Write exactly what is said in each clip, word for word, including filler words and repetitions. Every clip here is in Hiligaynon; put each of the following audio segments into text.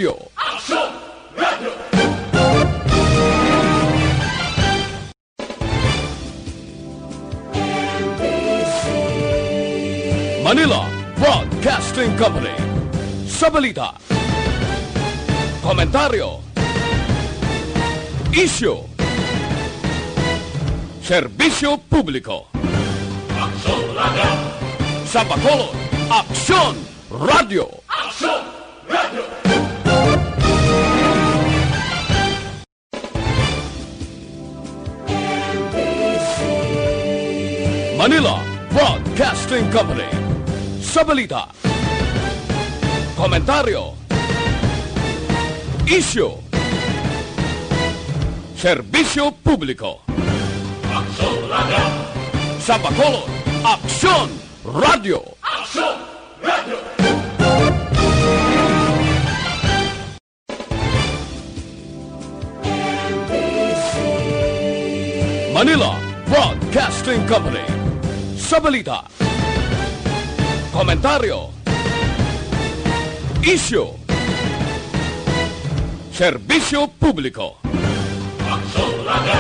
Radyo. Manila Broadcasting Company. Sa balita, komentaryo, isyu, serbisyo publiko. Aksyon Radyo. Sa Bacolod, Aksyon Radyo. Aksyon Radyo. Manila Broadcasting Company. Sa balita, komentaryo, isyu, serbisyo publiko. Aksyon Radyo. Sa Bacolod, Aksyon Radyo. Aksyon Radyo. Manila Broadcasting Company. Sa balita, komentaryo, isyu, serbisyo publiko. Aksyon Radyo.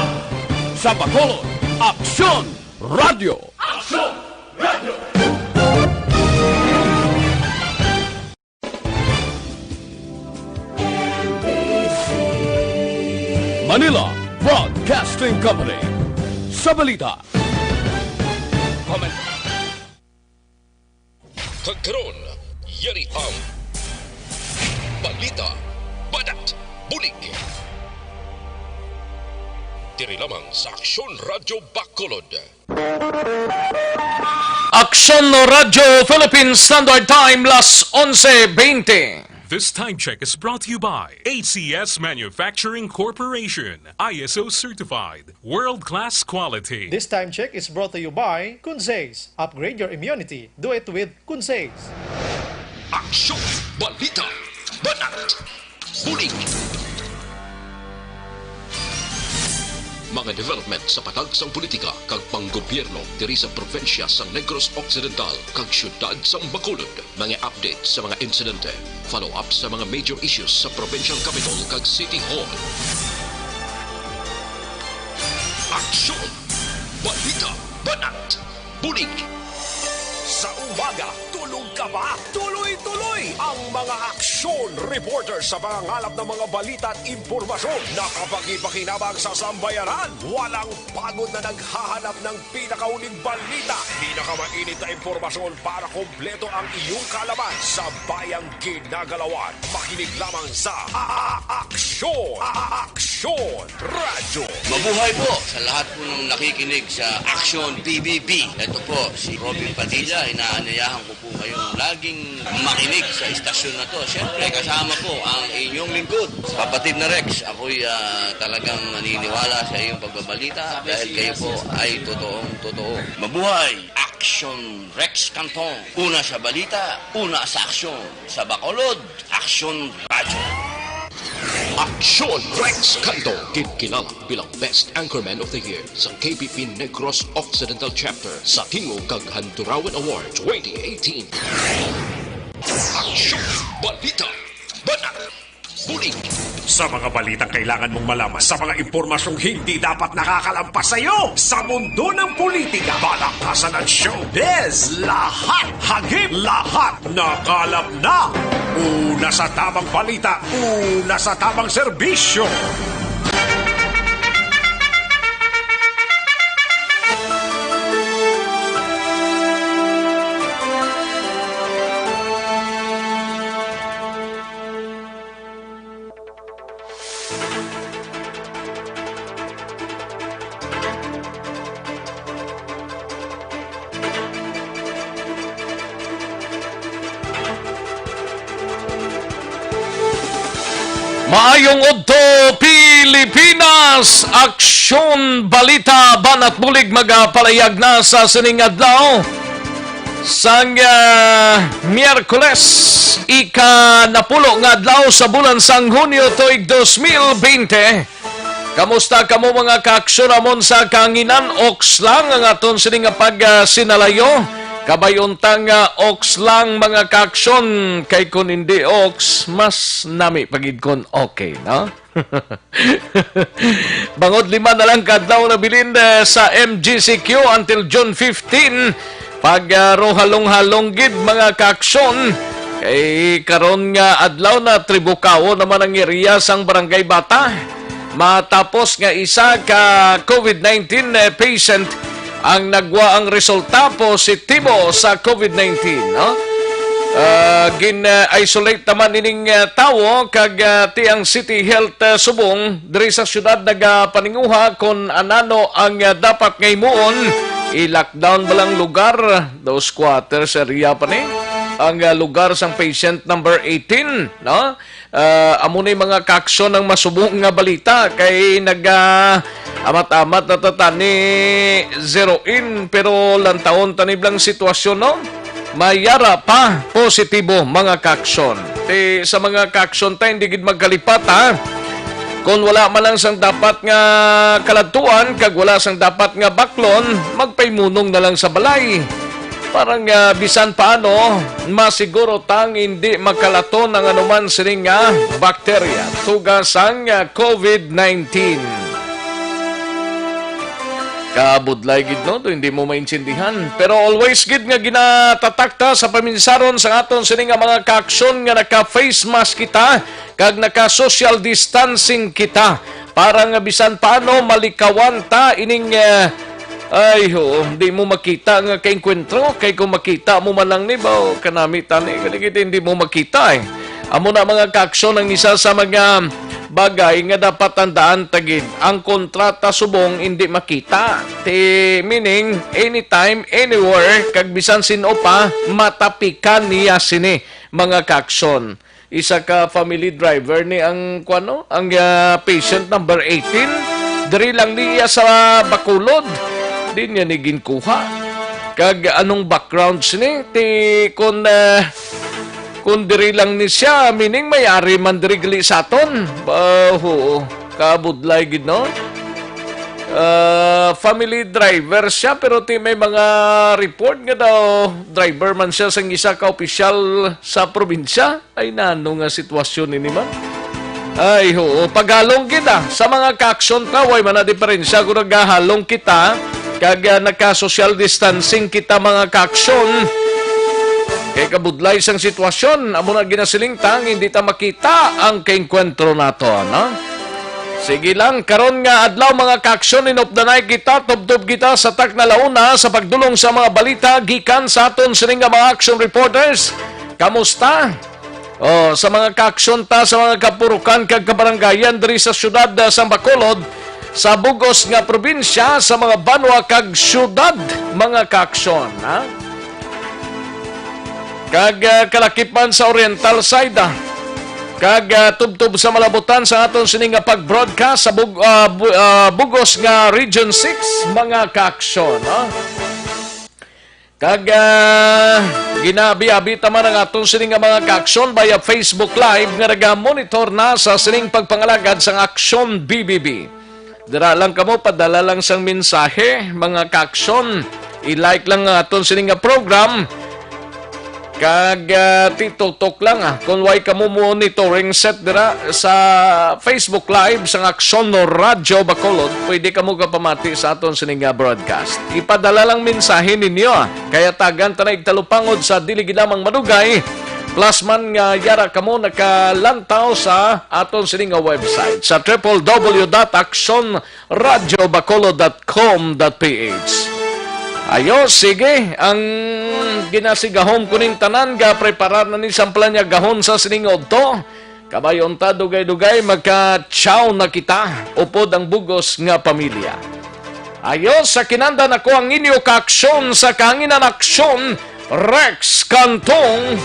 Sa Bacolod, Aksyon Radyo. Aksyon Radyo. Manila Broadcasting Company. Sa balita, comment. Kag karon, yari ang balita, banat, bulig. Diri lamang sa Aksyon Radyo Bacolod. Aksyon Radyo Philippine Standard Time, las onse veinte. This time check is brought to you by A C S Manufacturing Corporation, I S O certified, world-class quality. This time check is brought to you by Kunzes. Upgrade your immunity. Do it with Kunzes. Aksyon, balita, banat, bulig. Mga development sa patag sang politika kag panggobyerno diri sa probinsya sang Negros Occidental kag siyudad sang Bacolod. Mga update sa mga insidente, follow-up sa mga major issues sa provincial capitol kag city hall. Aksyon! Balita! Banat! Bulig! Sa umaga, tulog ka ba? Tuloy-tuloy ang mga aksyon reporter sa pangangalap ng mga balita at impormasyon na kapakipakinabang sa sambayanan. Walang pagod na naghahanap ng pinakauling balita, pinakamainit na impormasyon para kompleto ang iyong kaalaman sa bayang ginagalawan. Makinig lamang sa A-, A-, Aksyon, A-, A-, Aksyon Radyo. Mabuhay po sa lahat po ng nakikinig sa Aksyon P B B. Ito po si Robin Padilla. Inaanyayahan ko po kayong laging makinig sa istasyon na to. Siyempre, kasama po ang inyong lingkod, Kapatid na Rex. Ako'y, ah, talagang naniniwala sa iyong pagbabalita dahil kayo po ay totoong totoo. Mabuhay! Aksyon Rex Cantong. Una sa balita, una sa aksyon. Sa Bacolod, Aksyon Radyo. Aksyon Rex Cantong, ginkilala bilang Best Anchorman of the Year sa K P P Negros Occidental Chapter sa Tingog kag Handurawan Award twenty eighteen. Aksyon, balita, banat, bulig. Sa mga balitang kailangan mong malaman, sa mga impormasyong hindi dapat nakakalampas sa iyo, sa mundo ng politika, balakasan at showbiz, lahat, hagip, lahat, nakalap na. Una sa tamang balita, una sa tamang serbisyo. Maayong udto, Pilipinas! Aksyon, balita, banat bulig magapalayag na sa sining adlaw. Sang, ah, Miyerkules, ika-napulo nga adlaw sa bulan sang Hunyo tuig dos mil bente. Kamusta kamo, mga kaaksyon namon sa kahanginan? Oks lang ang aton sini nga pag, ah, sinalayo. Kabay unta nga ox lang, mga kaaksyon, kay kun hindi ox, mas nami pa gid kun okay, no? Bangod lima na lang ka adlaw nabilin, eh, sa M G C Q until June fifteen. Pag, ah, ruhalong-halong gid, mga kaaksyon, kay karon nga adlaw na, Tribucao naman ang area sang Barangay Bata. Matapos nga isa ka COVID nineteen, eh, patient ang nagwa ang resulta positibo sa COVID nineteen, no? Ah, gin-isolate naman ining, ah, tawo kag, ah, ti ang City Health, ah, Subong diri sa syudad nagapaninguha kon anano ang, ah, dapat nga himuon. I-lockdown ba lang lugar? Daw squatters area pa ni ang, ah, lugar sang patient number eighteen, no? Ah, amo ni, mga kaaksyon, ang masubong nga balita kay nag, ah, amat-amat na ta tani zero in, pero lantawon tani blang sitwasyon, no? May yara pa positibo, mga kaaksyon. Ti sa mga kaaksyon ta, hindi gid magkalipat, ha? Kung wala man lang sang dapat nga kaladtuan kag wala sang dapat nga baklon, magpaimunong na lang sa balay. Para nga bisan paano, masiguro tang hindi makalaton ang anuman sini nga bakterya, tuga sang, ah, COVID nineteen. Kabudlay gid, no? To hindi mo maintindihan. Pero always gid nga ginatatak ta sa paminsaron sa aton sini nga mga kaaksyon nga naka-face mask kita kag naka-social distancing kita para nga bisan paano malikawan ta ining, eh, ay, oo, di mo makita nga kaengkwentro. Kay kung makita mo man lang ni ba, o kanami tani, kani gid hindi mo makita, eh. Amo na, mga kaaksyon, ang isa sa mga bagay nga dapat tandaan ta gid. Ang kontrata subong hindi makita. Ti, meaning, anytime, anywhere, kag bisan sin-o pa, matapikan niya sini, mga kaaksyon. Isa ka family driver ni ang, kuwano, ang, ah, patient number eighteen. Diri lang niya sa Bacolod. Di niya ni ginkuha. Kag anong background sini? Ti kun, ah, kun diri lang ni siya, meaning may ari man diri gali sa aton. Ba, oo. Kabudlay gid, no? Ah, family driver siya, pero ti may mga report nga daw driver man siya sang isa ka opisyal sa probinsya. Ay, nano nga sitwasyon ini man? Ay, oo. Pagalong gid, ah. Sa mga kaaksyon ta, way man na diferensya kung nagahalong kita kag, ah, nagka-social distancing kita, mga kaaksyon. Kay kabudlay sang sitwasyon, amo na ginasiling ta nga hindi ta makita ang kaengkwentro nato, no? Sige lang, karon nga adlaw, mga kaaksyon, inupdanay kita, tubtob kita sa takna launa sa pagdulong sa mga balita gikan sa aton sini nga mga action reporters. Kamusta? Oh, sa mga kaaksyon ta sa mga kapurukan kag kabarangayan diri sa siyudad, ah, sang Bacolod, sa bug-os nga probinsya, sa mga banwa kag siyudad, mga kaaksyon, ha? Kag, ah, kalakipan sa Oriental side, ah. Kag, ah, tubtob sa malabutan sa aton sini nga pag-broadcast sa bug-, ah, bu-, ah, bug-os nga Region six, mga kaaksyon, ha? Kag, ah, ginabi-abi ta man ang aton sini nga mga kaaksyon via Facebook Live nga naga-monitor na sa sining pagpangalagad sang Aksyon B B B. Dira lang kamo, padala lang sang mensahe, mga kaaksyon. I-like lang ang aton sini nga program. Kag, ah, titutok lang, ah, kung way kamo monitoring set dira sa Facebook Live sang Aksyon Radyo Bacolod, pwede kamo kapamati sa aton sini nga broadcast. Ipadala lang mensahe ninyo, ah. Kaya tagan ta na igtalupangod sa dili gid lamang madugay. Plus man nga yara kamo nakalantaw sa aton sini nga website sa triple W dot aksyon radyo bacolod dot com dot P H. Ayo, sige, ang ginasigahom ko ning tanan, ga preparar na ni samplan niya gahon sa sining udto. Kabayon ta, dugay-dugay, magka-chow na kita, upod ang bugos nga pamilya. Ayo, sa kinanda nako ang inyo kaaksyon sa kahanginan aksyon, Rex Cantong.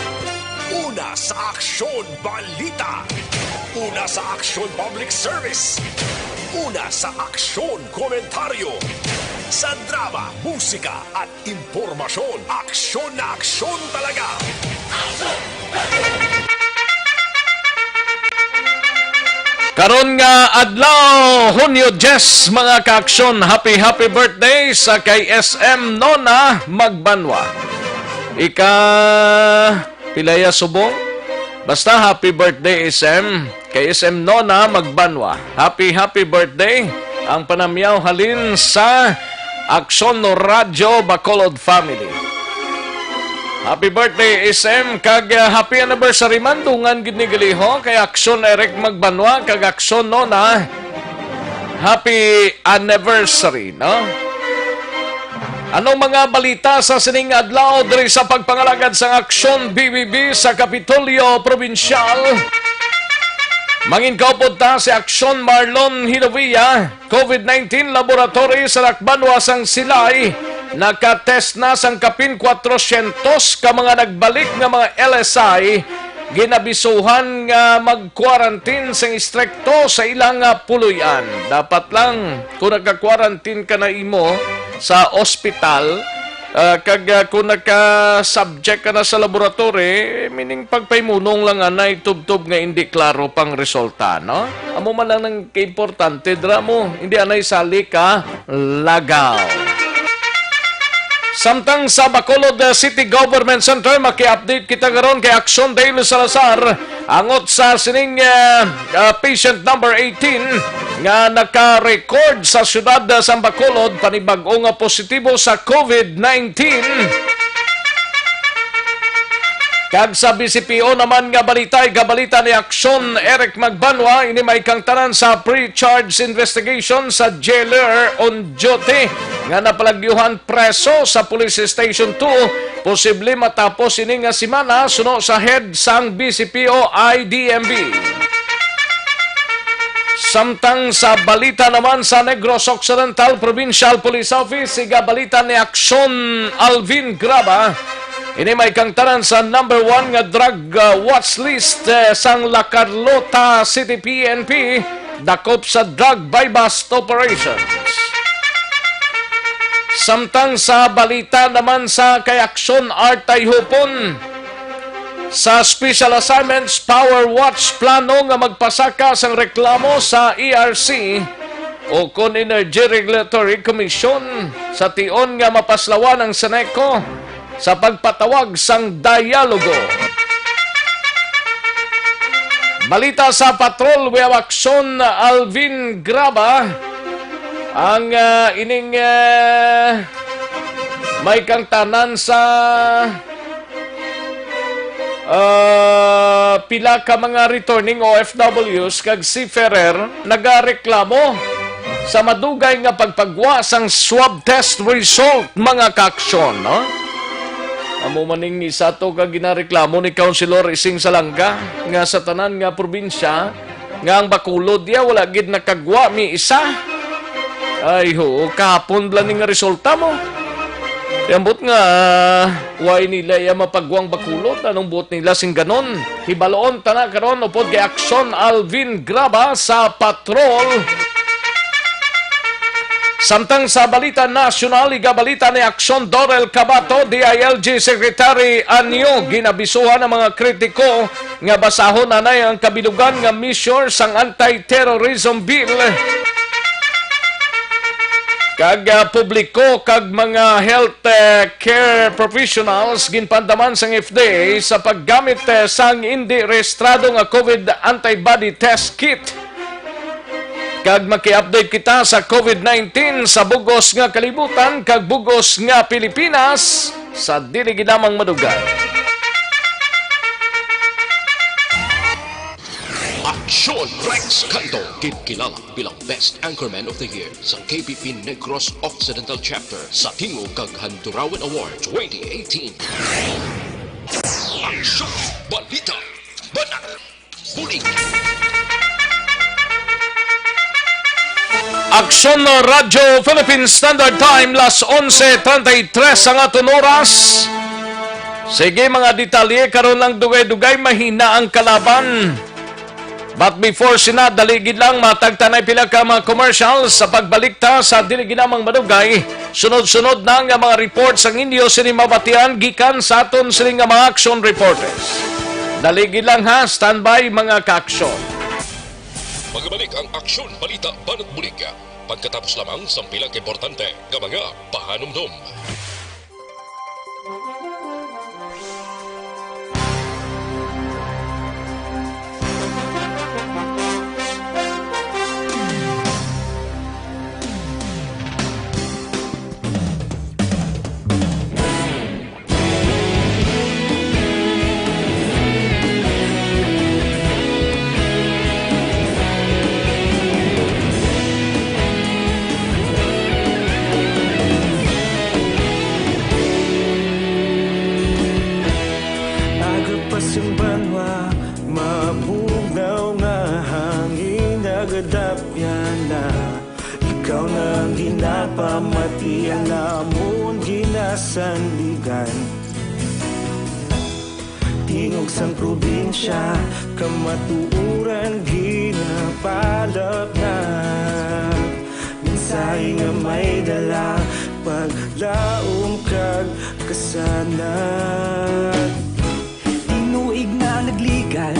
Una sa aksyon, balita. Una sa aksyon, public service. Una sa aksyon, komentaryo. Sa drama, musika, at impormasyon, aksyon na aksyon talaga. Karon nga adlaw, Hunyo diyes, mga kaaksyon, happy, happy birthday sa kay S M Nona Magbanwa. Ika, pilaya subong? Basta happy birthday, S M. Kay S M Nona Magbanwa. Happy, happy birthday. Ang panamyaw halin sa Aksyon no Radyo Bacolod Family. Happy birthday, S M, kag, ah, happy anniversary man, dungan gid ni gali, ho, kay Aksyon Eric Magbanwa, kag Aksyon Nona. Happy anniversary, no? Anong mga balita sa sining adlaw diri sa pagpangalagad sang Aksyon B B B sa Kapitolyo Probinsyal? Manginkaupod ta si Aksyon Marlon Hilavia, COVID nineteen laboratory sa Tacbanwa sang Silay, nakatest na sang kapin kwatrosyentos ka mga nagbalik nga mga L S I, ginabisuhan nga mag-quarantine sing istrikto sa ilang, ah, puloy-an. Dapat lang, kung nagka-quarantine ka na imo sa ospital, ah, kag, ah, kung nagka-subject ka na sa laboratory, meaning pagpahimunong lang anay tubtob nga indi klaro pang resulta, no? Amo man lang ang kaimportante dira mo, hindi anay sali ka lagaw. Samtang sa Bacolod, uh, City Government Center, maki-update kita karon kay Action Dale Salazar angot sa sining, uh, uh, patient number eighteen nga naka-record sa siyudad, uh, sa Bacolod, panibag-o nga positibo sa COVID nineteen. Kag sa B C P O naman nga balita, igabalita ni Aksyon Eric Magbanwa, ini may kangtanan sa pre-charge investigation sa jailer on duty nga napalagyuhan preso sa Police Station two. Posible matapos ini nga semana, suno sa head sang B C P O I D M B. Samtang sa balita naman sa Negros Occidental Provincial Police Office, igabalita ni Aksyon Alvin Graba, ini may kangtanan sa number one nga drug, uh, watch list, uh, sang La Carlota City P N P, dakop sa drug buy-bust operations. Samtang sa balita naman sa kay Aksyon Artay Hupon, sa Special Assignments Power Watch, plano nga magpasaka sang reklamo sa E R C o kon Energy Regulatory Commission sa tion nga mapaslawan ang Seneco sa pagpatawag sang dialogo. Balita sa Patrol, we have Aksyon Alvin Graba, ang, ah, ining, ah, may kangtanan sa, ah, pila ka mga returning O F Ws kag seafarer nagareklamo sa madugay nga pagpagwa sang swab test result, mga kaaksyon, no? Amo man ning isa to ka ginareklamo ni Councilor Ising Salanga nga sa tanan nga probinsya nga ang Bacolod diya wala gid nakagwa mi isa. Ay, ho, kahapon bala ni nga resulta mo. Ambot nga, way nila iya mapagwang Bacolod, anong buot nila sing ganon? Hibaloon ta na karon upod kay Aksyon Alvin Graba sa Patrol. Samtang sa balita nasyonal, igabalita ni Aksyon Dorel Cabato, D I L G Secretary Anyo, ginabisuhan ang mga kritiko nga basahon anay ang kabilugan nga measure sang Anti-Terrorism Bill. Kag, ah, publiko kag mga health, eh, care professionals ginpandaman sang F D A sa paggamit, eh, sang indi rehistrado nga COVID antibody test kit. Kag maki-update kita sa COVID nineteen sa bug-os nga kalibutan kag bug-os nga Pilipinas sa dili gid lamang madugay. Aksyon Rex Canto, gid kilala bilang Best Anchorman of the Year sa K P P Negros Occidental Chapter sa Tingog kag Handurawan Award twenty eighteen. Aksyon, balita, banat, bulig. Aksyon Radyo Philippine Standard Time, las onse treinta y tres ang aton oras. Sige, mga detalye karon lang, dugay-dugay mahina ang kalaban. But before sina, dali gid lang, matagtanay pila ka mga commercials sa pagbalik ta sa dili ginamang madugay. Sunod-sunod na nga mga report sang inyo sini mabatian gikan sa aton sini nga mga action reporters. Dali gid lang ha, standby, mga kaaksyon. Magbalik ang Aksyon Balita Banat Bulig pagkatapos lamang sang pila ka importante nga mga pahanumdom. Pamati ang amon ginasandigan. Tingog sang probinsya, kamatuoran ginapalapnag. Mensahe nga may dala, paglaom kag kasanag. Tinuig na nagligan,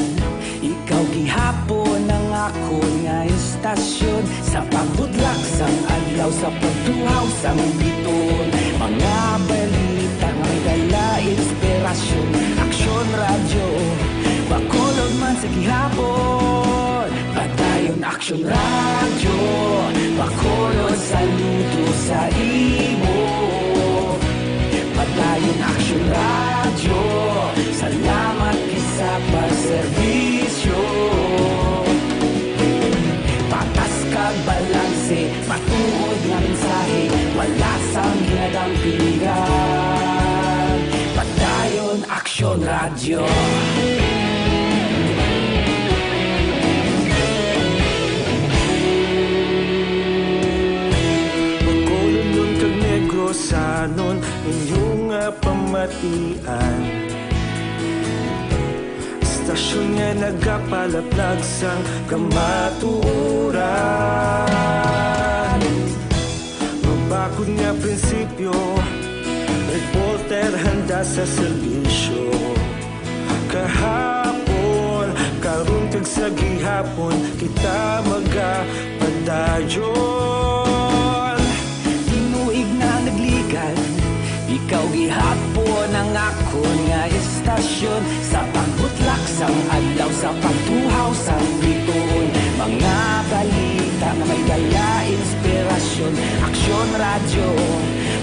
ikaw gihapon ang akon nga istasyon. Sa pagbutlak sang adlaw, sa pagtuhaw sang bituon, mga balita nga may dala inspirasyon. Aksyon Radyo, Bacolod man sa gihapon. Padayon Aksyon Radyo, Bacolod, saludo sa imo. Padayon Aksyon Radyo, salamat gid sa pagserbisyo. Patas kag balanse, matuod nga mensahe, wala sang ginadampigan. Padayon Aksyon Radyo. Bacolodnon kag Negrosanon, inyo nga pamatian. Istasyon nga nagapalaplag sang kamatuoran. Mabakod nga prinsipyo, reporter handa sa serbisyo. Kahapon, karon kag sa gihapon, kita magapadayon. Tinuig na nagligan, ikaw gihapon ang akon nga istasyon. Sa pagbutlak sang adlaw, sa pagtuhaw sang bituon, mga balita nga may dala inspirasyon. Aksyon Radyo,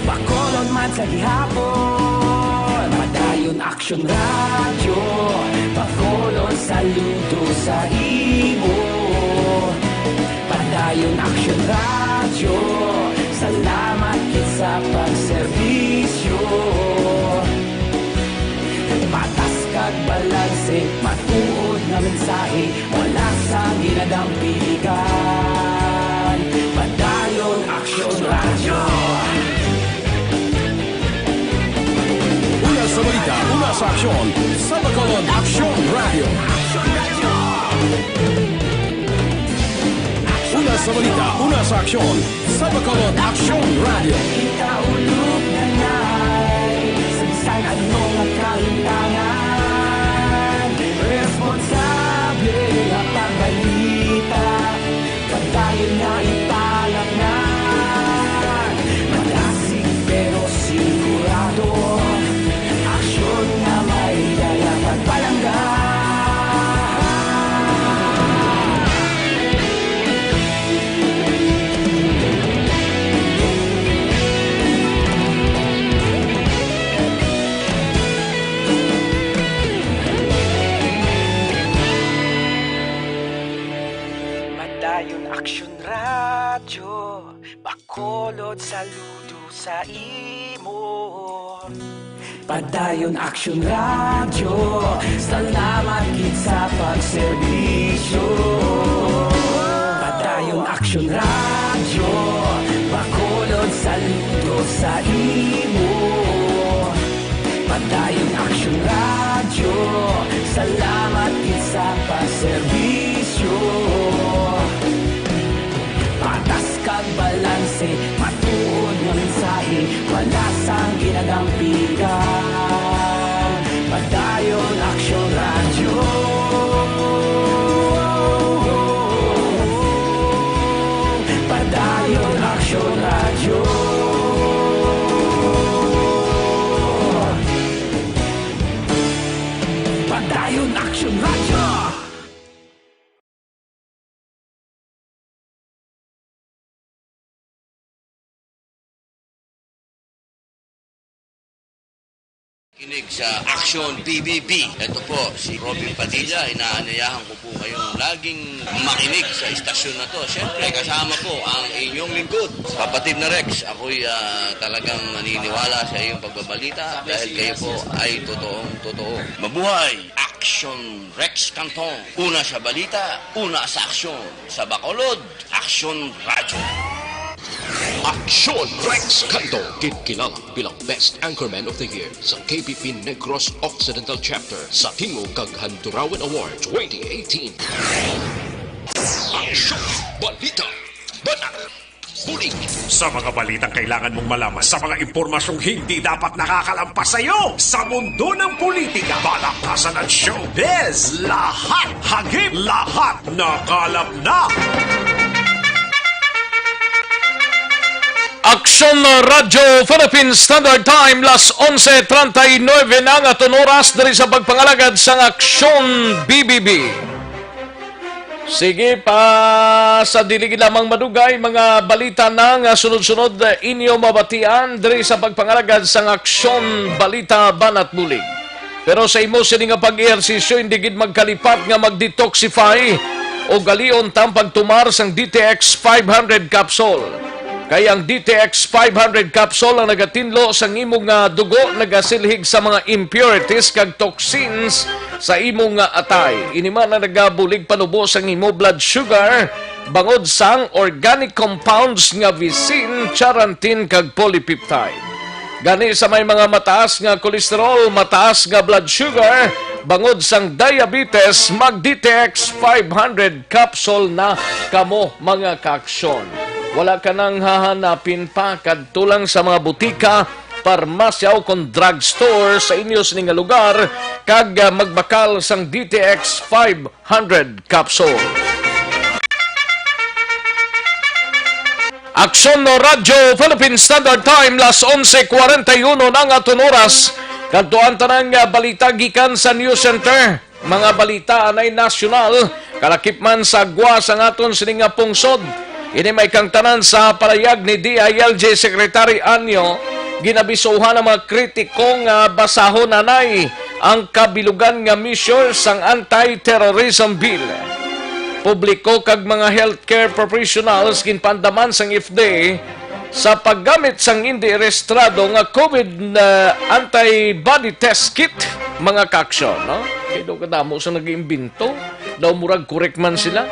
Bacolod man sa gihapon. Padayon Aksyon Radyo, Bacolod, saludo sa imo. Padayon Aksyon Radyo, salamat gid sa pagserbisyo. Patas kag balanse, matuod nga mensahe, wala sang ginadampigan. Padayon Aksyon Radyo. Una sa balita, una sa aksyon, sa Bacolod Aksyon Radyo. Una sa balita, una sa aksyon, sa Bacolod Aksyon Radyo. Kita ulog na nay, sa bisan ano nga kalimtangan, responsable nga pagbalita. Padayon nga ipalapngan, madasig pero sigurado. Aksyon nga may dala pagpalangga. Padayon Aksyon Radyo, Bacolod, saludo sa imo. Padayon Aksyon Radyo, salamat gid sa pagserbisyo. Padayon Aksyon Radyo, Bacolod, saludo sa imo. Padayon Aksyon Radyo, salamat gid sa pagserbisyo. Patas kag balanse, matuod nga mensahe, wala sang ginadampigan. Padayon Aksyon Radyo. Padayon Aksyon Radyo. Padayon Aksyon Radyo. Kinig sa Aksyon P B B. Ito po si Robin Padilla. Inaanyayahan ko po kayong laging makinig sa istasyon na to. Siyempre, kasama po ang inyong lingkod, Kapatid na Rex. Ako'y, ah, talagang naniniwala sa iyong pagbabalita dahil kayo po ay totoong totoo. Mabuhay! Aksyon Rex Canton. Una sa balita, una sa aksyon. Sa Bacolod, Aksyon Radyo. Aksyon Rex Canto, ginkilala bilang Best Anchorman of the Year sa K P P Negros Occidental Chapter sa Tingog kag Handurawan Award twenty eighteen. Aksyon, balita, banat, bulig. Sa mga balitang kailangan mong malaman, sa mga impormasyong hindi dapat nakakalampas sa iyo, sa mundo ng politika, balaktasan at showbiz, lahat hagip, lahat nakalap na. Aksyon Radyo Philippine Standard Time, las onse treinta y nueve na nga aton oras diri sa pagpangalagad sang Aksyon B B B. Sige pa, sa dili lamang madugay, mga balita na nga sunod-sunod, eh, inyo mabatian diri sa pagpangalagad sang Aksyon Balita Banat Bulig. Pero sa imo sini nga pag-ehersisyo, hindi gid magkalipat nga mag-detoxify o galion ta ang pagtumar sang D T X five hundred capsule. Kay ang D T X five hundred capsule ang nagatinlo sang imo nga dugo, nagasilhig sa mga impurities kag toxins sa imo nga atay. Ini man ang nagabulig panubo sang imo blood sugar bangod sang organic compounds nga visin, charantin, kag polypeptide. Gani sa may mga mataas nga cholesterol, mataas nga blood sugar, bangod sang diabetes, mag D T X five hundred capsule na kamo, mga kaaksyon. Wala ka nang hahanapin pa, kadto lang sa mga butika, parmasya o kon drugstore sa inyo sini nga lugar kag, ah, magbakal sang D T X five hundred capsule. Aksyon Radyo Philippine Standard Time, las onse cuarenta y uno na ang aton oras. Kadto ang tanan nga balita gikan sa News Center. Mga balita anay nasyonal, kalakip man sa gwa sang aton sini nga pungsod. Ini may kang tanan sa palayag ni D I L G Secretary Anyo. Ginabisuhan ang mga kritiko nga basahon anay ang kabilugan nga measure sang Anti-Terrorism Bill. Publiko kag mga healthcare professionals ginpaandaman sang F D A sa paggamit sang indi rehistrado nga COVID na antibody test kit, mga kaaksyon, no? Kay daw kadamo sa nag-iimbento, daw murag correct man sila.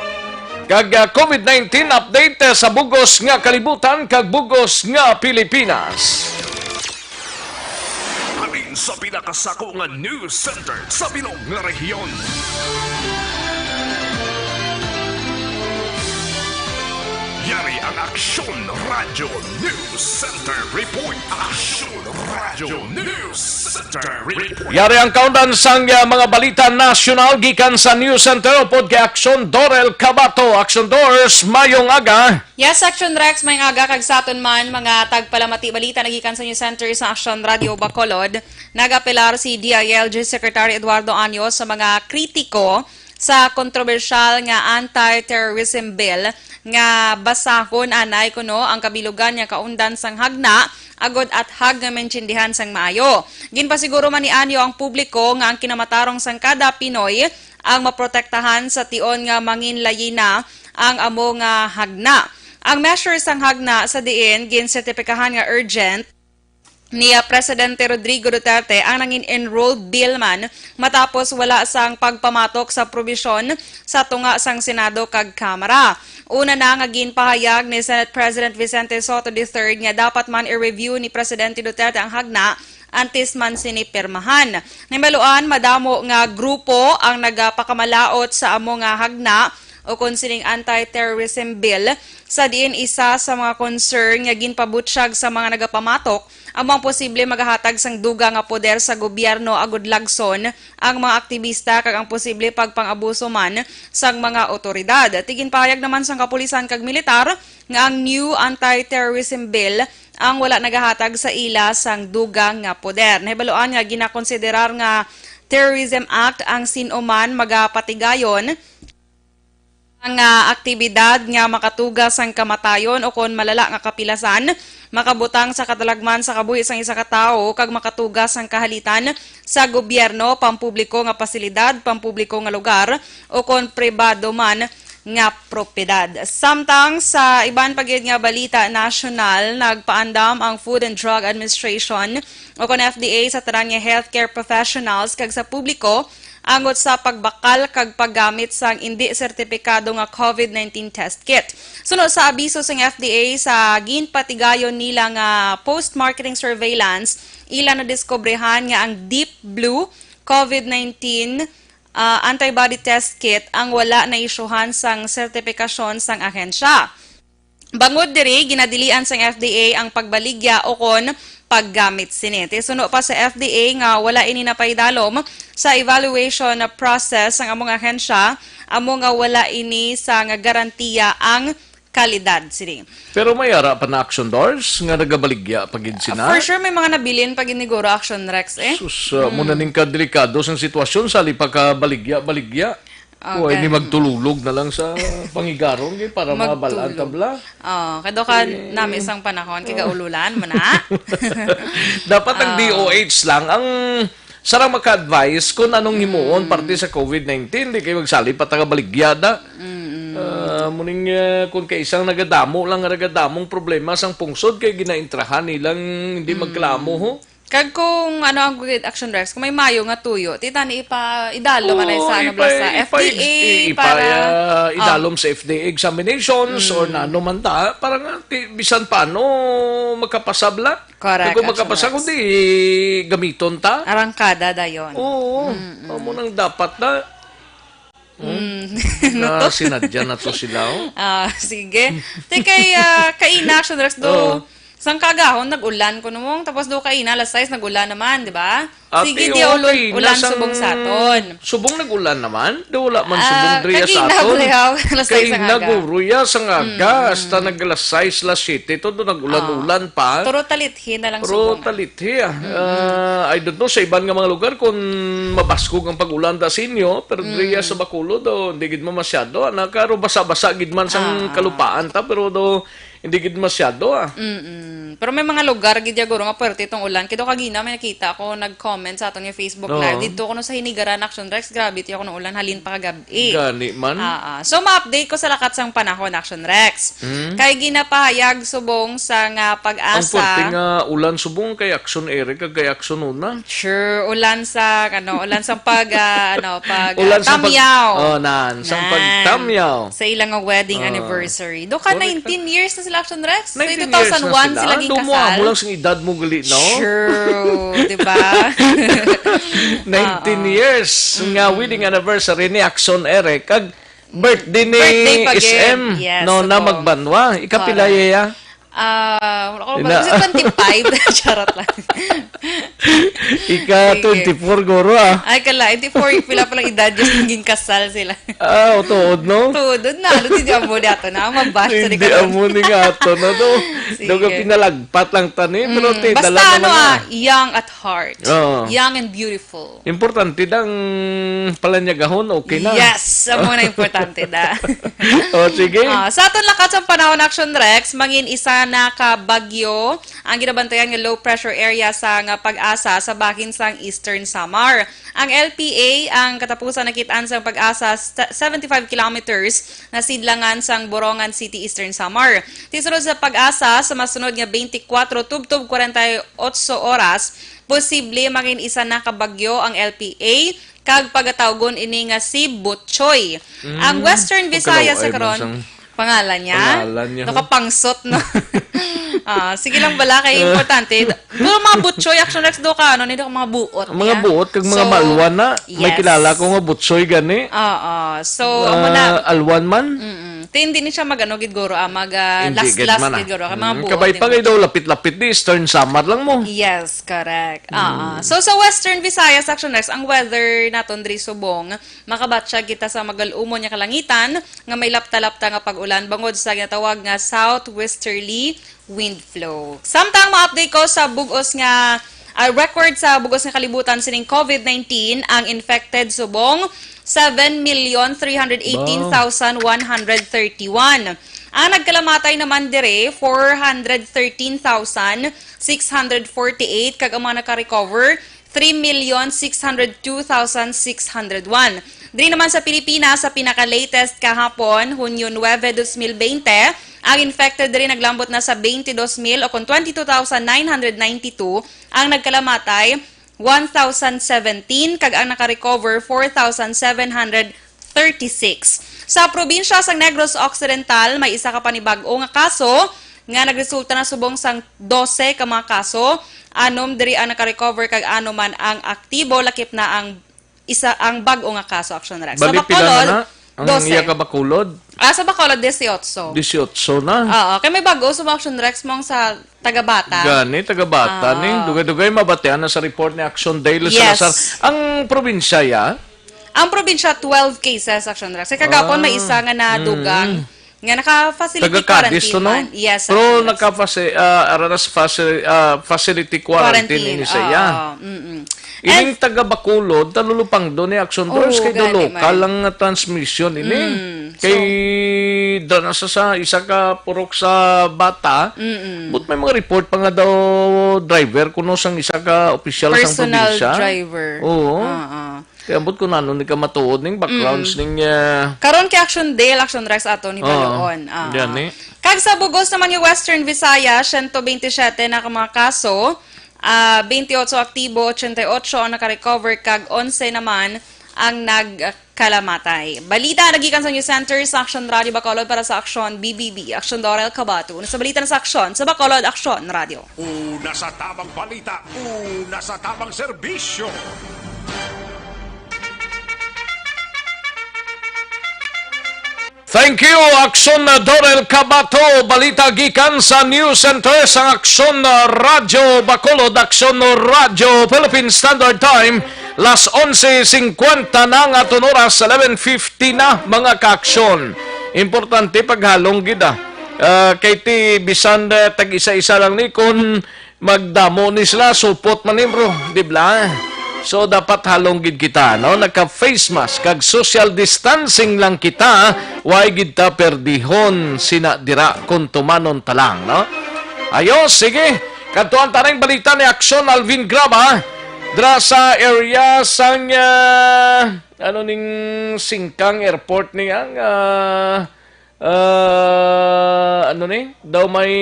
Kag, ah, COVID nineteen update, ah, sa bugos nga kalibutan kag bugos nga Pilipinas. Halin sa pinakasako nga news center sa bilog nga rehiyon. Yari ang Aksyon Radyo News Center Report. Aksyon Radyo News Center Report. Yari ang kaundan sang, ah, mga balita nasyonal gikan sa News Center upod kay Aksyon Dorel Cabato. Aksyon Dors, mayong aga. Yes, Aksyon Rex, mayong aga kag sa aton man mga tagpalamati. Balita nagikan sa News Center sa Aksyon Radio Bacolod. Nagapelar si D I L G Secretary Eduardo Anyo sa mga kritiko sa kontrobersyal nga anti-terrorism bill nga basahon anay kuno ang kabilugan nga kaundan sang hagna agod athag nga maintindihan sang maayo. Ginpasiguro man ni Anyo ang publiko nga ang kinamatarong sang kada Pinoy ang maprotektahan sa tion nga manginlayina ang amo nga hagna. Ang measure sang hagna sa diin ginsertipikahan nga urgent ni, ah, Presidente Rodrigo Duterte ang nangin-enrolled bill man matapos wala sang pagpamatok sa probisyon sa tunga sang Senado kag Kamara. Una na nga ginpahayag ni Senate President Vicente Sotto the third nga dapat man i-review ni Presidente Duterte ang hagna antes man sini pirmahan. Nahibaluan, madamo nga grupo ang nagapakamalaot sa amo nga hagna o kon sining anti-terrorism bill, sa diin isa sa mga concern nga ginpabutyag sa mga nagapamatok amo ang posible magahatag sang dugang nga poder sa gobyerno agud lagson ang mga aktibista kag ang posible pagpang-abuso man sang mga awtoridad. Ti ginpahayag naman sang kapulisan kag militar nga ang new anti-terrorism bill ang wala nagahatag sa ila sang dugang nga poder. Nahibaluan nga ginakonsiderar nga Terrorism Act ang sin-o man magapatigayon nga aktibidad nga makatuga sang kamatayon o kon malala nga kapilasan, makabutang sa katalagman sa kabuhi sang isa ka tawo, kag makatuga sang kahalitan sa gobyerno, pampubliko nga pasilidad, pampubliko nga lugar, o kon pribado man nga propiedad. Samtang sa iban pa gid nga balita nasyonal, nagpaandam ang Food and Drug Administration o kon F D A sa tanan nga healthcare professionals kag sa publiko angot sa pagbakal kag paggamit sang indi sertipikado nga COVID nineteen test kit. Suno sa abiso sang F D A, sa ginpatigayon nila nga post-marketing surveillance, ila nadiskobrehan nga ang Deep Blue COVID nineteen, ah, antibody test kit ang wala naisyuhan sang sertipikasyon sang ahensya. Bangod diri, ginadilian sang F D A ang pagbaligya o kon paggamit sini. Ti suno pa sa F D A nga wala ini napaidalom sa evaluation process sang among ahensya, amo nga wala ini sang garantiya ang kalidad sini. Pero may ara pa na action, Dors, nga nagabaligya pa gid sina? For sure, may mga nabilin pa gid ni Guro Action Rex, eh. Sus, uh, mo na ning kadelikado sang sitwasyon, sali pa ka baligya-baligya. Ah, Uy, ni magtululog na lang sa pangigaron kay para mabalaan Magtulog. tabla. Oh, kay do ka Eh. nami isang panahon, kay gaululan mo na. Dapat ang Ah. D O H lang ang sarang maka-advise kung anong himuon Mm. parte sa COVID nineteen. Di kayo magsali pa taga baligya da. Mm-mm. Ah, muning, ah, kung kay isang nagadamo lang, nagadamong problema sang pungsod kay ginaintrahan nilang hindi Mm. magklamo, ho. Kag kung ano ang good action, Rex, kung may mayo nga tuyo, ti tani ipa-, idalom man Oo, sa, ano, ipa-, sa ipa-, F D A i-, ipa-, para, ah, oh. idalom sa F D A examinations or Mm. nano man ta, para nga ti-, bisan paano makapasabla. Correct, Kung action makapasa, Rex. kundi gamiton ta. Arangkada dayon. Oo, Mm-mm. amo nang dapat na. Hmm? Mm. Na sinadya na to sila, oh. Ah, sige. Ti kay, ah, kaina, action, Rex, do, Oh. sang kagahon, nag-ulan kuno mong, tapos do kaina, alas sais, nag-ulan naman, di ba? Ate, Sige, di okay ulan, na ulan sang subong sa aton. Subong nag-ulan naman? Di wala man Ah, subong diri sa kagina, aton. Blehaw, alas sais Kay ang aga. naguro ya sang aga, Mm. hasta nag alas sais, alas siyete, to, do nag-ulan-ulan Ah. pa. Pero talithi na lang Pero subong. talithi, ah. Mm-mm. Ah, I don't know, sa iban nga mga lugar kung mabaskog ang pag-ulan da sa inyo, pero diri Mm. sa Bacolod, oh, hindi gid mo masyado, ah. Nakaro basa-basa gid man sang Ah, ah. kalupaan ta, pero do, hindi gid masyado, ah. Mm-mm. Pero may mga lugar gid ya, guro, nga puwerte itong ulan. Kay do kagina may nakita ko, nag-comment sa aton nga Facebook Oo. Live. Dito kuno sa Hinigaran, Action Rex, grabe tiyo kuno ulan, halin pa kagab-, eh. Gani man. Ah, ah. So, ma-update ko sa lakat sang panahon, Action Rex. Hmm? Kay ginapahayag subong sa nga Ang pag-asa. pwerte nga ulan subong kay Action Eric kag kay Action Una. Sure, ulan sa, ano, ulan sang pag, ah, ano, pag, ah, Ulan sang pag-, tamyaw. oh, nan, sang Nan. pagtamyaw. Sa ilang nga wedding Ah. anniversary. Do ka Correct. nineteen years na sila, Action Rex? Nineteen years na Twenty oh one sila. sila ging Dumo, kasal. amo lang sang edad mo gali, no? True, di ba? Nineteen Oo. years nga Mm. wedding anniversary ni Action Eric. Kag birthday ni Birthday pa S M, gid. Yes, no, na oo. magbanwa. Ikapila Correct. ya? Ah, wala ko Ina- ba? Twenty-five. Charot lang. Ika Sige. twenty-four, guro, ah. Ay, kala, twenty-four, pila palang edad yung naging kasal sila. Ah, tuod, no? Tuod na. Ano, hindi amo di ato na. Mabash sa Hindi di ka amo ni nga ato na to. Sige. Daw ka pinalagpat lang tani, pero Mm, ti, basta dala ano, naman na. ah, young at heart. Oo. Young and beautiful. Importante dang palanyagahon, okay na. Yes, amo na importante da. O, sige. Ah, sa aton lakat sa panahon, Action Rex, mangin isa na ka bagyo ang ginabantayan nga low pressure area sa nga pag-asa sa bahin sang Eastern Samar. Ang L P A ang katapusan nakit-an sang pag-asa sa seventy-five kilometers na sidlangan sang Borongan City, Eastern Samar. Tisunod sa pag-asa, sa masunod nga twenty-four tubtob forty-eight oras, posible mangin isa na ka bagyo ang L P A, kag pagatawgon ini nga si Butchoy. Ang Mm, Western Visayas sa pagkalaw-ay man karon, sang pangalan niya? Pangalan niya, ho. Nakapangsot, no? Ah, sige lang bala, kay importante. Pero mga Butchoy, Action Rex, do ka, ano, ni do ka mga buot Ang mga niya. buot, kag mga So, malwan na. May yes. kilala ko nga Butchoy gani. Oo. So, amo na. Ah, alwan man. Mm-mm. Ti, hindi ni siya mag-ano gid guro, ah, mag, ah, Hindi gid laslas man, ah. gid guro, kay mga Mm, buot, kabay di pa ba? Kay daw lapit-lapit di, Eastern Samar lang mo. Yes, correct. Mm. Ah, ah. So, sa Western Visayas, Action Rex, ang weather naton diri subong, makabatsyag kita sa magal-umon nga kalangitan nga may lapta-lapta nga pag-ulan bangod sa ginatawag nga southwesterly wind flow. Samtang ma-update ko sa bug-os nga, ah, record sa bug-os nga kalibutan sining COVID nineteen, ang infected subong seven million three hundred eighteen thousand one hundred thirty-one. Ang nagkalamatay naman dire, four hundred thirteen thousand six hundred forty-eight, kag ang mga naka-recover, three million six hundred two thousand six hundred one. Diri naman sa Pilipinas, sa pinaka-latest kahapon, Hunyo nuebe, dos mil bente, ang infected diri naglambot na sa twenty-two mil o kon twenty-two thousand nine hundred ninety-two, ang nagkalamatay, one thousand seventeen, kag ang naka-recover, four thousand seven hundred thirty-six. Sa probinsya sang Negros Occidental, may isa ka panibag-o nga kaso nga nagresulta na subong sang dose ka mga kaso. Anom diri ang naka-recover kag ano man ang aktibo, lakip na ang isa, ang bag-o nga kaso, Action Rex. Sa Bali, pila na Bacolod, na? Ang dose. Iya ka Bacolod? Ah, sa Bacolod, dieciocho. Dieciocho na. Oo, kay may bag-o sa Action Rex mong sa taga-bata. Gani, taga-bata Ah. ni. Dugay-dugay mabatian na sa report ni Action Daily Yes. Salazar. Ang probinsya, ya? Ang probinsya, twelve cases, Action Rex. Kay kagapon, may Ah. isa nga nadugang Mm. nga naka-facility Taga Cadiz to, quarantine no? man. Yes, Pero Action Rex. naka-faci-, ah, ara na sa faci-, ah, facility quarantine Quarantine, ini sa iya. oo. Mm-mm. Ining And taga Bacolod, talulupang do ni Action Oo, Rex, kay daw gani local man. lang nga transmission ini. Mm, Kay so dra na sa, sa isa ka purok sa bata, Mm-mm. but may mga report pa nga daw driver kuno sang isa ka opisyal sang Personal probinsya. driver. Oo. Ah, ah. Kaya ambot kung ano ni ka matuod ning backgrounds Mm. ning, ah, Karon kay Action Dale, Action Rex aton Oo. hibaluon. Ah. Yan eh. Kag sa bugos naman nga Western Visayas, siyento bentisiete na ka mga kaso, ah, bentiocho aktibo, ochenta y ocho ang naka-recover, kag onse naman ang nagkalamatay. Balita nagikan sa News Center sa Action Radio Bacolod para sa Action B B B. Action Dorel Cabato. Una sa balita na sa Action sa Bacolod, Action Radio. Una sa tamang balita, una sa tamang serbisyo. Thank you, Action Dorel Cabato. Balita gikan sa News Center sang Action Radio Bacolod, Action Radio Philippine Standard Time. Las onse cincuenta na nga aton oras, eleven fifty na, mga ka-aksyon. Importante paghalong gid, ah. Ah, kay ti bisan, eh, tag-isa-isa lang ni, kun magdamo ni sila, supot man ni, bro, di ba? So, dapat halong gid kita, no? Naka-face mask kag social distancing lang kita, way gid ta perdihon sina dira kung tumanon ta lang, no? Ayos, sige. Kadtuan ta ning balita ni Action Alvin Graba, dra sa area sang, ah, ano ning Singkang Airport ni ang, ah, ah, ano ni? Daw may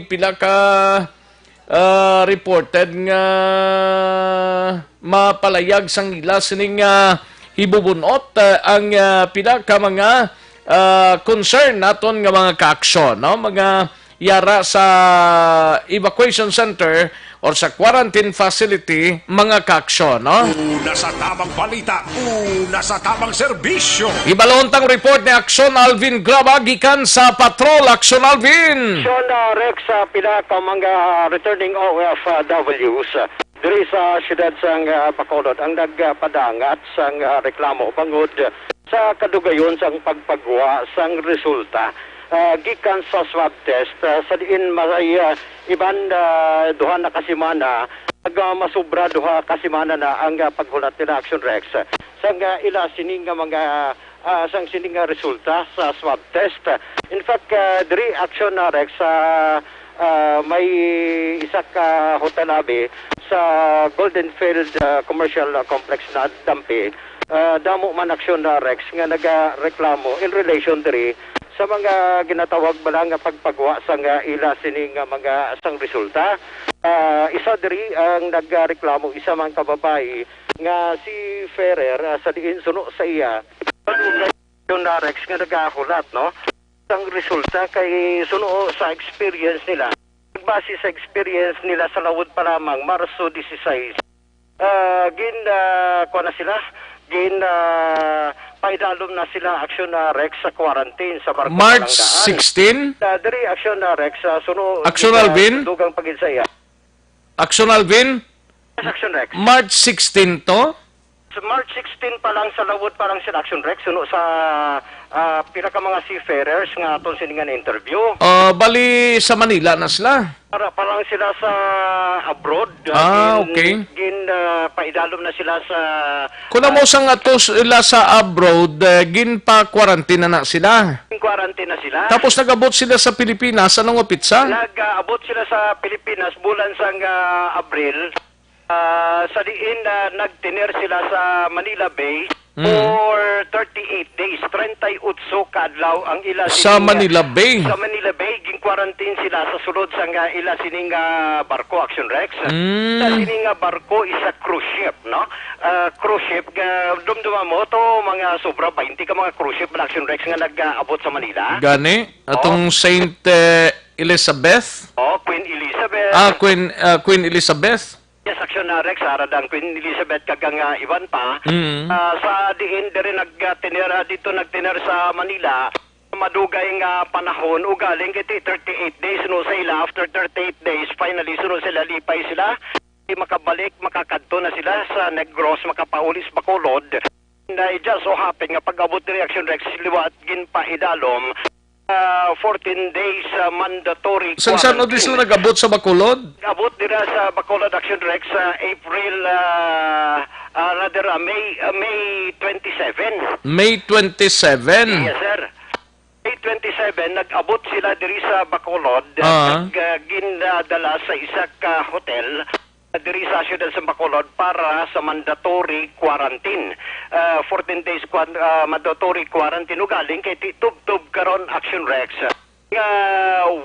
pila ka, ah, reported nga mapalayag sang ila sining, ah, hibubunot, ah, ang, ah, pila ka mga, ah, concern naton nga mga kaaksyon, no? Mga yara sa evacuation center or sa quarantine facility, mga kaaksyon, no? Una sa tamang balita, una sa tamang serbisyo. Ibalon tang report ni Aksyon Alvin Graba gikan sa Patrol. Aksyon Alvin! Aksyon, ah, Rex, sa pila ka mga returning O F Ws, ah, diri sa siyudad sang, ah, Bacolod ang nagpadangat sang, ah, reklamo bangod sa kadugayon sang pagpagwa sang resulta, ah, gikan sa swab test, ah, sa diin may, ah, iban, ah, duha na ka semana, ag, ah, masubra duha ka semana na ang, ah, paghulat nila, Action Rex, sang, ah, ila sini nga mga, ah, sang sini nga resulta sa swab test. In fact, ah, diri, Action, ah, Rex, ah, ah, may isa ka hotel lobby sa Golden Field, ah, Commercial, ah, Complex na Dampi. Ah, damo man, Aksyon, ah, Rex, nga nagareklamo in relation diri sa mga ginatawag bala nga pagpagwa sang ila sini nga mga sang resulta. Ah, isa diri ang nagreklamo, isa man ka babayi nga si Ferrer, ah, sa diin suno sa iya, Aksyon, ah, Rex, nga nagahulat, no? Ang resulta kay suno sa experience nila, base sa experience nila sa laod pa lamang Marso dieciséis, ah, gin, ah, kuwan na sila, gin, ah, paidalom na sila, Aksyon, ah, Rex, sa quarantine sa Marco March Palangaan. sixteen? Ah, diri, Aksyon, ah, Rex, ah, suno Aksyon, gin, ah, Alvin? Dugang pa gid sa iya. Aksyon, Alvin? Yes, Aksyon, Rex. March sixteen to? Sa March sixteen pa lang, sa laod pa lang sila, Aksyon, Rex, suno sa, ah, pila ka mga seafarers nga aton sini nga na-interview. Ah, bali sa Manila na sila? Para pa lang sila sa abroad, ah, Ah, gin-, okay. gin-, ah, paidalom na sila sa, Kung ah, amo sang ato sila sa abroad, eh, ginpa-quarantine na na sila. Quarantine na sila. Tapos nag-abot sila sa Pilipinas, anong petsa? Nag-abot sila sa Pilipinas bulan sang, ah, Abril. Ah, sa diin, ah, nagtener sila sa Manila Bay. Mm. for thirty-eight days, treinta y ocho ka adlaw ang ila Sa sining, ah, Manila Bay. sa Manila Bay, gin-quarantine sila sa sulod sang, ah, ila sining, ah, barko, Action Rex. Mm. Sa sining, ah, barko is a cruise ship, no? Ah, cruise ship, ah, dumduma mo to, mga sobra twenty ka mga cruise ship, Action Rex, nga nag-aabot sa Manila. Gani, atong Oh. Saint, eh, Elizabeth? Oh, Queen Elizabeth. Ah, Queen, ah, Queen Elizabeth. Yes, Action Rex, ara dang Queen Elizabeth kag ang, ah, iban pa. Mm. Ah, sa diin diri nagtiner, ah, dito nagtiner sa Manila, madugay nga panahon, ugaling kay thirty-eight days, no, sa ila. After thirty-eight days, finally, suno sila, lipay sila. Di makabalik, makakadto na sila sa Negros, makapauli sa Bacolod. Na it just so happen nga pag-abot diri, Action Rex, liwat ginpaidalom, ah, fourteen days, ah, mandatory Sang san o di quarantine. sila nag-abot sa Bacolod? Abot dira sa Bacolod, Action Rex, sa April, ah, ah, rather, ah, May, ah, May twenty-seven. May twenty-seven? Yes, sir. May twenty-seven, nag-abot sila diri sa Bacolod, Ah. nag, ah, gindala sa isa ka hotel diri sa siyudad sa Bacolod para sa mandatory quarantine. Ah, fourteen days quan-, ah, mandatory quarantine. Ugaling kay ti-, tubtob karon, Action Rex, nga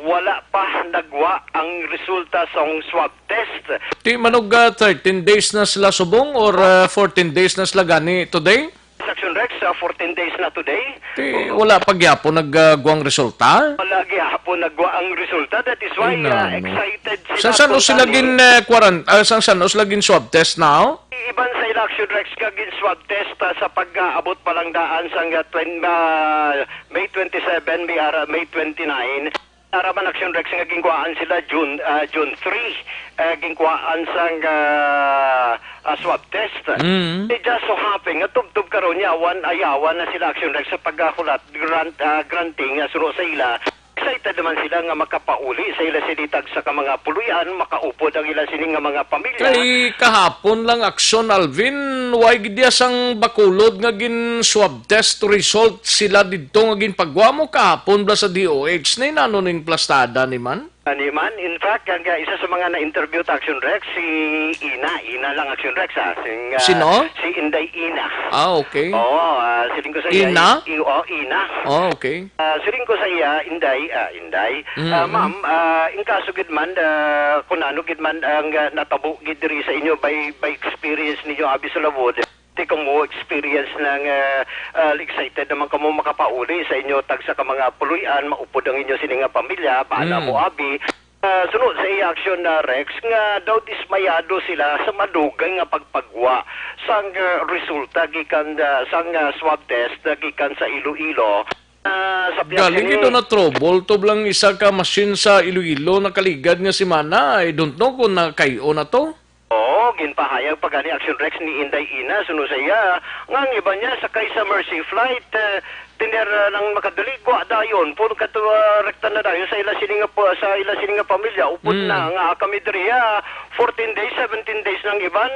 wala pa nagwa ang resulta sang swab test. Ti manog, ah, thirteen days na sila subong or, ah, fourteen days na sila gani today? Action Rex, ah, fourteen days na today. Ti wala pa gyapon nag, ah, guwang resulta? Wala gyapon nagwa ang resulta. That is why, Ay, ah, nano. excited sila Sa saan o kung sila gani. gin, eh, quarant-, ah, sa saan o sila gin swab test now? Iban sa ila, Action Rex, ka gin swab test, ah, sa pag-aabot pa lang daan sang, ah, twen-, ah, May twenty-seven, May, ara, May twenty-nine. Ara man, Action Rex, nga ginkuhaan sila June, ah, June three, ah, ginkuhaan sang, ah, ah, swab test. Mm. It just so happen nga tubtob karon yawan, ayawan na sila, Action Rex, sa pagkakulat grant, ah, granting nga suno sa ila. Excited naman sila nga makapauli sa ila sini tagsa ka mga puloy-an, makaupod ang ila sini nga mga pamilya. Kay kahapon lang, Action, Alvin, way gid iya sang Bacolod nga gin swab test result sila didto nga ginpagwa mo kahapon bala sa D O H ni, nano ning plastada ni man? Ani man, in fact, ang, ah, isa sa mga na-interview ta, Action Rex, si Ina, Ina lang, Action Rex, ah, sing, ah, Sino? si Inday Ina. Ah, okay. Oo, ah, siling ko sa iya, Ina? i-, i-, oh, Ina. Oh, okay. Ah, siling ko sa iya, Inday, ah, Inday. Mm. Ah, ma'am, ah, in kaso gid man, ah, kung ano gid man ang, ah, natabo gid diri sa inyo by, by experience ninyo abi sa lawod, ti kamo experience nang, ah, ah, excited naman kamo makapauli sa inyo tagsa ka mga puloy-an, maupod ang inyo sini nga pamilya, bana Mm. mo abi. Ah, suno sa iya, Action, ah, Rex, nga daw dismayado sila sa madugay nga pagpagwa sang, ah, resulta gikan, ah, sang, ah, swab test, ah, gikan sa Iloilo. Ah, sa Galing piyaksin ito na trouble. Tublang isa ka machine sa Iloilo nakaligad nga semana. I don't know kung nakay-o na to. Oo, ginpahayag pa gani, Action Rex, ni Inday Ina, suno sa iya, nga ang iban niya sakay sa Mercy flight, eh, tiner, ah, lang makadali, gwa dayon, puro kato, ah, rekta na dayon sa ila sini nga pa-, sa ila sini nga pamilya, upod Mm. na nga kami diri, ah, fourteen days, seventeen days nang iban.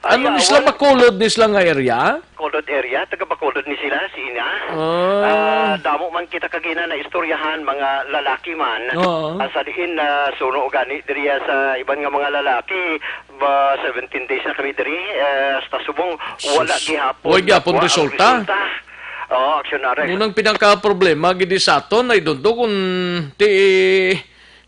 Ano ni sila, Ayawan. Bacolod ni sila nga area? Bacolod area, taga Bacolod ni sila, si Ina. Ah. Ah, damo man kita kagina na istoryahan, mga lalaki man. Oo. Ah, sa diin na suno gani diriya sa iban nga mga lalaki, ba, seventeen days na kami diri, eh, hasta subong, wala Sus. gihapon Wala gihapon nakuha ang resulta. resulta. Oo, Action Rex. Unang pinaka-problema gid sa aton, I don't know kung ti-,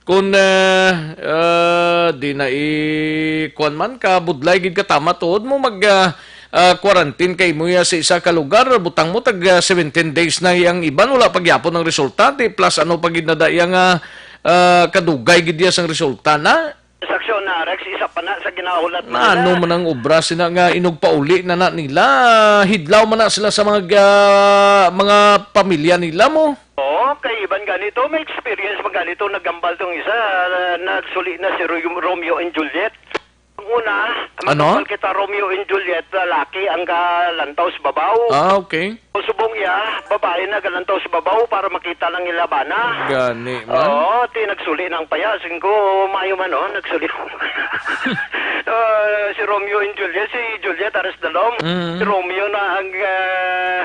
Kung, ah, ah, di na i-, kuwan man, kabudlay gid ka tama, tuod mo mag, ah, ah, quarantine kay mo ya sa isa ka lugar, butang mo tag, ah, seventeen days na yang iban, wala pa gyapon ang resulta, di plus ano pa gid na da iya nga, ah, kadugay gid iya sang resulta na. Sa aksyon na, Rex, isa pa na sa ginahulat na Ano nila. man ang obra sina nga inugpauli na na nila, hidlaw man na sila sa mga, ah, mga pamilya nila mo. Oo, kay iban ganito, may experience man ganito, naghambal tong isa, ah, nagsuli na si Ro-, Romeo and Juliet. Ang una, Ano? maghambal kita Romeo and Juliet, lalaki ang galantaw sa babaw. Ah, okay. Ang subong iya, babae na galantaw sa babaw para makita lang ila bana. Gani man. Oo, ti nagsuli ng paya. Singko, mayo man, oh, nagsuli. Ah, si Romeo and Juliet, si Juliet aras dalom. Mm. Si Romeo na ang, ah,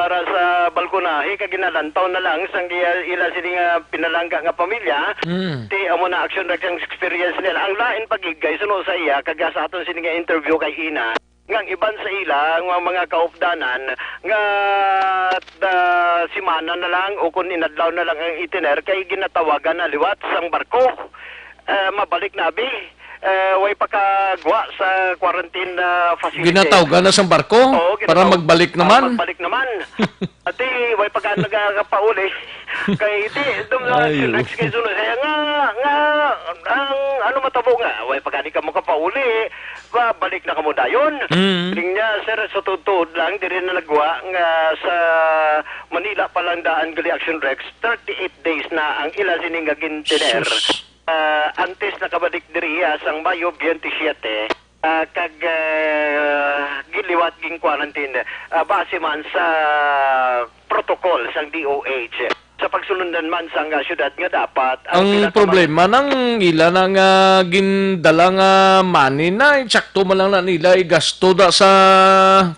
ara sa balkonahe, kag ginalantaw na lang sang iya, ila sini nga pinalangga nga pamilya. Mm. Ti amo na action, nag-, ang experience nila. Ang lain pa gid, guys, ano sa iya, kag sa aton sini nga interview kay Ina, Nga ang iban sa ila nga mga kaupdanan nga, ah, simana na lang o kun inadlaw na lang ang itiner kay ginatawagan na liwat sang barko. Eh, mabalik na abi. Eh, way pakagwa sa quarantine, ah, facility. Ginatawgan na sang barko Oo, para ginataw- magbalik ah, naman. magbalik naman. Ati, way pa gani nagakapauli. Kay di, dum na Ay, Action oo. Rex kay sunod. Kaya nga, nga, ang ano matabo nga, way pa gani kamo kapauli, ba, balik na kamo dayon. Mm. Ling niya, sir, sa tuod-tuod lang, diri na nagwa nga sa Manila pa lang daan gali Action Rex, thirty-eight days na ang ila sini nga gintiner. Sus. Ah, antes nakabalik diri, ah, sang Mayo twenty-seven, ah, kag, ah, giliwat ging quarantine, ah, base man sa protocol sang D O H. Sa pagsunundan man sang, ah, syudad nga dapat ang Ang pinakama- problema nang ila na nga gindala nga money na, eh, sakto man lang na nila igasto da sa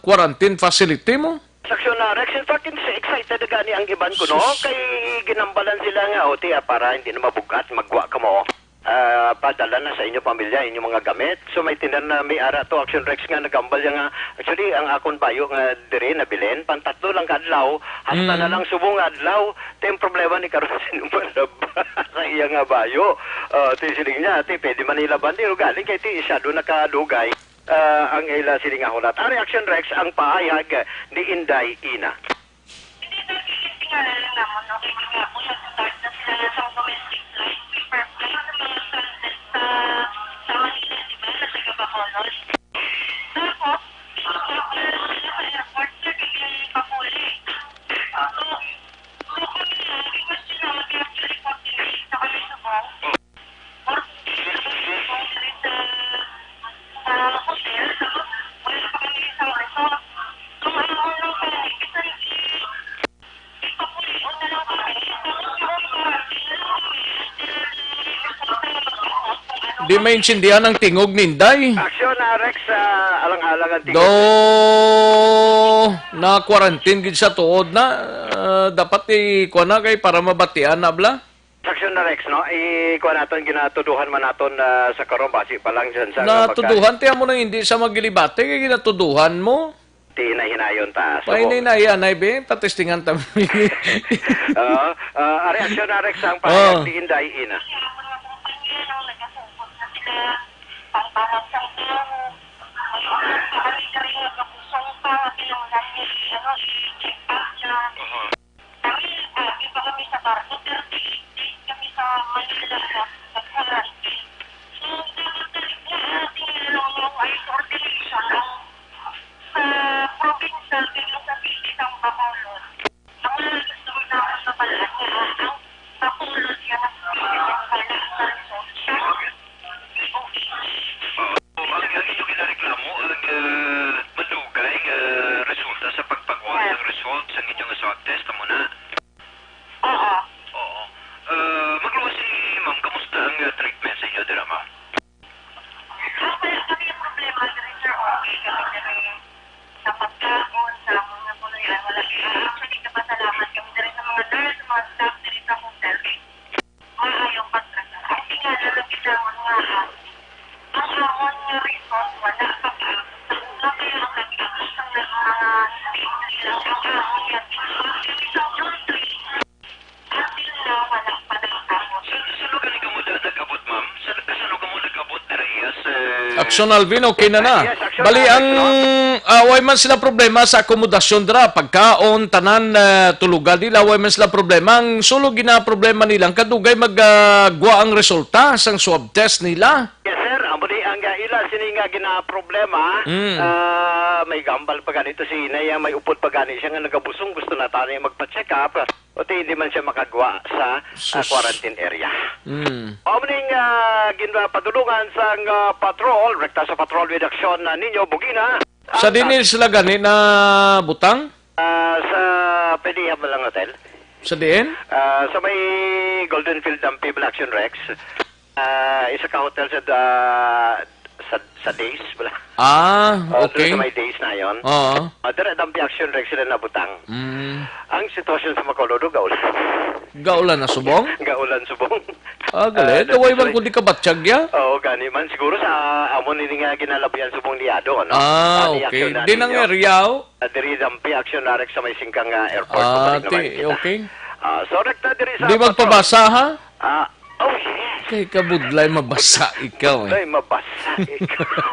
quarantine facility mo. Saksyon na, Rex, in fact, ins-, excited na gani ang iban ko, no? Sus. Kay ginambalan sila nga, "O, tiya, para hindi na mabugat, magwa ka mo. Ah, padala na sa inyo pamilya, inyong mga gamit." So, may tinan na may ara to, Action Rex, nga nagambal siya nga, "Actually, ang akon bayo nga dire nabilin, pantatlo lang ka adlaw, hasta Mm. na lang subo nga adlaw." Ti ang problema ni karon sa inyong panlaba sa iya nga bayo. Ah, ti siling niya, ti pwede man ilaban, ti galing kay ti isyado nakadugay. Ah, ang ila sini nga hulat. Ang reaksyon, Rex, ang pahayag ni Inday Ina. Hindi na gigintinganan lang namon, no? Kay mga buya, start na sila na sa domestic flight, paper flight, sa mga transit sa, sa Manila, di ba? Sa taga Bacolod. Tapos, pag-, pag-, sa airport, sir, hindi papuli. So, so kami, ah, request yun na mag-report din sa kami sa Bong. Di maintindihan ang tingog ni Inday. Aksyon na, Rex, ah, alang-alang ang tingog. Do na quarantine gid sa tuod na, ah, dapat i-, kuwan na kay para mabatian na bala. Saksyon na, Rex, no? I-, kuha naton, ginatuduhan man naton, ah, sa karon, basi pa lang dyan sa Natuduhan, tiyan mo nang hindi sa magilibate, kay ginatuduhan mo. Ti hinay-hinayon ta. So, Pahinay na yan, ay, be, tatistingan ta. Oo. Ah, ang reaksyon na, Rex, ang pahayag Oo. ni Inday Ina. Pangtawag sa tao, may ulat pa kami diri nga gabusong pa, kinahanglan ni, ano, i-check up siya. Kami, ah, di pa kami sa barko, thirty-eight days kami sa Manila na nag-quarantine. So, dapat na, na, tinulong yung ay coordination ang sa provincial, dito sa city ng Bacolod. Ang mga gusto ko na sa pala, ang Bacolod, yung wala sa resolution. Oo, ang, ang inyo ginareklamo, ang, ah, madugay nga resulta sa pagpakuha Yes. ng result sa inyong swab test, amo na? Oo. Oo. Ah, magluwas si ma'am, kamusta ang, ah, treatment sa inyo dira, ma'am? Ah, wala kami problema diri, sir. Okay kami diri sa pagkaon, sa mga puloy-an, wala kami. Ah, actually, nagpasalamat kami diri sa mga nurse, mga staff diri sa hotel. Kay Maayo pa talaga. Ang tingala na kita mo nga, ah, ang amon nga result wala pa kaabot. Sa una kaya ang nag-abot ang nag-, mga state nila, ang amon nga result. Kami sa June three, until now, wala pa nag-abot. Sa, sa lugar ni kamo da-, nag-abot, ma'am? Sa, sa lugar mo nag-abot, dira, yes, eh. Action Alvin, okay na na. Yes, Action Bali, Alvin, ang, no? Ah, way man sila problema sa akomodasyon dira, pagkaon, tanan, ah, tulugan nila, way man sila problema. Ang sulo ginaproblema nila, ang kadugay mag, ah, gwa ang resulta sang swab test nila. Yes, sir. Amo ni ang, ah, ila sini nga ginaproblema. Mm. Ah, may gambal pa ganito si Inay, ah, may upod pa gani siya nga nagabusong, gusto na tani magpa-check up. O ti hindi man siya makagwa sa, ah, Sus. quarantine area. Mm. Amo ning, ah, ginpadulungan sang, ah, patrol, rekta sa patrol with action na ninyo, Bugina. Sa Ang dinhi sila gani na butang? Ah, sa Pediha Malang Hotel. Sa diin? Ah, sa may Golden Field Dampi, Black Action Rex. Ah, isa ka hotel sa da-, sa, sa days, wala. Ah, Oh, okay. Sa may days na yon. Oo. Ah, dira dampi action rek sila nabutang. Mm. Ang sitwasyon sa Bacolod, gaulan. Gaulan na subong? Gaulan subong. Ah, gali. Ah, Daway man kundi kabatyag ya? Oo, gani man. Siguro sa amon ini nga ginalabihan subong ni Ado, ano? Ah, Ani okay. action na Di na ninyo. nga area, oh. Ah, diri dampi action na rek sa may singkang, ah, airport. Ah, Pabalik naman ti-, kita. okay. Ah, so, rekta diri sa Di patrol. magpabasa, ha? Ah, oh, yes. Kay kabudlay mabasa ikaw, eh. Ay, mabasa ikaw.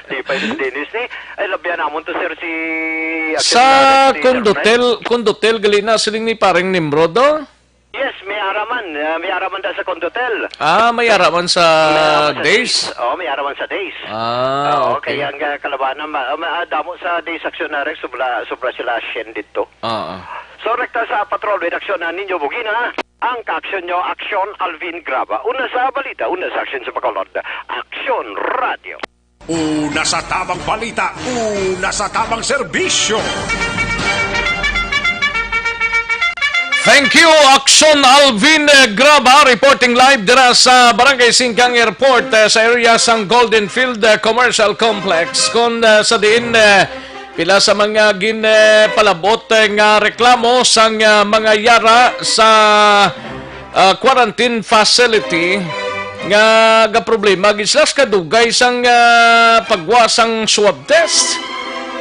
Di pa yung Dennis, eh. Ay, labihan namon to, sir, si Action Sa Director, si Sir Condotel, Condotel, gali na, siling ni pareng Nimrod, oh? Yes, may araman. Ah, may araman da sa Condotel. Ah, may araman sa May araman sa days? Oh, may araman sa days. Ah, Oo, okay. Kaya ang, ah, kalabanan, ma-, ah, ma-, ah, damo sa days action na rin, sobra, sobra sila shen dito. Oo. So, rekta sa patrol with action na ninyo, Bugina. Ang kaaksyon nyo, Aksyon Alvin Graba. Una sa balita, una sa aksyon sa Bacolod. Aksyon Radio. Una sa tamang balita, una sa tamang serbisyo. Thank you, Aksyon Alvin, eh, Graba, reporting live dira sa Barangay Singkang Airport, eh, sa area sang Golden Field, eh, Commercial Complex. Kung, eh, sa diin, eh, Pila sa mga gin, eh, palabot, eh, nga reklamo sang, ah, mga yara sa, ah, quarantine facility nga gaproblema gid sila sa kadugay sang, ah, pagwa sang swab test.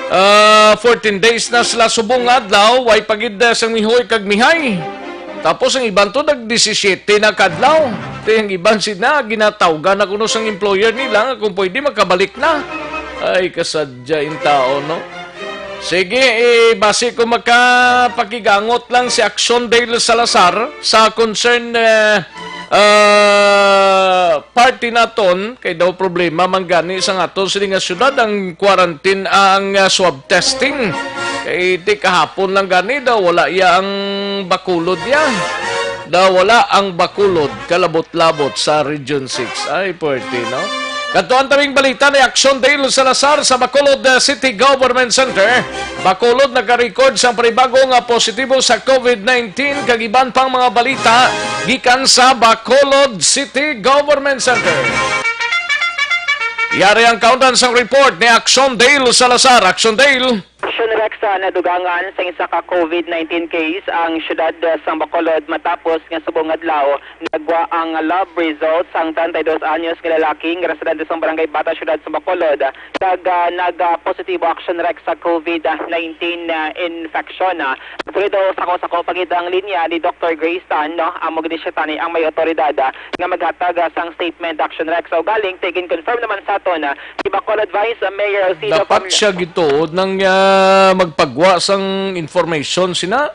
Ah, fourteen days na sila subong nga adlaw, way pa gid, eh, sang mihoy kag mihay. Tapos ang iban to nag disisiete na kadlaw. Ti ang iban sina ginatawgan na kuno sang employer nila nga kung pwede makabalik na. Ay, kasadya in tao, no? Sige, eh, basi ko makapakigangot lang si Action Dale Salazar sa concern, eh, ah, party naton, kay daw problema man gani sa aton sini nga syudad ang quarantine, ang, ah, swab testing. Kay ti kahapon lang gani daw wala iya ang Bacolod iya. Daw wala ang Bacolod, kalabot-labot sa Region six. Ay, pwerte, no? Kadto ang tabing balita ni Action Dale Salazar sa Bacolod, uh, City Government Center. Bacolod nagka-record sang panibago nga positibo sa COVID nineteen, kag iban pang mga balita gikan sa Bacolod City Government Center. Yari ang kaundan sang report ni Action Dale Salazar. Action Dale. Action Rex, ah, nadugangan sang isa ka COVID nineteen case ang siyudad, ah, sang Bacolod matapos nga subong adlaw nagwa ang lab results sang treinta y dos anyos nga lalaki nga residente sang Barangay Bata, siyudad sa Bacolod, kag, ah, nag, ah, positibo, Action Rex, sa COVID nineteen, ah, infection, ah. Actually, daw sako-sako pa gid ang linya ni Doktor Grace Tan, no? Amo gid siya tani ang may awtoridad, ah, nga maghatag, ah, sang statement, Action Rex. So, galing, ti gin-confirm naman sa aton, ah, si Bacolod Vice Mayor Alcido Dapat Fam- siya gituod nang, ah, magpagwa sang information sina?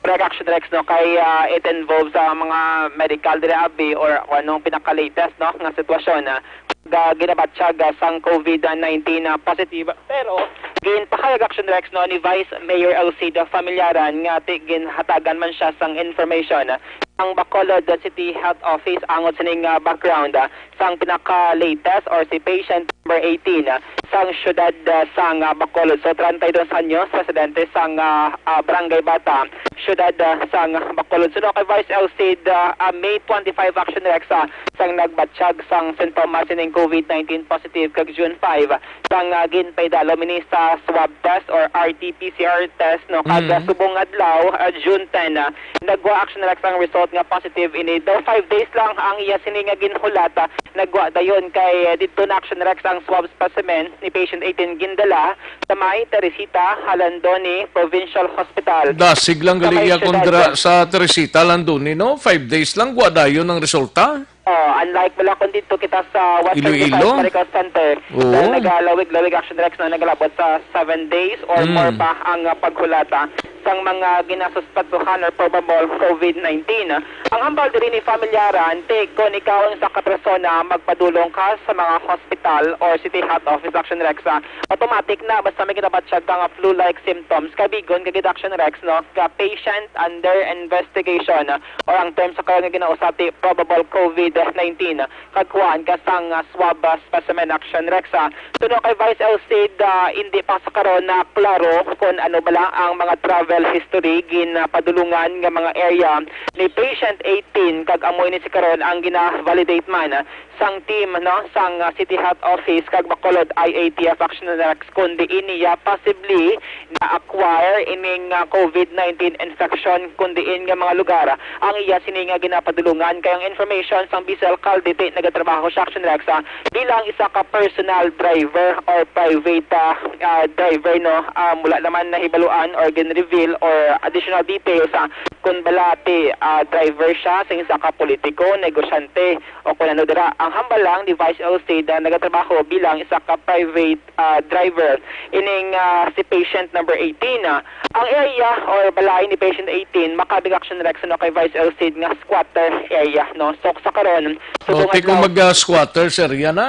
Correct, Action Rex, no, kay, ah, it involves sa mga medical diri abi or kung anong pinaka-latest, no, nga sitwasyon, ah, ga-, ginabatyag, ah, sang COVID nineteen na positive. Pero ginpahayag, Action Rex, no, ni Vice Mayor Alcido Familiaran nga ti-, ginhatagan man siya sang information, ah, ang Bacolod City Health Office angot sining, ah, background, ah, sang pinaka-latest or si patient number eighteen, ah, sang siyudad, ah, sang, ah, Bacolod. So, treinta y dos anyos, residente sang, ah, ah, Barangay Bata, siyudad, ah, sang Bacolod. Suno kay Vice Alcid, ah, ah, May twenty-five, Action Rex, ah, sang nagbatyag sang sintomas sining COVID nineteen positive kag June five, sang, ah, ginpaidalo mini sa swab test or R T P C R test, no, kag, Mm. ah, subong adlaw, ah, June ten, ah, nagwa, Action Rex, ang result nga positive ini. Daw five days lang ang iya sini nga ginhulat, ah, nagwa dayon kay, ah, didto na, Action Rex, ang swab specimen ni patient eighteen gindala sa may Teresita Halandoni Provincial Hospital. Dasig lang Sa gali may iya siyudad kundra sa Teresita Halandoni, no? Five days lang, gwa dayon ang resulta. Oh, unlike wala kung dito kita sa West Iloilo? Twenty-five Medical Center, Oo. na nagalawig-lawig, Action Rex, na nagalabot sa seven days or Mm. more pa ang, ah, paghulata sang mga ginasuspetsuhan or probable COVID nineteen. Ang hambal diri ni Familiaran, ti kon ikaw ang isa ka persona magpadulong ka sa mga hospital or City Health Office, Action Rex, ah, automatic na basta may ginabatyag ka nga flu-like symptoms, kabigon ka gid, Action Rex, no, ka patient under investigation. Or ang term sa karon nga ginausab ti probable COVID nineteen, kag kuhaan ka sang, ah, swab, ah, specimen, Action Rex, ah. Suno kay Vice Alcid, ah, hindi pa sa karon na klaro kon ano bala ang mga travel history ginapadulungan nga mga area ni patient eighteen, kag amo ini si karon ang gina-validate man, ah, sang team, no, sang, ah, City Health Office kag Bacolod I A T F Action Rex, kun diin niya possibly na-acquire ining, ah, COVID nineteen infection kun diin nga mga lugar ang iya sini nga ginapadulungan. Kay ang information sang Vice Alcalde ti nagatrabaho siya, Action Rex, ah, bilang isa ka personal driver or private, ah, ah, driver, no, ah, wala naman nahibaluan or gin-reveal or additional details, ah, kun bala ti, ah, driver siya sa isa ka politiko, negosyante, o kun ano dira. Ang hambal lang ni Vice Elcid, ah, nagatrabaho bilang isa ka private, ah, driver ining, ah, si patient number eighteen, ah. Ang area or balay ni patient eighteen, makabig, Action Rex, no, kay Vice Elcid nga squatter area, no. So, sa karon, O, subong ti kung adlaw mag, ah, squatters area na,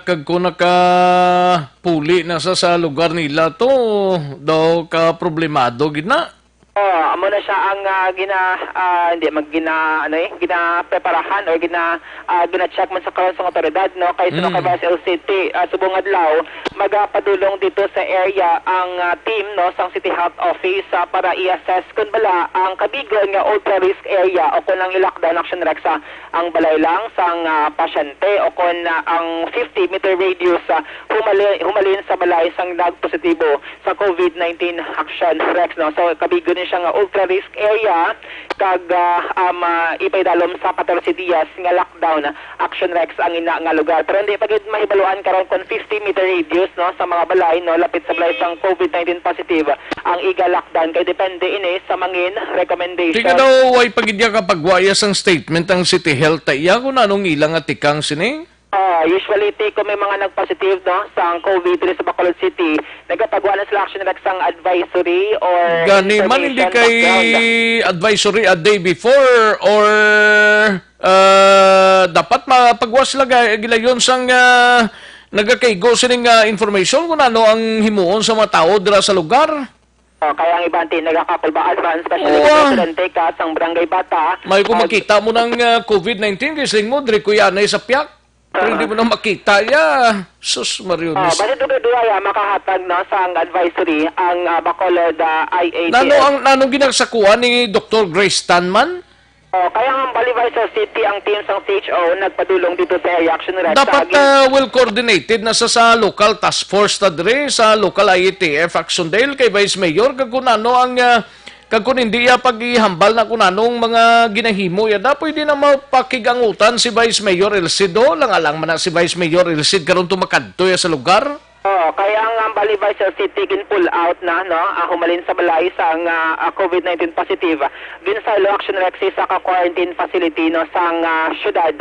kag kung nakapuli na sa, sa lugar nila to, daw ka problemado gid na. Oh, amo na siya ang, ah, gina-, ah, hindi, mag-, gina-, ano eh, ginapreparahan or gina-, ah, gina-check man sa karon sang otoridad, no? Kay sa Mm. Vice Elcid ti, ah, subong adlaw, magapadulong dito sa area ang, ah, team, no, sang City Health Office, ah, para i-assess kun bala ang kabigon nga ultra risk area o kun ang i-lockdown, Action Rex, ah, ang balay lang sang, ah, pasyente o kun, ah, ang fifty meter radius, ah, humali-, humalin sa balay sang nagpositibo sa COVID nineteen, Action Rex, no? So, kabigo ni siya nga ultra risk area kag, ah, um, ah, ipaidalom sa katorse dias nga lockdown, Action Rex, ang ina nga lugar. Pero hindi pa gid mahibaluan karon kung fifty meter radius, no, sa mga balay, no, lapit sa balay sang COVID nineteen positive ang iga lockdown, kay depende ini sa mangin recommendation. Tika daw, way pa gid niya kapagwaya sang statement ang City Health ta iya kung anong ilang atikang sini? Ah, usually, ti, kung may mga nag-positive, no, sa COVID diri sa Bacolod City, nagapagwa na sila, Action Rex, sang advisory or Gani man, hindi information kay background. Advisory a day before or, ah, dapat mapagwa sila ga-, gilayon sang, ah, nagakaigo sining, ah, information kung ano ang himuon sa mga tao dira sa lugar. Oh, kaya ang iban ti nagakakulbaan man, especially Wa. Kung residente ka sang Barangay Bata, May kung mag- makita mo ng, ah, COVID nineteen, kay siling mo, diri ko yan ay sa piyak. Pero hindi mo na makita ya. Sus, Mario, Ah, Miss. Bali, dugay-dugay, ah, makahatag, no, sang advisory ang, ah, Bacolod, ah, I A T F. Nano ang, nano ginagsakuan ni Doktor Grace Tan man? Oh, kaya ang Bali Vice City, ang team sang C H O nagpadulong dito sa area, Action Rex, Dapat, sa agi- ah, well coordinated na sa, sa local task force ta diri, sa local I A T F Action Dale kay Vice Mayor, kag kung ano ang, ah, kag kung hindi iya pag-ihambal na kung anong mga ginahimo ya da, pwede na mapakigangutan si Vice Mayor Elcid, oh. Lang-alang man na si Vice Mayor Elcid karon to makadto ya sa lugar. Oo, kaya ang, ang Bali Vice City gin-pull out na, no? Ah, humalin sa balay sang, ah, ah, COVID nineteen positive. Ginsaylo, Action Rex, sa ka quarantine facility, no, sang, ah, syudad.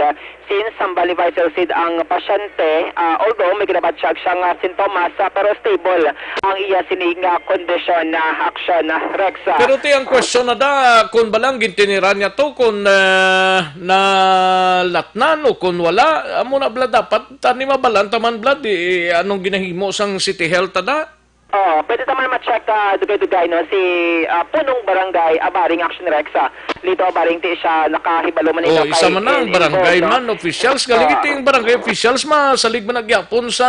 Since ang Bali Vice City ang pasyente, ah, although may ginabatyag siya nga sintomas, ah, pero stable ang iya sini nga kondisyon na, Action Rex. Pero ti ang question na da, kung balang gintiniran niya to, kung, ah, nalatnan o kung wala, amo na bala dapat Tani mabalan taman, Vlad, eh, anong ginahimo sang City Health, tada? Oh, pwede taman ma-check, ah, dugay-dugay, no, si, ah, punong barangay, ah, Baring Action Rex, ah. Lito, ah, Baring, ti siya nakahibalo man Oh, nila isa kay man ang in-, barangay involved, no? Man, officials. Galing Ah. Iti yung barangay officials, masalig man nagyapon sa,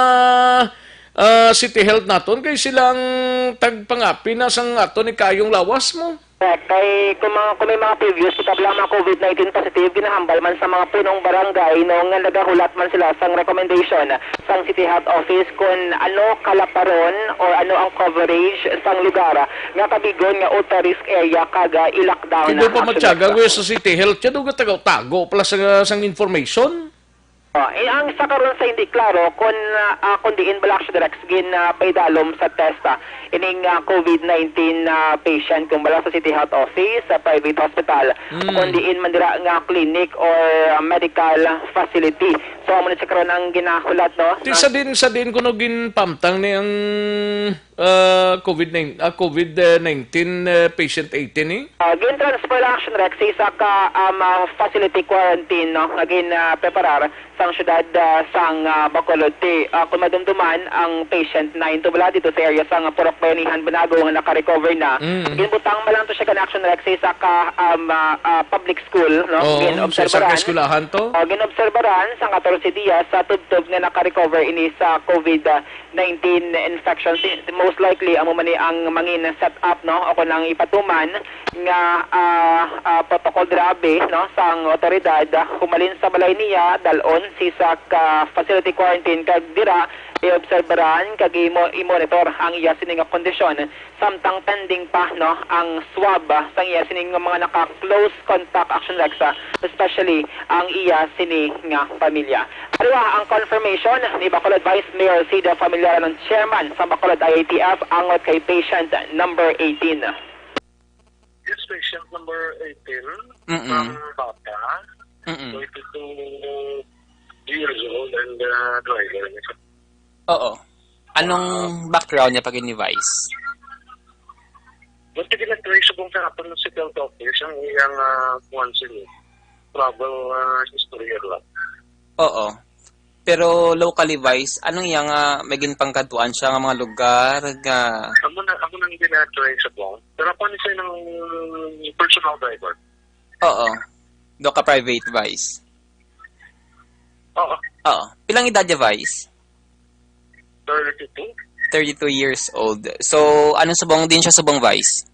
ah, City Health naton kay silang tagpangapi na sang aton ni kayong lawas mo. Correct. Kay kung mga, kung may mga previous kita lang mga COVID nineteen positive, ginahambal man sa mga punong barangay, no, nga nagahulat man sila sang recommendation sang City Health Office kung ano kalaparon or ano ang coverage sang lugar nga kabigon nga ultra risk area kag, ah, i-lockdown. Hindi na pa ang matyaga, Action Rex. Kuya, sa City Health, siya daw gatago-tago pala sa, sang information. Oh, eh, ang sa karon sa hindi klaro kung, ah, kung diin bala, Action Rex, gin, ah, paidalom sa test, ah, ining, ah, COVID nineteen, ah, patient, kung bala sa City Health Office, sa private hospital, Mm. kung diin man dira nga clinic or, ah, medical facility. So, amo na sa karon ang ginahulat, no? Ti sa din, sa din kuno ginpamtang ni ang ah, COVID nine, ah, COVID, eh, nineteen, eh, patient eighteen, eh? Ah, gin-transfer lang, Action Rex, sa isa ka, um, ah, facility quarantine, no, nga gin, ah, preparar sang syudad, ah, sang, ah, Bacolod. Ti, ah, kung madumduman, ang patient nine to bala dito sa area sang Purok Anihan Banago nga naka-recover na. Mm. Ginbutang man lang to siya kan Action Rex sa isa ka, um, ah, ah, public school, no? Oo, sa isang kaeskwelahan to? O, ginobserbaran sa katorse dias sa tubtob nga naka-recover ini sa COVID nineteen infection. Si, most likely, amo man ni ang mangin set up, no? O kung ang ipatuman nga, ah, ah, protocol grabe, no? Sa ang otoridad, ah, humalin sa balay niya, dalon si sa ka facility quarantine kag dira, i-obserbaran kag imo, i-monitor ang iya sini nga kondisyon. Samtang pending pa, no, ang swab, ah, sang iya sini nga mga naka-close contact Action Rex, ah, especially ang iya sini nga pamilya. Ariwa ang confirmation ni Bacolod Vice Mayor Cida Familiaran, chairman sa Bacolod I A T F, angot kay patient number eighteen. Yes, patient number eighteen, Mm-mm. From Bata, Mm-mm. Twenty-two years old and, uh, driver. Oo. Anong background niya pag ini-Vice? Buti ginag-trace subong sa aton sa health office ang iyang, ah, kuwan sila. Travel, ah, history lang. Oo. Pero locally, Vice, anong iya nga may ginpangkadtuan siya nga mga lugar nga Amo na, amo nang gina-trace subong. Pero ako ni siya ng personal driver. Oo. Do ka private, Vice? Oo. Oo. Pilang edad niya, Vice? Thirty-two. Thirty-two years old. So, anong subong din siya subong, Vice?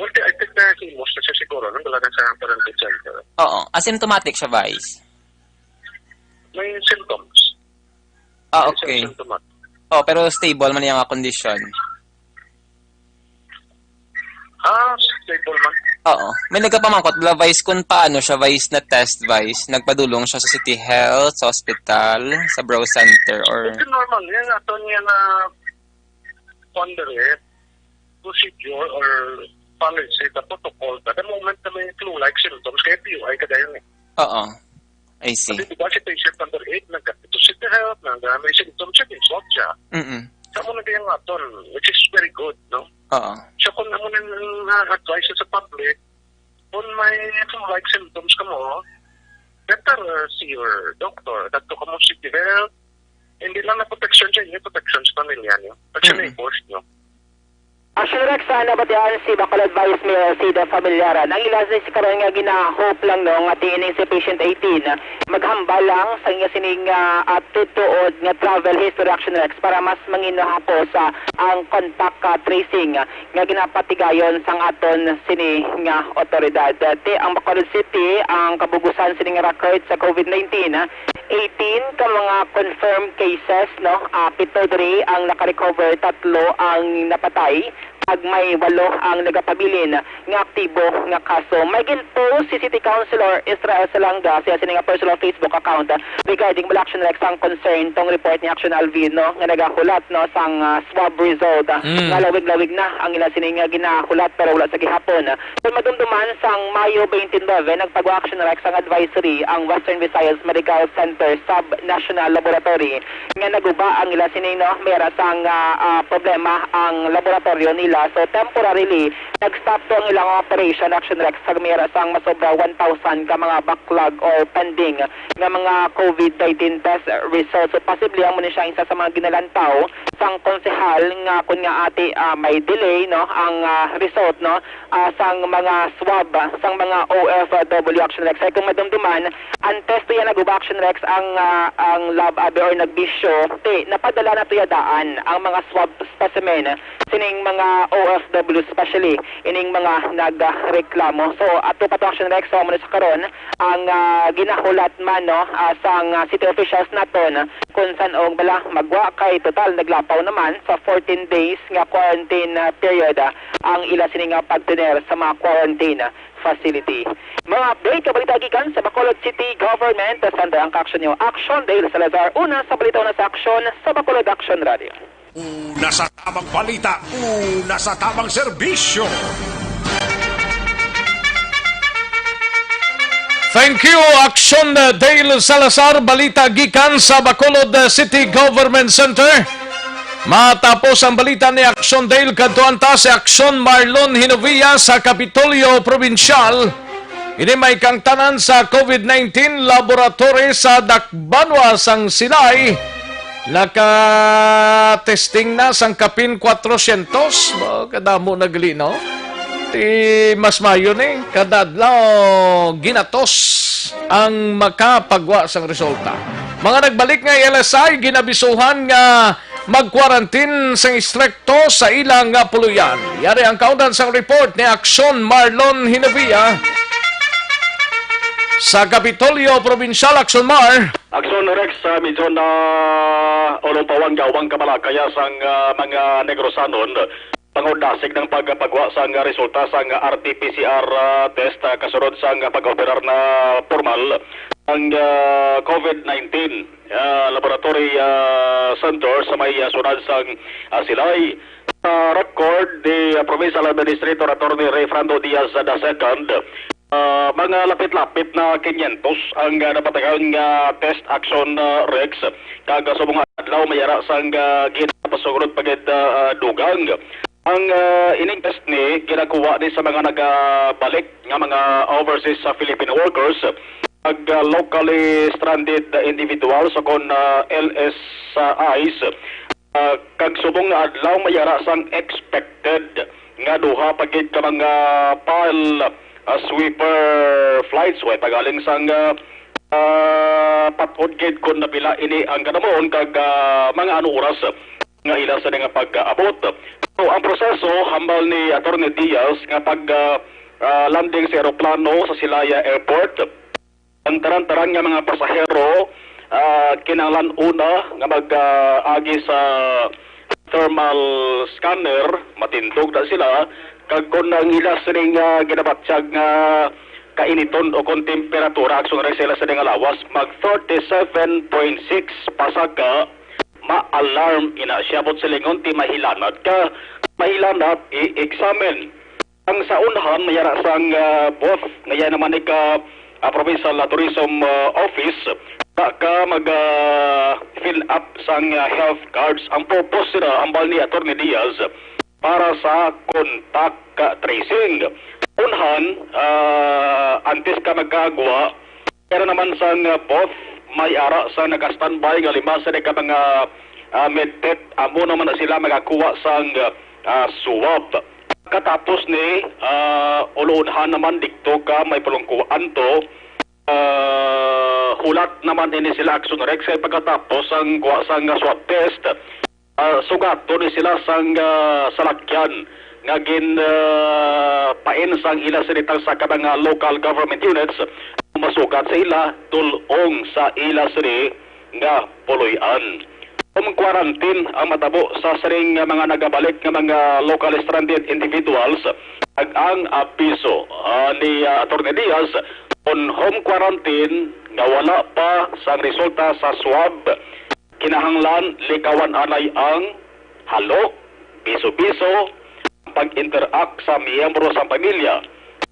Well, I think na himos na siya siguro, nang wala na sa quarantine center. Oo. Asymptomatic siya, Vice? May symptoms. Ah, May okay. Symptomatic. Oh, pero stable man yung kondisyon. Ah, stable man. Oo. May nagkapamangkot bala, Vice, kung paano siya, Vice, na-test, Vice? Nagpadulong siya sa City Health, sa hospital, sa Bro Center, or Ito normal. Yan ato niya na on the rep, procedure or policy, the protocol, the moment na may flu-like symptoms, kaya P U I ka dahil eh. Oo. I see. Kasi diba si patient number eight, nagkakito siya sa health, nag-, may symptoms siya, may swab siya. Mm-mm. Sa mo na kaya nga ton, which is very good, no? Oo. So kung amo nang, uh, advice sa public, kung may flu-like symptoms ka mo, better, uh, see your doctor. Dadto ka mo sa City Health, hindi lang na protection sa inyo, protection sa pamilya niyo. At sa Mm. neighbors niyo. Action Rex, sa nabatian si Bacolod Vice Mayor Cida Familiaran. Ang ila sa karon nga gina-hope lang, no, nga tiining si patient eighteen, maghambal lang sa iya sining, ah, ah, tutuod nga travel history, Action Rex, para mas manginhapos sa ang contact, ah, tracing nga ginapatigayon sang aton sini nga otoridad. Ti ang Bacolod City ang kabugusan sini nga record sa COVID nineteen, ah, eighteen ka mga confirmed cases, no? Ah, pito diri ang naka-recover, tatlo ang napatay, kag may walo ang nagapabilin nga aktibo nga kaso. May gin-post si City Councilor Israel Salanga sa iya sini nga personal Facebook account, ah, regarding bala, Action Rex, ang concern tong report ni Action Alvino nga nagahulat, no, sang, ah, swab result, ah, Mm. nga lawig-lawig na ang ila sini nga ginahulat pero wala sa gihapon. Sa madumduman, sang Mayo twenty-nine, nagpagawa, Action Rex, ang advisory ang Western Visayas Medical Center Sub-National Laboratory nga naguba ang ila sini, no, may ara sang, ah, ah, problema ang laboratoryo nila. So, temporarily, nag-stop to ang ilang operation, Action Rex, sa may ara sang masobra one thousand ka mga backlog or pending nga mga COVID nineteen test results. So, posible amo ni siya isa sa mga ginalantaw sang konsehal nga kun nga ati, ah, may delay, no, ang, ah, result, no, ah, sang mga swab, ah, sang mga O F W, Action Rex. Kay kung madumduman, antes to yan nag-uba, Action Rex, ang, ah, ang lab abi or nagbisyo, ti, napadala na to ya daan ang mga swab specimen sining mga O F W, especially ining mga nagreklamo. So, ato pa to, Action Rex, so, amo na sa karon, ang, ah, ginahulat man, no, ah, sang, ah, city officials naton, kung san-o bala magwa, kay total naglapaw naman sa fourteen days nga quarantine, ah, period, ah, ang ila sini nga pagtener sa mga quarantine facility. Mga update nga balita gikan sa Bacolod City Government Center, ang kaaksyon niyo, Action Dale Salazar, una sa balita, una sa aksyon sa Bacolod Action Radio. Una sa tamang balita, una sa tamang serbisyo. Thank you, Action Dale Salazar. Balita gikan sa Bacolod City Government Center. Matapos ang balita ni Action Dale, kadtuan ta si Action Marlon Hinovia sa Kapitolyo Probinsyal. Ini may kaangtanan sa COVID nineteen laboratory sa Dakbanwa sang Silay. Naka-testing na sang kapin kwatrocientos. Ba, kadamo na gali, no? Ti mas mayo ni, kada adlaw ginatos ang makapagwa sang resulta. Mga nagbalik nga L S I, ginabisuhan nga mag-quarantine sang istrikto sa ila nga puloy-an. Yari ang kaundan sang report ni Action Marlon Hinavia sa Kapitolyo Probinsyal. Action Mar. Action Rex, ah, medyo na ulumpawan gawang kabalakaya sang, ah, mga Negrosanon. Tungod dasig ng pagpagwa sang resulta sang R T P C R, ah, test, ah, kasunod sang pag-operar na formal ang, ah, COVID nineteen, ah, laboratory, ah, center sa may, ah, sunad sang, ah, Silay. Sa record ni, ah, Provincial Administrator Attorney Ray Fernando Diaz the second, ah, mga lapit-lapit na quinientos ang, ah, napatagan nga test, Action, ah, Rex. Kag, ah, subong adlaw may ara sang, ah, ginapasugrod pa gid, ah, ah, dugang. Ang, ah, ining test ni ginakuha ni sa mga nagabalik nga mga overseas sa Filipino workers, ag, ah, locally stranded individuals o kon, ah, L S Is. Ah, kag subong nga adlaw may ara sang expected nga duha pa gid ka mga pile, ah, sweeper flights way pagaling sang, ah, ah, patod gid kon napila ini ang kanamuon kag, ah, mga ano oras nga ila sa nga pag-abot. So, ang proseso hambal ni Attorney Diaz nga pag, ah, ah, landing sa eroplano sa Silaya Airport, ang taran-taran nga mga pasahero, ah, kinahanglan una nga mag, ah, agi sa thermal scanner, matindog na sila, kag kon ang ila sining, ah, ginabatyag nga kainiton o kon temperatura, Action Rex, sila sining nga lawas, mag thirty-seven point six pasaka, ma-alarm ina siya. But silingon ti mahilanat ka, mahilanat i-examine. Ang sa unhan, may ara sang, ah, booth, nga yan naman ika, ah, Provincial, ah, Tourism, ah, Office, ka, ka mag, ah, fill up sang, ah, health cards. Ang purpose sila, hambal ni Attorney Diaz, para sa contact, ah, tracing. Unhan, ah, antes ka magkagwa, pero naman sang, ah, booth, may ara sa naka-standby nga lima sa ka mga, ah, medtech, amo naman na sila magakuha sang, ah, swab. Katapos ni, ah, uluunhan naman dikto ka may pulungkuan to, ah, hulat naman ini sila, Action Rex, kay pagkatapos ang kuha sang swab test, ah, sugaton ni sila sang, ah, salakyan nga gin, ah, pain sang ila sini tang sa ka mga local government units, masugat sa ila dul-ong sa ila sini nga puloy-an. Home quarantine ang matabo sa sining nga mga nagabalik nga mga locally stranded individuals, kag ang abiso, ah, ni, ah, Attorney Diaz, kon home quarantine nga wala pa sang resulta sa swab, kinahanglan likawan anay ang halok, biso-biso, pag-interact sa miyembro sa pamilya.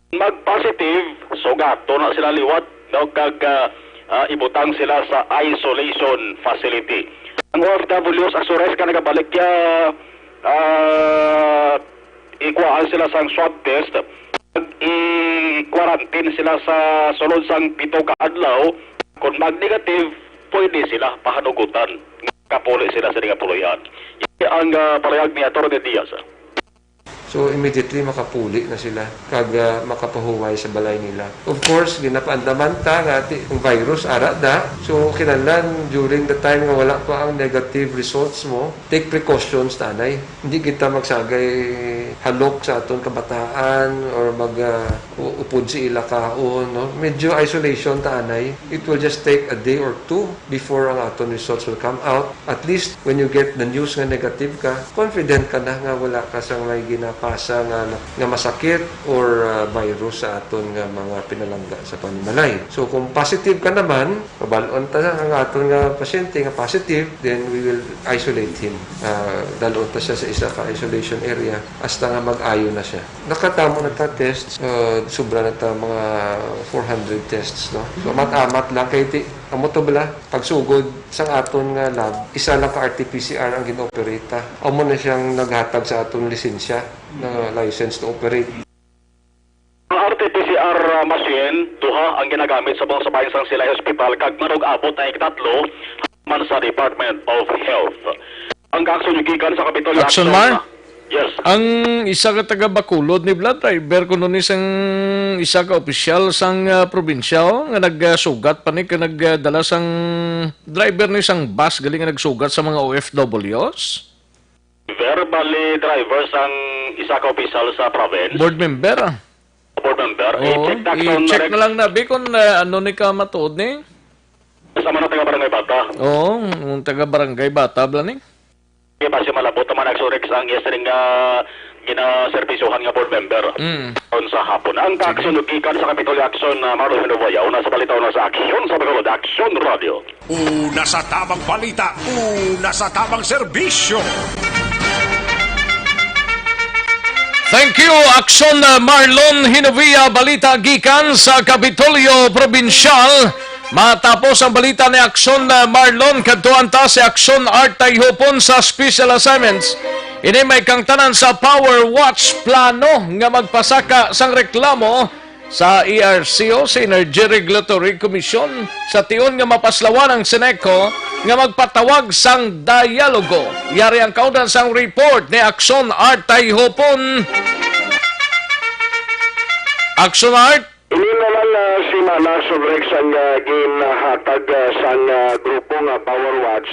Mag-positive, sugato na sila liwat, no, kag, ah, ah, ibutang sila sa isolation facility. Ang O F Ws, Action Rex, ka nagabalik ya, ah, ikuhaan sila sang swab test, i-quarantine sila sa sulod sang pito ka adlaw. Kung mag-negative, pwede sila pahanugutan. Kapuli sila sa nga puloy-an. Yan ang, ah, pahayag ni Attorney Diaz. So, immediately makapuli na sila kag, ah, makapahuway sa balay nila. Of course, ginapaandaman ta nga ti-, ang virus ara da. So, kinahanglan during the time nga wala pa ang negative results mo, take precautions ta anay. Hindi kita magsagay halok sa aton kabataan or mag, ah, u-, upod sa ila kaon, no? Medyo isolation ta anay. It will just take a day or two before ang aton results will come out. At least, when you get the news nga negative ka, confident ka na nga wala ka sang may ginapasa nga, nga masakit or, ah, virus sa aton nga mga pinalangga sa panimalay. So, kung positive ka naman, pabal-on ta ang aton nga pasyente nga positive, then we will isolate him. Ah, dalon ta siya sa isa ka isolation area hasta nga mag-ayo na siya. Nakatamo na ta tests, ah, sobra na ta mga four hundred tests, no? So, amat-amat lang kay ti-, amo to bala, pagsugod sang aton nga lab, isa lang ka R T P C R ang gin-operate ta. Amo na siyang naghatag sa aton lisensya, na license to operate. Ang R T P C R machine, duha ang ginagamit sa mga sabayan sang Silay Hospital, kag manug-abot ang ikatlo man sa Department of Health. Ang kaaksyon gikan sa Kapitolyo Action, Action, Mar? Yes. Ang isa ka taga Bacolod ni Vlad, driver kuno ni sang isa ka opisyal sang, ah, probinsya, oh, nga nagsugat pa ni ka nagdala sang driver ni sang bus gali nga nagsugat sa mga O F Ws. Verbally driver sang isa ka opisyal sa province. Board member, ah. Board member. Oo, I-check na action i-check rek- na lang na, bi, kung, ah, ano ni ka matuod ni? Sa mga taga Barangay Bata. Oo, yung taga Barangay Bata, bala ni? Kaya base malabot naman, Action Rex, ang iya sining, ah, ginaserbisyuhan nga board member. Mm. Karon sa hapon. Ang Sige. Kaaksyon gikan sa Kapitolyo Action, ah, Marlon Hinoboya. Una sa balita, una sa aksyon sa Bacolod, Action Radio. Una sa tamang balita, una sa tamang serbisyo. Thank you, Action, uh, Marlon Hinovia. Balita gikan sa Kapitolyo Probinsyal. Matapos ang balita ni Action, uh, Marlon, kadtuan ta si Action Art Tayhupon sa special assignments. Ini may kangtanan sa Power Watch, plano nga magpasaka sang reklamo sa E R C o sa Energy Regulatory Commission sa tion nga mapaslawan ang Seneco nga magpatawag sang dialogo. Yari ang kaundan sang report ni Action Art Tayhupon. Action Art. Ini naman, ah, semana, Sir Rex, ang, ah, ginhatag, ah, sang, ah, grupo nga Power Watch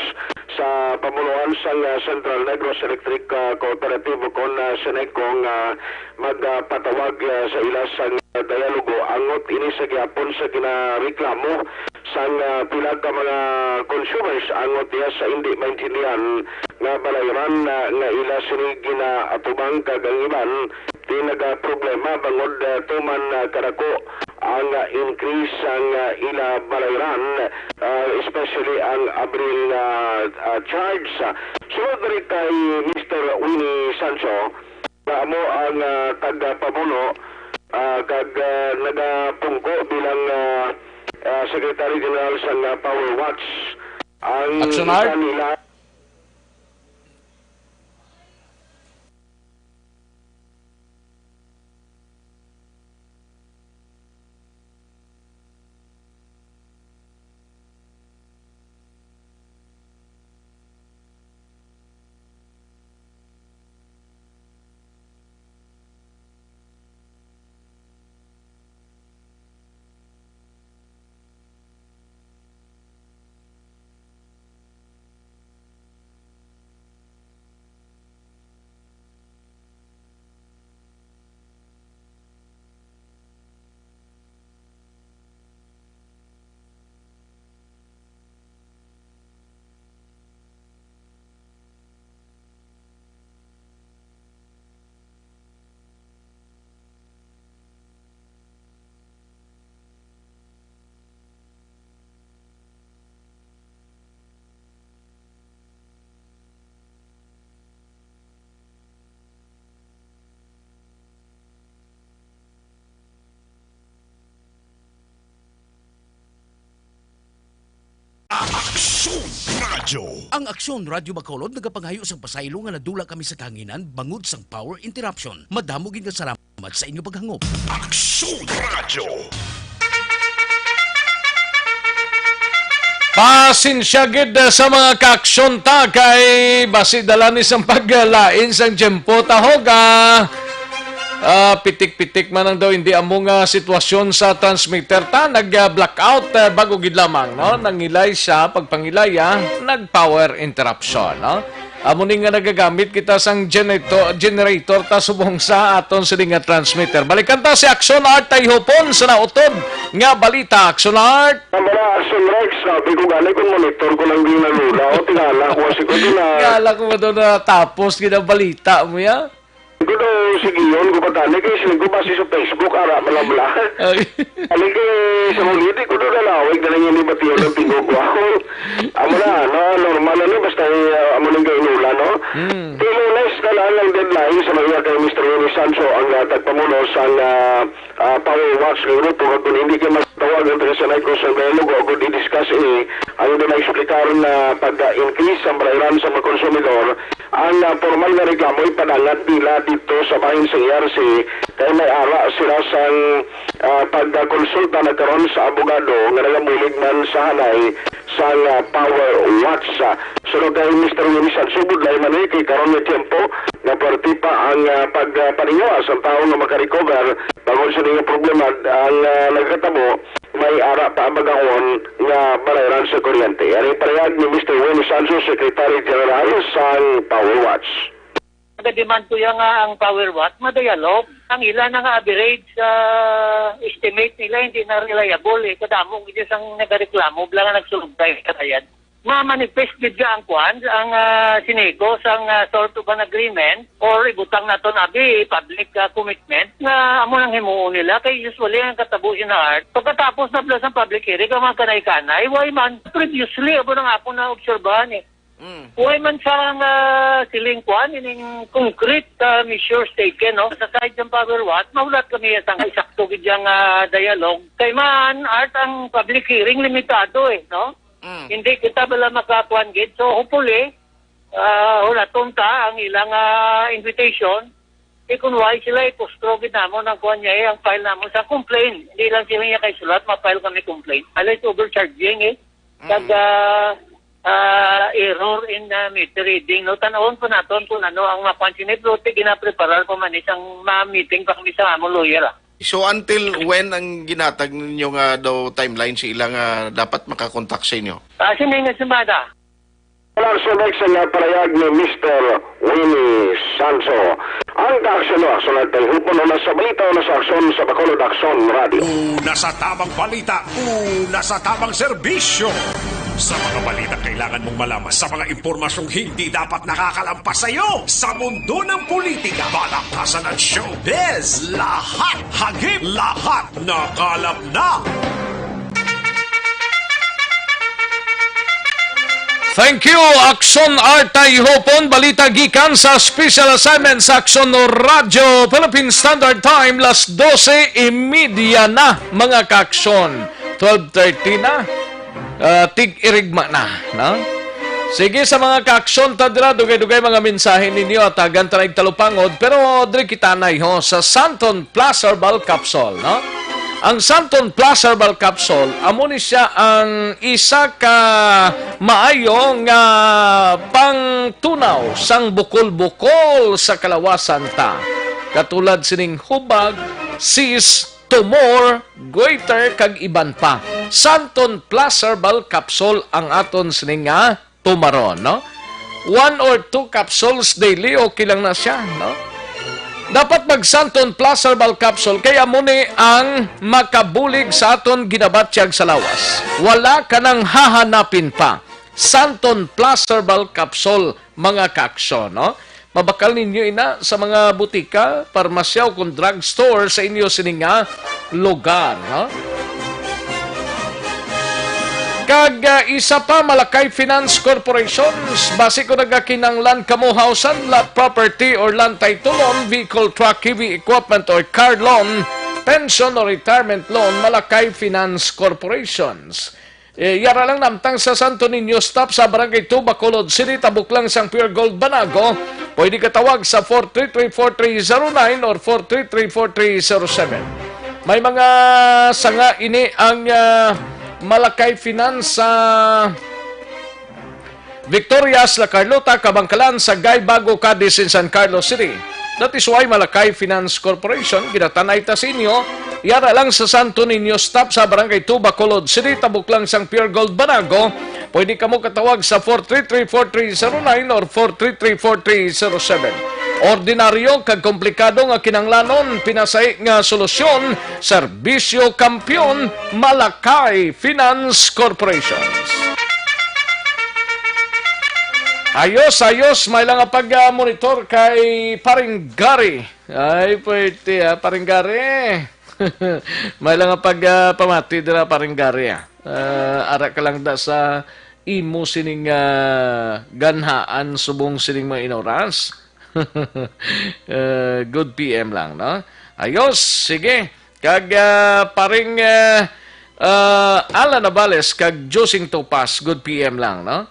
sa pamunuan sang, ah, Central Negros Electric, ah, Cooperative o kon, ah, Seneco nga magpatawag, ah, sa ila sang dialogo, angot ini sa gihapon sa ginareklamo sang, ah, pila ka mga consumers, angot niya sa indi maintindihan nga balayran, ah, nga ila sini ginaatubang, kag ang iban di nagaproblema bangod, ah, tuman, ah, kadako ang, ah, increase sang, ah, ila balayran, ah, especially ang Abril, ah, ah, charge. Sunod diri kay Mister Winnie Sancho, nga amo ang, ah, tagapamuno, ah, kag, ah, nagapungko bilang, ah, ah, Secretary General sang, ah, Power Watch. Ang Action isa Art? Nila Aksyon Radyo. Ang Aksyon Radyo Bacolod nagapangayo sang pasaylo nga nadula kami sa kahanginan bangod sang power interruption. Madamo gid nga salamat sa inyo paghangop. Aksyon Radyo. Pasensya gid, uh, sa mga kaaksyon ta kay basi dala ni sang paglain sang tiyempo ta, hog, ah, ah, pitik-pitik man ang daw hindi amo nga sitwasyon sa transmitter ta, nag, ah, blackout, ah, bago gid lamang, no? Nangilay siya, pagpangilay, ah, nag-power interruption, no? Amo ni nga nagagamit kita sang generator, generator ta subong sa aton sini nga transmitter. Balikan ta si Action Art Tayhupon sa nautod nga balita. Action Art! Ang bala, Action Rex, sabi ko gani kung monitor ko lang din nalula. O, tingala ko, siguro na. Tingala ko mo doon na tapos, ginabalita mo ya? Ko daw, sige yun, ko patani, kay siling ko base sa Facebook, ara, malamla. Ay. Ano kay, sa huli, di ko daw nalawig na lang yung ibatiyo ng tingog ko. Amo na, no, normal na ni, basta, eh, amo nang gainula, no? Hmm. Ti Lunes na lang ang deadline sa mga kay Mister Willie Sancho, ang, ah, tagpamuno sang, ah, ah, Power Watch nga grupo, nga kung hindi kayo magtawag ang taga Sanay Cruz ng Dialogo, kung i-discuss ini, ang ito na explicar na pag-increase sa bayaran sa mga konsumidor, ang, ah, formal nga reklamo ipadangat nila dito sa bahin sa E R C, kay may ara sila sang, ah, pagkonsulta na karon sa abogado nga nagabulig man sa halay sang, ah, Power Watch. Ah, suno kay Mister Willie Sanso, budlay man ni kay karon may tiyempo nga perti pa ang, ah, pag, ah, paningawa sang tawo nga makarecover bangod sa ning problema ang, ah, nagkatabo, may ara pa ang bagahon nga balayran sa kuryente. Ari ang pahayag ni Mister Willie Sanso, Secretary General sang Power Watch. Nagadiman ko yan nga ang Power Watch, ma-dialogue. Ang ila na nga average, ah, estimate nila hindi na reliable eh. Kadamo gid sang nagareklamo, bala nga nagsulog tayo sa kayad. Ma-manifest gid ka ang kwan, ang, ah, sinego sang, ah, sort of an agreement or ibutang naton abi public, ah, commitment nga amo nang himuon nila kay usually ang katabo sina art pagkatapos na plus ang public hearing ang mga kanay-kanay, why man previously amo nang ako na obserbahan eh. Mm. Why man sang, ah, siling kwan ining concrete, ah, measures taken, no? Sa side ng Power Watch, mahulat kami sang isakto gid yang, ah, dialogue. Kay man, art ang public hearing limitado eh, no? Mm. Hindi kita bala makakuan gid. So hopefully, ah, hulaton ta ang ilang, ah, invitation. Eh, kung why sila, i-postro gid namon ang kuan niya eh, ang file namon sa complaint. Hindi lang sila niya kay sulat, ma-file kami complaint. Ala, it's overcharging eh. Kag, Mm. ah, ah, error in, ah, meter reading, no? Tan-awon po naton kung ano ang makuan sini, pero ti ginapreparar pa man isang ma-meeting pa kami sa among lawyer, ah. So, until when ang ginatag ninyo nga daw timeline sa ila nga dapat makakontak sa inyo? Ah, sini nga semana. Wala sa next nga palayag ni Mister Willie Sanso. Ang kaaksyon na sa nagtayhupon na sa balita na sa aksyon sa Bacolod Aksyon Radio. Una sa tamang balita, una sa tamang serbisyo. Sa mga balita kailangan mong malaman, sa mga impormasyong hindi dapat nakakalampas sa iyo, sa mundo ng politika, balakasan at showbiz, lahat hagip, lahat nakalap na. Thank you, Aksyon Artay Hopon. Balita gikan sa Special Assignment sa Aksyon Radyo Philippine Standard Time, las dose y media na, mga kaaksyon. Twelve thirty na. Ah, tig-irigma na, no? Sige, sa mga kaaksyon ta dira, dugay-dugay mga mensahe ninyo, atagan ta na igtalupangod, pero diri kita na, ho, sa Santon Plus Herbal Capsule, no? Ang Santon Plus Herbal Capsule, amo ni siya ang isa ka maayo nga pangtunaw sang bukol-bukol sa kalawasan ta, katulad sining hubag, cyst, tumor, goiter, kag iban pa. Santon Plus Herbal Capsule ang aton sining nga tumaron, no? One or two capsules daily, okay lang na siya, no? Dapat mag Santon Plus Herbal Capsule, kay amo ni ang makabulig sa aton ginabatyag sa lawas. Wala ka nang hahanapin pa. Santon Plus Herbal Capsule, mga kaaksyon, no? Mabakal ninyo ina sa mga butika, parmasya, o kung drugstore sa inyo sini nga lugar, no? Kag, ah, isa pa, Malakay Finance Corporations. Basi kung nagakinanglan kamo house, lot, property, or land title loan, vehicle, truck, heavy equipment, or car loan, pension or retirement loan, Malakay Finance Corporations. Eh, yara lang namtang sa Santo Niño Stop sa Barangay two, Bacolod City, tabok lang sang Pure Gold Banago. Pwede ka tawag sa four three three four three zero nine or four three three four three zero seven. May mga sanga ini ang, ah, Malakay Finance sa Victorias, La Carlota, Kabangkalan, Sagay, Bago, Cadiz, and San Carlos City. That is why Malakay Finance Corporation, ginatanay ta sa inyo, yara lang sa Santo Niño Stop sa Barangay two, Bacolod City, tabok lang sang Pure Gold Banago. Pwede kamo katawag sa four three three four three zero nine or four three three four three zero seven. Ordinaryo kag komplikado nga kinanglanon, pinasahi nga solusyon, serbisyo kampiyon, Malakay Finance Corporation. Ayos, ayos. May lang nga pag-monitor kay Paring Gary. Ay, pwerte, ah, Paring Gary. May lang nga pag, ah, pamati dira, Paring Gary, ah. Ah, ara ka lang da sa imo sining, ah, ganhaan subong sining mga inoras. Ah, good P M lang, no? Ayos, sige. Kag, ah, Paring, ah, ah, Alan Navales kag Josing Topas, good P M lang, no?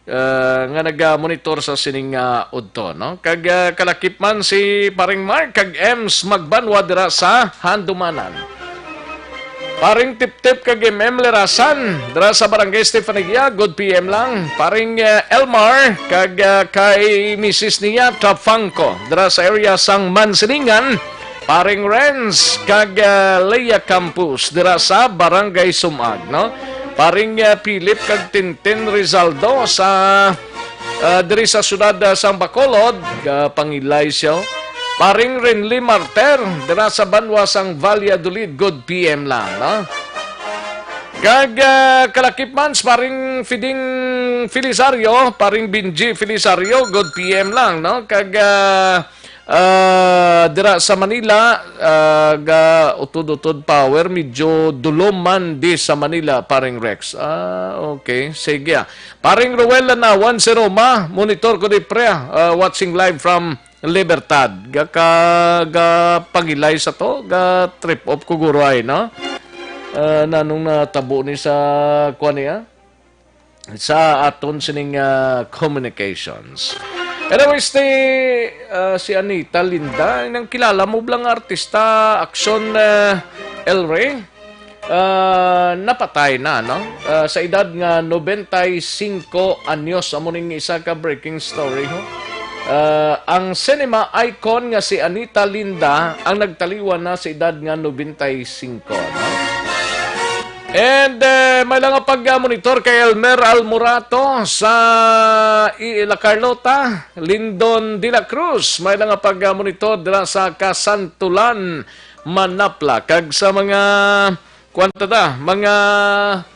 Ah, nga naga-monitor sa sining, ah, udto, no? Kag, ah, kalakip man si Paring Mark kag Ems Magbanwa dira sa Handumanan. Paring Tiptip kag M M Lerasan, dira sa Barangay Estefanía, good P M lang. Paring, eh, Elmar, kag, ah, kay misis niya, Trafangco, dira sa area sang Mansilingan. Paring Renz, kag, ah, Leia Campos, dira sa Barangay Sumag, no? Paring, ah, Philip kag Tintin Rizaldo sa, ah, diri sa siyudad, ah, sang Bacolod, gapangilay siya. Paring Renly Marter, dira sa banwa sang Valladolid, good P M lang, no? Kag, ah, kalakip man sa paring Fiding Felisario, paring Benji Felisario, good P M lang, no? Kag, ah, ah, dira sa Manila, ah, ga utod-utod power, medyo dulom man di sa Manila, paring Rex. Ah, okay. Sige, ah. Paring Roel Lanawan, si Roma, monitor ko di pre, ah, watching live from Libertad. Ga ka, ga pangilay sa to, ga trip up ko guro ay, no? Ah, nanong natabo ni sa, kuwan niya? Sa aton sining, ah, communications. Anyways, ti, ah, si Anita Linda, nang kilala mo blang artista, aksyon, ah, El Rey? Ah, napatay na, no? Ah, sa edad nga nobenta y cinco anyos, amo ning isa ka breaking story, ho. Ah, ang cinema icon nga si Anita Linda ang nagtaliwan na sa edad nga nobenta y cinco, no? And, eh, may lang nga pag-monitor kay Elmer Almorato sa I-, La Carlota, Lindon de la Cruz. May lang nga pag-monitor dira sa Kasantulan, Manapla. Kag sa mga, kuwan ta da, mga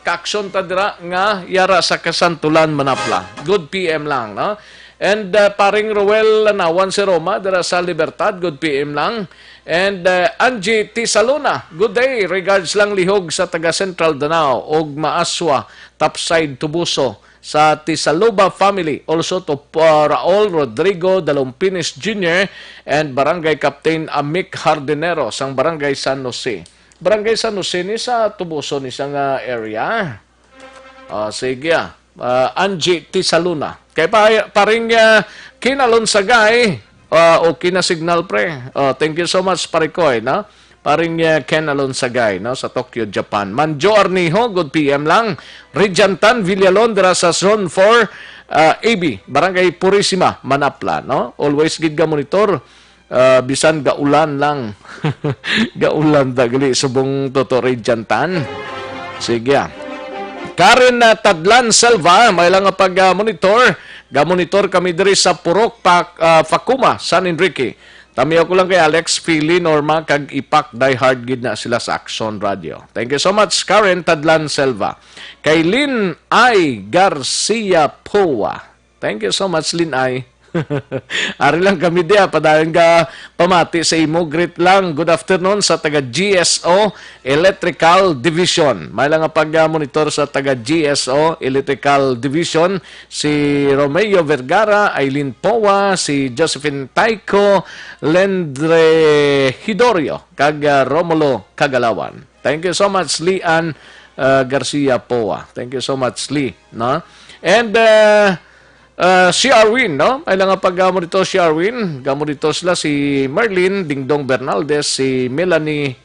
kaaksyon ta dira nga yara sa Kasantulan, Manapla. Good P M lang, no? And, uh, paring Roel Lanawan si Roma dira sa Libertad, good P M lang. And, uh, Angie Tisaluna, good day. Regards lang lihog sa taga Central Danao og Maaswa, Topside, Tubuso, sa Tisaluba family. Also to, uh, Raul Rodrigo Dalumpinis Junior and Barangay Captain Amic Hardinero sang Barangay San Jose. Barangay San Jose ni sa Tubuso ni sa nga area. Ah, sige, ah. Ah, Angie Tisaluna. Kay pa, paring, ah, Kinalonsagay, ah, okay na signal, pre. Ah, thank you so much, pare ko, eh, no? Paring, ah, Ken Alonsagay, no, sa Tokyo, Japan. Manjo Arnijo, good P M lang. Rijantan Villalon, dira sa Zone four, ah, A B, Barangay Purisima, Manapla, no? Always gid ga monitor. Ah, bisan gaulan lang. Gaulan da gali subong Toto Ray Jantan. Sige, ah. Karen, ah, Tadlan Selva, may lang nga pag, ah, monitor. Ga-monitor kami diri sa Purok, pa, ah, Fakuma, San Enrique. Tamiyo ko lang kay Alex, Philly, Norma, kag Ipak, die hard gid na sila sa Action Radio. Thank you so much, Karen Tadlan Selva. Kay Lynn I. Garcia Poa. Thank you so much, Lin Ay. Ari lang kami diya, padayon ka pamati sa imo. Greet lang, good afternoon sa taga G S O Electrical Division. May lang nga pag-monitor sa taga G S O Electrical Division, si Romeo Vergara, Aileen Poa, si Josephine Taico, Lendre Hidorio, kag, ah, Romulo Kagalawan. Thank you so much, Lian, ah, Garcia Poa. Thank you so much, Lee, no? And, ah, Ah, si Arwin, no? Ay lang ang pag-amo dito si Arwin. Gamo dito sila si Merlin Dingdong Bernaldez, si Melanie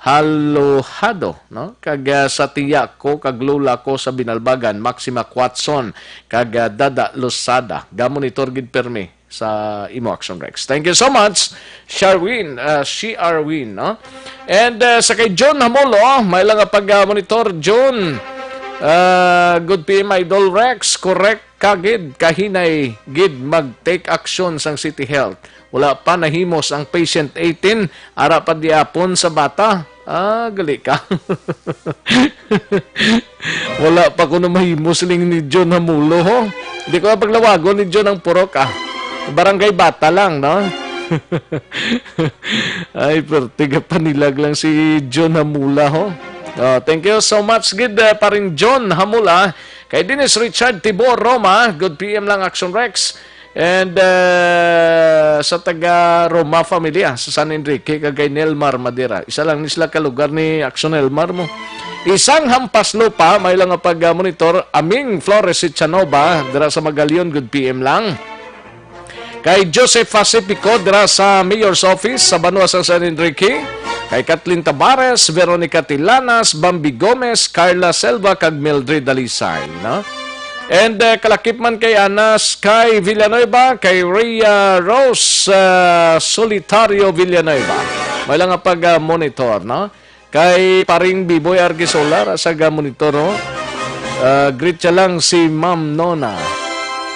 Halohado, no? Kag, ah, sa tiya ko, kag lola ko sa Binalbagan, Maxima Quatson, kag, ah, Dada Losada. Gamo ni Torgid Permi sa imo Action Rex. Thank you so much, Sharwin, ah, si Arwin, no? And, ah, sa kay John Hamulo, may lang ang pag-monitor, John. Ah, good P M Idol Rex, correct. Kagid, kahinay gid mag-take action sang City Health. Wala pa nahimos ang patient eighteen, ara pa diapon sa bata. Ah, gali ka. Wala pa kuno mahimos, siling ni John Hamulo, ho. Di ko na paglawagon ni John ang purok, ah. Barangay Bata lang, no? Ay, perte, gapanilag lang si John Hamula, ho. Ah, thank you so much, gid, ah, paring John Hamula. Kay Dennis Richard Tibor Roma, good P M lang, Action Rex. And, ah, sa taga Roma family, ah, sa San Enrique, kag kay Nelmar Madera. Isa lang ni sila ka lugar ni Action Nelmar mo. Isang hampas lupa, may lang nga pag-monitor, Aming Flores Sichanova, dira sa Magalion, good P M lang. Kay Joseph Pacifico, dira sa Mayor's Office, sa banwa sa San Enrique. Kay Kathleen Tabares, Veronica Tilanas, Bambi Gomez, Carla Selva, kag Mildred Dalisay, no? And, eh, kalakip man kay Anas, kay Villanueva, kay Rhea Rose, ah, Solitario Villanueva. May lang nga pag, ah, monitor, no? Kay paring Biboy Argisola, ra sa ga monitor, no? Ah, greet siya lang si Ma'am Nona.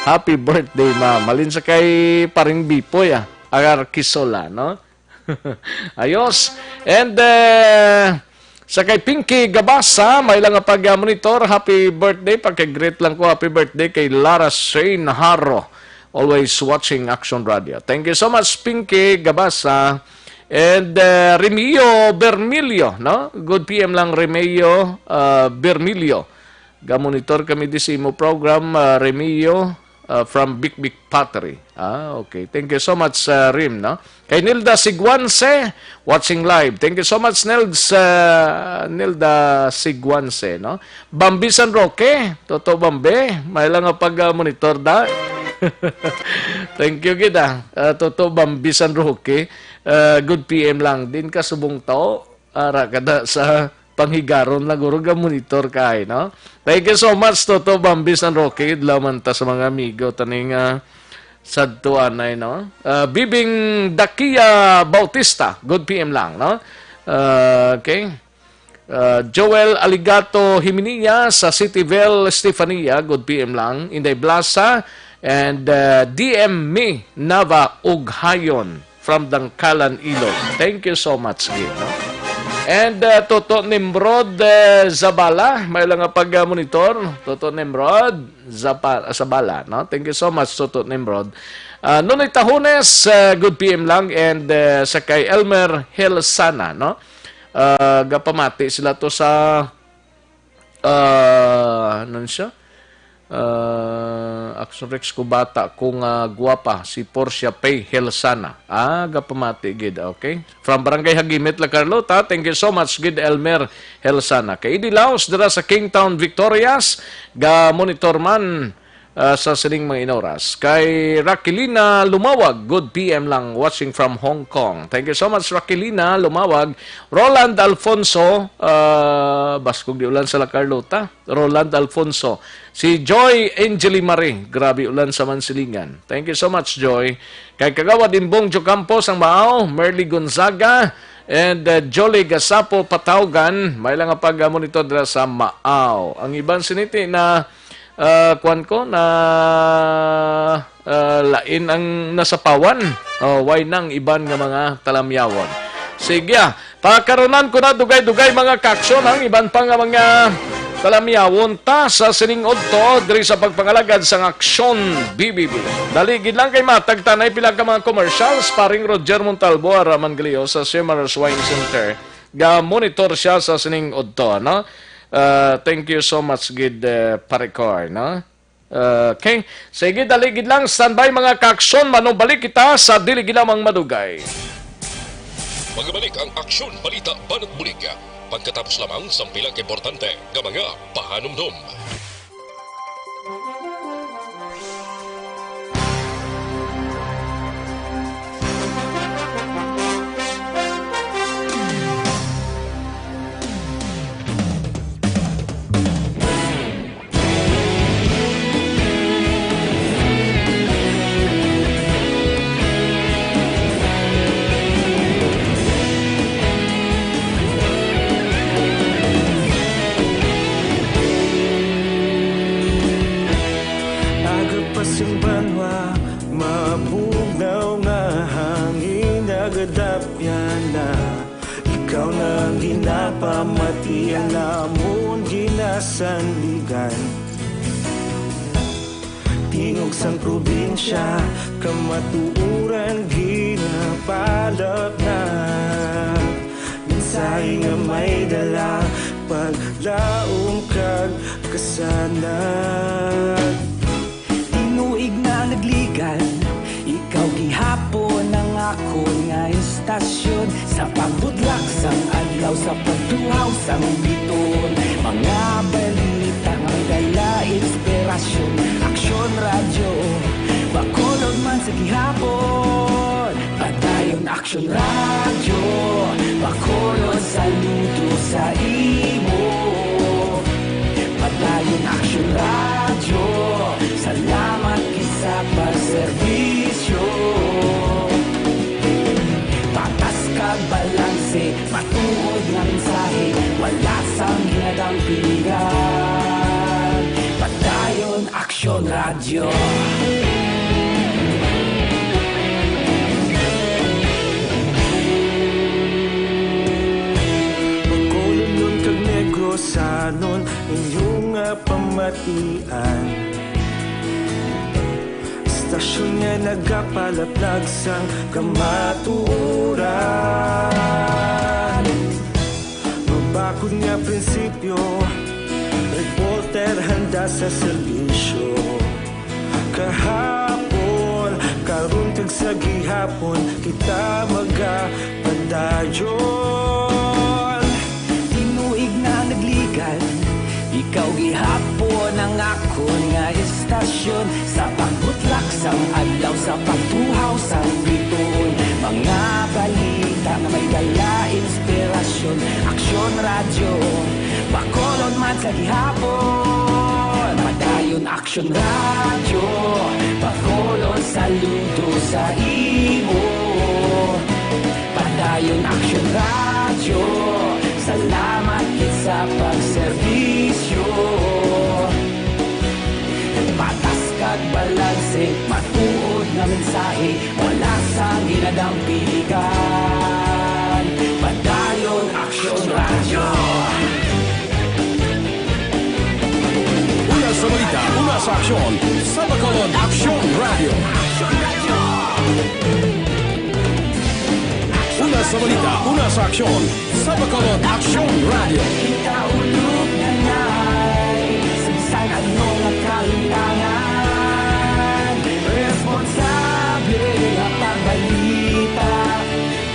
Happy birthday, ma'am. Malin sa kay paring Bipoy, ah, Argisola, no? Ayos. And, eh, sa kay Pinky Gabasa, may lang nga pag-monitor. Happy birthday. Pagka-greet lang ko, happy birthday kay Lara Shane Haro. Always watching Action Radio. Thank you so much, Pinky Gabasa. And, eh, Remio Bermilio, no? Good P M lang, Remio, uh, Bermilio. Ga-monitor kami di sa imo program, ah, Remio, ah, from Bikbik Pottery. Ah, okay. Thank you so much, ah, Rim, no? Kay Nilda Siguanse, watching live. Thank you so much, Nilds, ah, Nilda Siguanse, no? Bambi San Roque, Toto Bambi, may lang nga pag, ah, monitor da. Thank you gid, ah. Ah, Toto Bambi San Roque, ah, good P M lang. Din ka subong tao, ara ka da sa panghigaron lang, guro, ga-monitor ka, ay, no? Thank you so much, Toto Bambi San Roque. Adlaw man ta sa mga amigo, taning, ah, sadtuanay, no? Ah, Bibing Dakia Bautista, good P M lang, no? Ah, okay. Ah, Joel Aligato Himinia sa Cityville, Stefania, good P M lang. Inday Blasa and, ah, D M Mi Nava Ughayon from Dangkalan, Ilog. Thank you so much, gid, no? And, uh, Toto Nimrod, uh, Zabala, may lang nga pag-monitor. Toto Nimrod Zapa-, Zabala, no? Thank you so much, Toto Nimrod. Uh, Nonoy Tahones, uh, good P M lang. And, uh, sa kay Elmer Helsana, no? Uh, gapamati sila to sa ah, ano siya? Ah, Action Rex, ko bata ko nga guwapa, si Portia Pay Helsana. Ah, gapamati gid, okay. From Barangay Hagimit, La Carlota, thank you so much, gid Elmer Helsana. Kay Eddie Laos, dira sa Kingtown, Victorias, ga monitor man, ah, sa sining mga inoras. Kay Raquelina Lumawag, good P M lang, watching from Hong Kong. Thank you so much, Raquelina Lumawag. Roland Alfonso, ah, baskog di ulan sa La Carlota. Roland Alfonso. Si Joy Angeli Marie, grabe ulan sa Mansilingan. Thank you so much, Joy. Kay Kagawad Imbong Jocampo sang Maao, Merly Gonzaga, and, uh, Jolly Gasapo Pataugan, may lang nga pag-monitor dira sa Maao. Ang iban siniti na, uh, kuwan ko, na, uh, lain ang nasapawan. Oh, why nang iban nga mga talamyawon? Sige, ah. Pakarunan ko na dugay-dugay, mga kaaksyon, ang iban pa nga mga talamyawon ta sa sining udto diri sa pagpangalagad sang Aksyon B B B. Dali gid lang kay matag tanay pila ka mga commercials, paring Roger Montalbo, Araman Galio sa Simaras Wine Center. Ga-monitor siya sa sining udto, no? Ah, thank you so much gid, eh, Pare Cor, no? Okay. Sige, dali gid lang. Standby, mga kaaksyon. Manubalik kita sa dili gid lamang madugay. Magabalik ang Aksyon, Balita, Banat Bulig. Pagkatapos lamang sang pila ka importante nga mga pahanumdom. Aga pa sing banwa, mabugnaw nga hangin, nagadapyan na. Ikaw na ang ginapamati, ang amon ginasandigan. Tingog sang probinsya, kamatuoran ginapalapnag. Mensahe nga may dala, paglaom kag kasanag. Tinuig na nagligad, ikaw gihapon ang akon nga istasyon. Sa pagbudlak sang adlaw, sa pagtuhaw sang biton, mga balita nga may dala inspirasyon. Aksyon Radyo, Bacolod man sa gihapon. Padayon Aksyon Radyo, Bacolod, saludo sa imo. Padayon Aksyon Radyo, salamat gid sa pagserbisyo. Patas kag balanse, matuod nga mensahe, wala sang ginadampigan. Padayon Aksyon Radyo. Bacolodnon kag Negrosanon, inyo nga pamatian. Istasyon nga nagapalaplag sang kamatuoran. Mabakod nga prinsipyo, reporter handa sa serbisyo. Kahapon, karon kag sa gihapon, kita magapadayon. Tinuig na nagligan, ikaw gihapon ang akon nga istasyon. Sa pagbutlak sang adlaw, sa pagtuhaw sang bituon, mga balita nga may dala inspirasyon. Aksyon Radyo, Bacolod man sa gihapon. Padayon Aksyon Radyo, Bacolod, saludo sa imo. Padayon Aksyon Radyo, salamat gid sa pagserbisyo. Patas kag balanse, matuod nga mensahe, wala sang ginadampigan. Padayon Aksyon Radyo. Una sa balita, una sa aksyon, sa Bacolod Aksyon Radyo. Una sa balita, una sa aksyon, sa Bacolod Aksyon Radyo. Kita ulog na nay, sa bisan ano nga kahilangan, responsable nga pagbalita,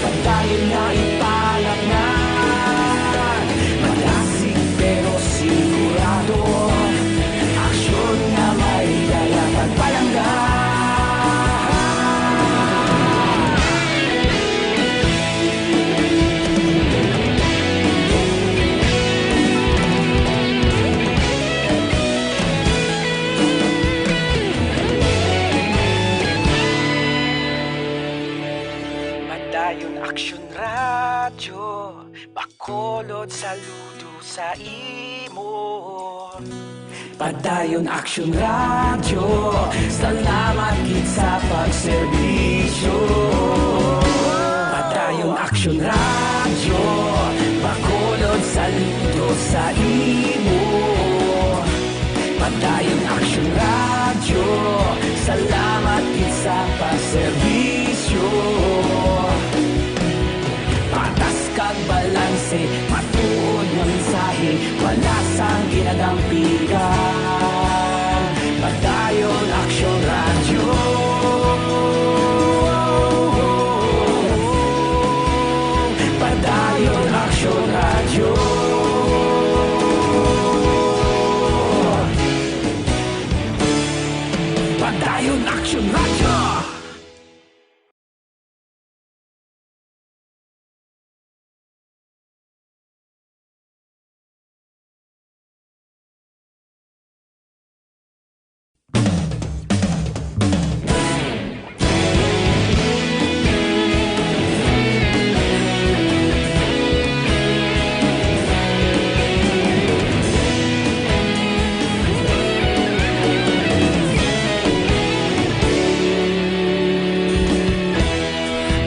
padayon nga ipalatngan. Malasig pero sigurado, aksyon nga may dala kag palangga. Padayon Aksyon Radyo, Bacolod, saludo sa imo. Padayon Aksyon Radyo, salamat gid sa pagserbisyo. Padayon Aksyon Radyo, Bacolod, saludo sa imo. Padayon Aksyon Radyo, salamat gid sa pagserbisyo. Patas kag balanse, matuod nga mensahe, wala sang ginadampigan. Padayon Aksyon Radyo. Padayon Aksyon Radyo. Padayon Aksyon Radyo.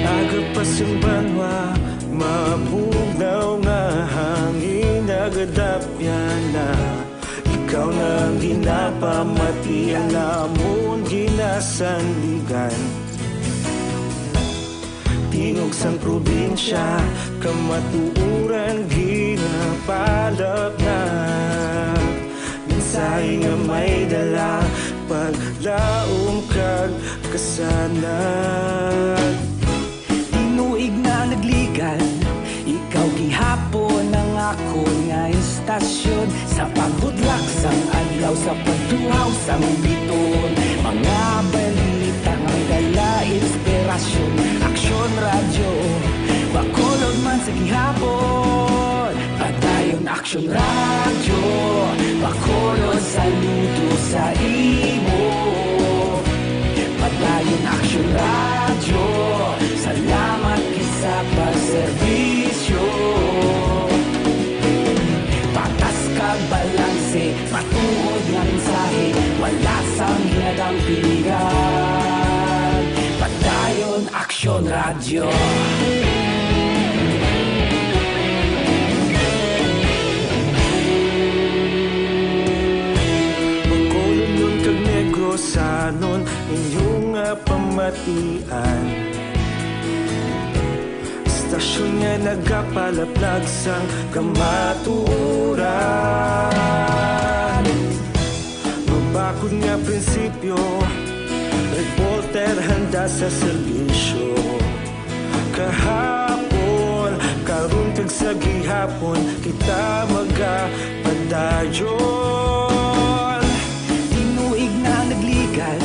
Aga pa sing banwa, mabugnaw nga hangin nagadapyan na. Ikaw na ang ginapamati, ang amon ginasandigan. Tingog sang probinsya, kamatuoran ginapalapnag. Mensahe nga may dala, paglaom kag kasanag. Tinuig na nagligan, ikaw gihapon ang akon nga istasyon. Sa pagbudlak sang adlaw, sa pagtuhaw sang bituon, mga balita nga may dala inspirasyon. Aksyon Radyo, Bacolod man sa gihapon. Padayon Aksyon Radyo, Bacolod, saludo sa imo. Padayon Aksyon Radyo, salamat gid sa pagserbisyo. Patas kag balanse, matuod nga mensahe, wala sang ginadampingan. Padayon Aksyon Radyo. Bacolodnon kag Negrosanon, inyo nga pamatian. Istasyon nga nagapalaplag sang kamatuoran. Mabakod nga prinsipyo, reporter handa sa serbisyo. Kahapon, karon kag sa gihapon, kita magapadayon. Tinuig na nagligad,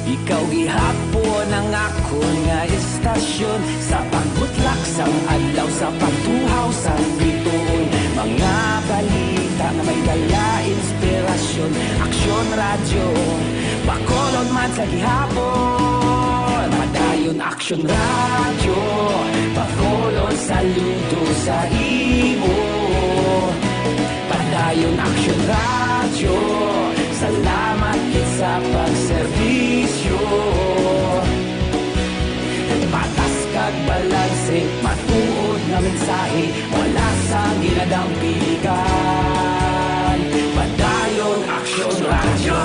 ikaw gihapon ang akon nga istasyon. Sa pagbutlak sang adlaw, sa pagtuhaw sang bituon, mga balita nga may dala inspirasyon. Aksyon Radyo, Bacolod man sa gihapon. Padayon Aksyon Radyo, Bacolod, saludo sa imo. Padayon Aksyon Radyo, salamat gid sa pagserbisyo. Patas kag balanse, matuod nga mensahe, wala sang ginadampingan. Padayon Aksyon Radyo.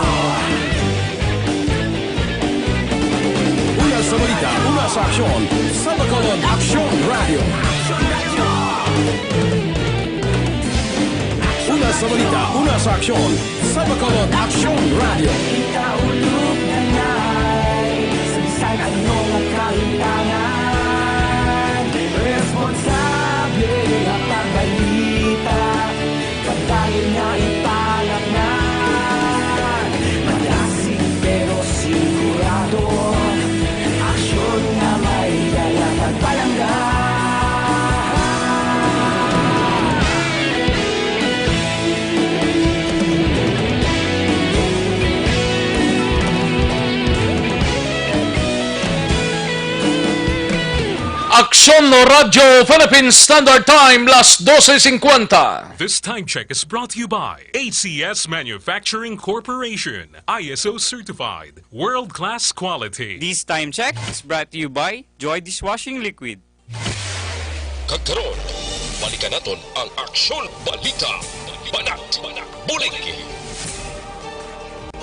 Una sa balita, una sa aksyon, sa Bacolod Aksyon Radyo. Una sa balita, una sa aksyon, sa Bacolod Aksyon Radyo. Ikaulog na nay, sa bisan ano nga kahitangan, responsable nga pagbalita. Padayon nga ipalapnan, malasig pero sigurado. Aksyon nga may dala kag palangga. Aksyon Radyo Philippine Standard Time, las dose cincuenta. This time check is brought to you by A C S Manufacturing Corporation, I S O certified, world-class quality. This time check is brought to you by Joy Dishwashing Liquid. Kag karon, balikan naton ang Aksyon Balita. Banat, bulig.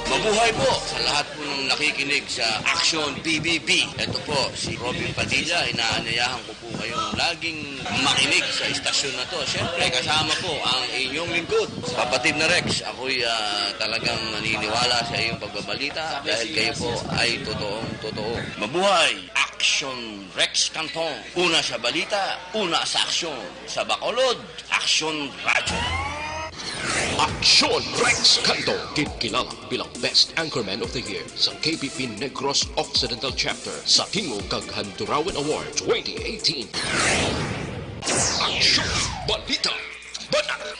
Mabuhay po sa lahat po ng nakikinig sa Aksyon P B B. Ito po si Robin Padilla. Inaanyayahan ko po kayong laging makinig sa istasyon na to. Siyempre, kasama po ang inyong lingkod, kapatid na Rex. Ako'y, ah, talagang naniniwala sa iyong pagbabalita dahil kayo po ay totoong totoo. Mabuhay! Aksyon Rex Canton. Una sa balita, una sa aksyon. Sa Bacolod, Aksyon Radyo. Aksyon Rex Canton, kinkilala bilang Best Anchorman of the Year sa K B P Negros Occidental Chapter sa Tingog kag Handurawan Award twenty eighteen. Aksyon Balita. Banat.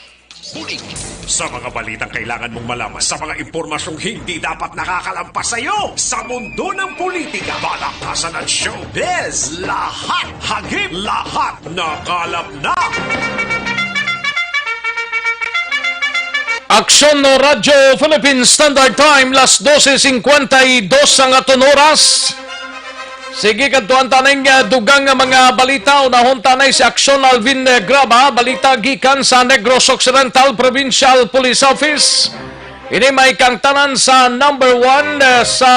Bulig. Sa mga balitang kailangan mong malaman, sa mga impormasyong hindi dapat nakakalampas sa iyo, sa mundo ng politika, balakasan at showbiz, lahat hagip, lahat nakalap na. Aksyon no Radyo Philippine Standard Time, las dose cincuenta y dos ang aton oras. Sige, kadtuan ta ning, ah, dugang nga mga balita. Unahon ta na si Aksyon Alvin, eh, Graba. Balita gikan sa Negros Occidental Provincial Police Office. Ini may kangtanan sa number one, eh, sa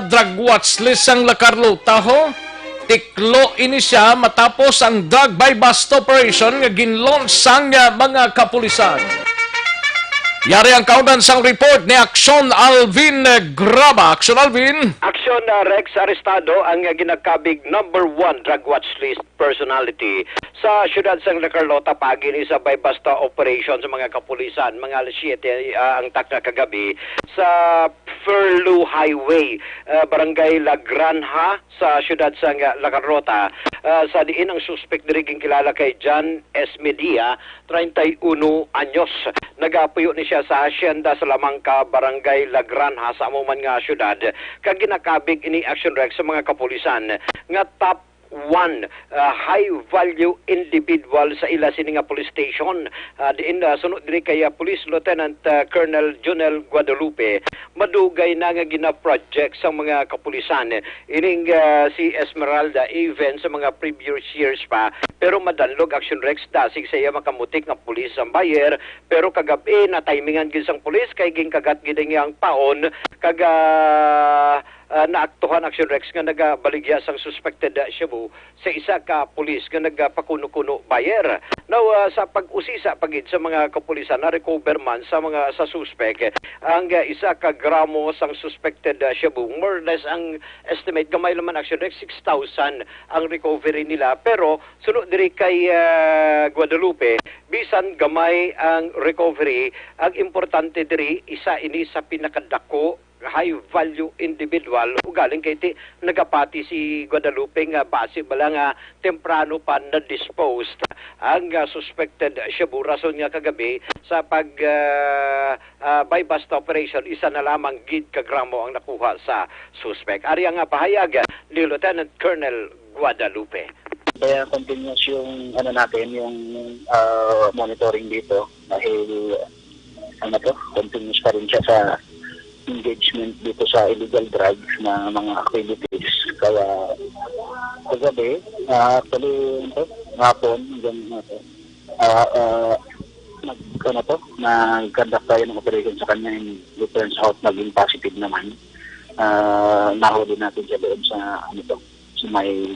drug watch list sang La Carlota, ho. Tiklo ini siya matapos ang drug buy-bust operation nga gin-launch sang, ah, mga kapulisan. Yari ang kaundan sang report ni Aksyon Alvin Graba. Aksyon Alvin. Aksyon, ah, Rex, arestado ang, ah, ginakabig number one drug watch list personality sa siyudad sang La Carlota paagi ni sa bay-basta operation sa mga kapulisan. Mga alas siyete, ah, ang takna kagabi sa Furlough Highway, ah, Barangay La Granja sa siyudad sang La Carlota, ah, sa diin ang suspek diri ginkilala kay John Esmedia, treinta y uno anyos. Nagapuyo ni siya sa Hacienda Salamanca, Barangay La Granja, sa amo man nga siyudad, kag ginakabig ini, Action Rex, sa mga kapulisan nga top one, ah, high value individual sa ila sini nga police station. Ah, diin, ah, suno diri kay, ah, Police Lieutenant, ah, Colonel Junel Guadalupe, madugay na nga gina-project sa mga kapulisan ining, ah, si Esmeralda, even sa mga previous years pa. Pero madanlog, Action Rex, dasig sa iya makamutik nga pulis ang buyer, pero kagabi natimingan gid sang pulis kay ginkagat gid ang iyang paon, kag, ah, ah, naaktuhan, Action Rex, nga nagabaligya sang suspected, ah, shabu sa isa ka pulis nga nagapakuno-kuno buyer. Now, ah, sa pag-usisa pa gid sa mga kapulisan, na-recover man sa mga, sa suspek ang, ah, isa ka gramo sang suspected, ah, shabu. More or less ang estimate, gamay lang man, Action Rex, six thousand ang recovery nila. Pero suno diri kay, ah, Guadalupe, bisan gamay ang recovery, ang importante diri, isa ini sa pinakadako high value individual. Ugaling kay ti nagapati si Guadalupe nga basi bala nga temprano pa na-disposed ang, ah, suspected shabu, rason nga kagabi sa pag, ah, ah, buy-bust operation, isa na lamang gid ka gramo ang nakuha sa suspek. Ari ang, ah, pahayag ni Lieutenant Colonel Guadalupe. Kaya continuous yung, ano natin, yung, ah, monitoring dito dahil, ano to, continuous pa rin siya sa engagement dito sa illegal drugs na mga activities. Kaya kagabi, ah, actually, ano to, hapon, hanggang ano to, ah, ah, nag, ano to, nag-conduct tayo ng operation sa kanya and it turns out naging positive naman. Ah, nahuli natin siya doon sa, ano to, sa may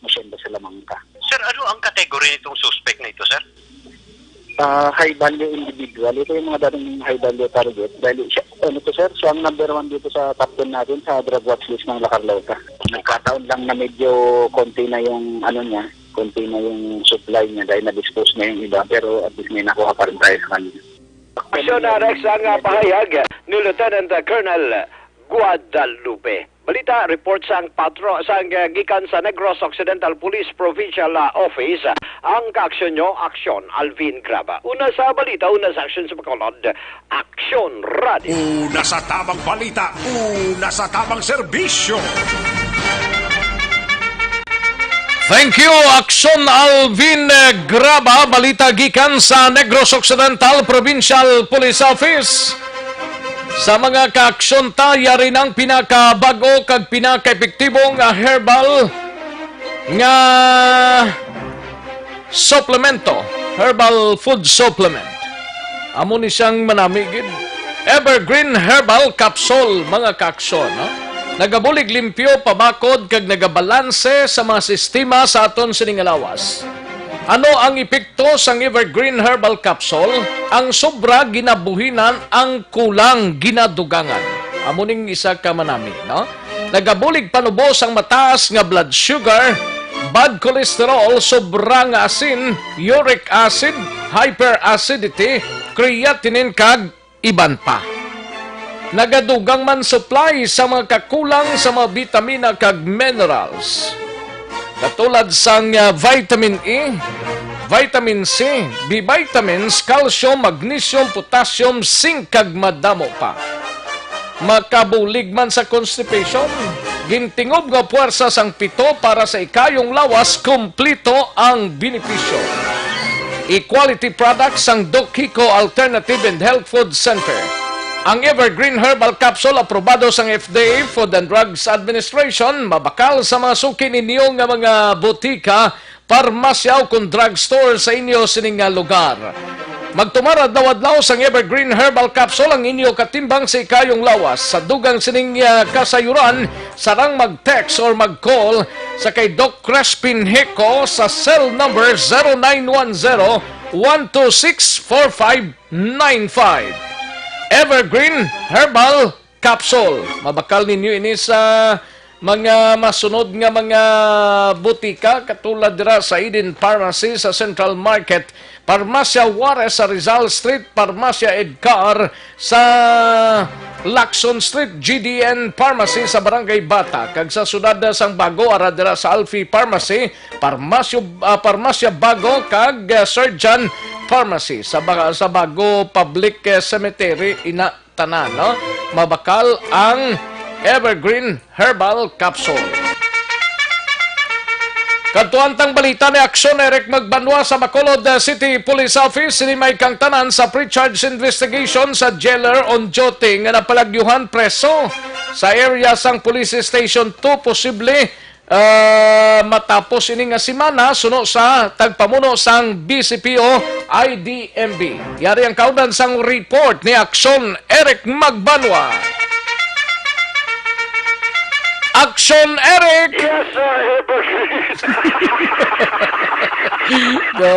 Hacienda Salamanca. Sir, ano ang category nitong suspect na ito, sir? Ah, high value individual. Ito yung mga dating high value target. Dahil siya, ano to, sir, siya ang number one dito sa top ten natin sa drug watch list ng La Carlota. Nagkataon lang na medyo konti na yung, ano niya, konti na yung supply niya dahil na-dispose na yung iba, pero at least may nakuha pa rin tayo sa kanya. Aksyon na, Rex, ang, ah, pahayag ni Lieutenant Colonel Guadalupe. Balita, report sang patro, sang, ah, gikan sa Negros Occidental Police Provincial, ah, Office. Ang kaaksyon nyo, Aksyon Alvin Graba. Una sa balita, una sa aksyon sa Bacolod, Aksyon Radio. Una sa tamang balita, una sa tamang serbisyo. Thank you, Aksyon Alvin, eh, Graba. Balita gikan sa Negros Occidental Provincial Police Office. Sa mga kaaksyon ta, yari nang pinakabag-o kag pinakaepektibo nga herbal nga suplemento, herbal food supplement. Amo ni siyang manami gid. Evergreen Herbal Capsule, mga kaaksyon, no? Nagabulig limpyo, pabakod, kag nagabalanse sa mga sistema sa aton sining nga lawas. Ano ang epekto sang Evergreen Herbal Capsule? Ang sobra ginabuhinan, ang kulang ginadugangan. Amo ning isa ka manami, no? Nagabulig panubo sang mataas nga blood sugar, bad cholesterol, sobra nga asin, uric acid, hyperacidity, creatinine, kag iban pa. Nagadugang man supply sa mga kakulang sa mga bitamina kag minerals, katulad sang, ah, vitamin E, vitamin C, B vitamins, calcium, magnesium, potassium, zinc, kag madamo pa. Makabulig man sa constipation, gintingob nga puwersa sang pito para sa ikayong lawas, kumplito ang benepisyo. Equality products sang Doc Hico Alternative and Health Food Center. Ang Evergreen Herbal Capsule aprobado sang F D A, Food and Drugs Administration, mabakal sa mga suki ninyo nga mga botika, parmasya, o kon drugstore sa inyo sining nga lugar. Magtumar adlaw-adlaw sang Evergreen Herbal Capsule ang inyo katimbang sa ikayong lawas. Sa dugang sining, ah, kasayuran, sarang mag-text or mag-call sa kay Doc Crespin Hico sa cell number zero nine one zero, one two six, four five nine five. Evergreen Herbal Capsule. Mabakal ninyo ini sa mga masunod nga mga butika, katulad dira sa Eden Pharmacy sa Central Market, Parmasya Juarez sa Rizal Street, Parmasya Edcar sa Lacson Street, G D N Pharmacy sa Barangay Bata, kag sa siyudad sang Bago, ara dira sa Alfie Pharmacy, Parmasyo, ah, Parmasya Bago, kag, ah, Surgeon Pharmacy sa Ba-, sa Bago Public, eh, Cemetery. Ina tanan, no? Mabakal ang Evergreen Herbal Capsule. Kadtuan tang balita ni Aksyon Eric Magbanwa sa Bacolod, uh, City Police Office. Sini may kang tanan sa pre-charge investigation sa jailer on duty nga napalagyuhan preso sa area sang Police Station two. Posible, uh, matapos ini nga semana, suno sa tagpamuno sang B C P O I D M B. Yari ang kaunan sang report ni Aksyon Eric Magbanwa. Aksyon Eric! Yes, sir. Evergreen. Do.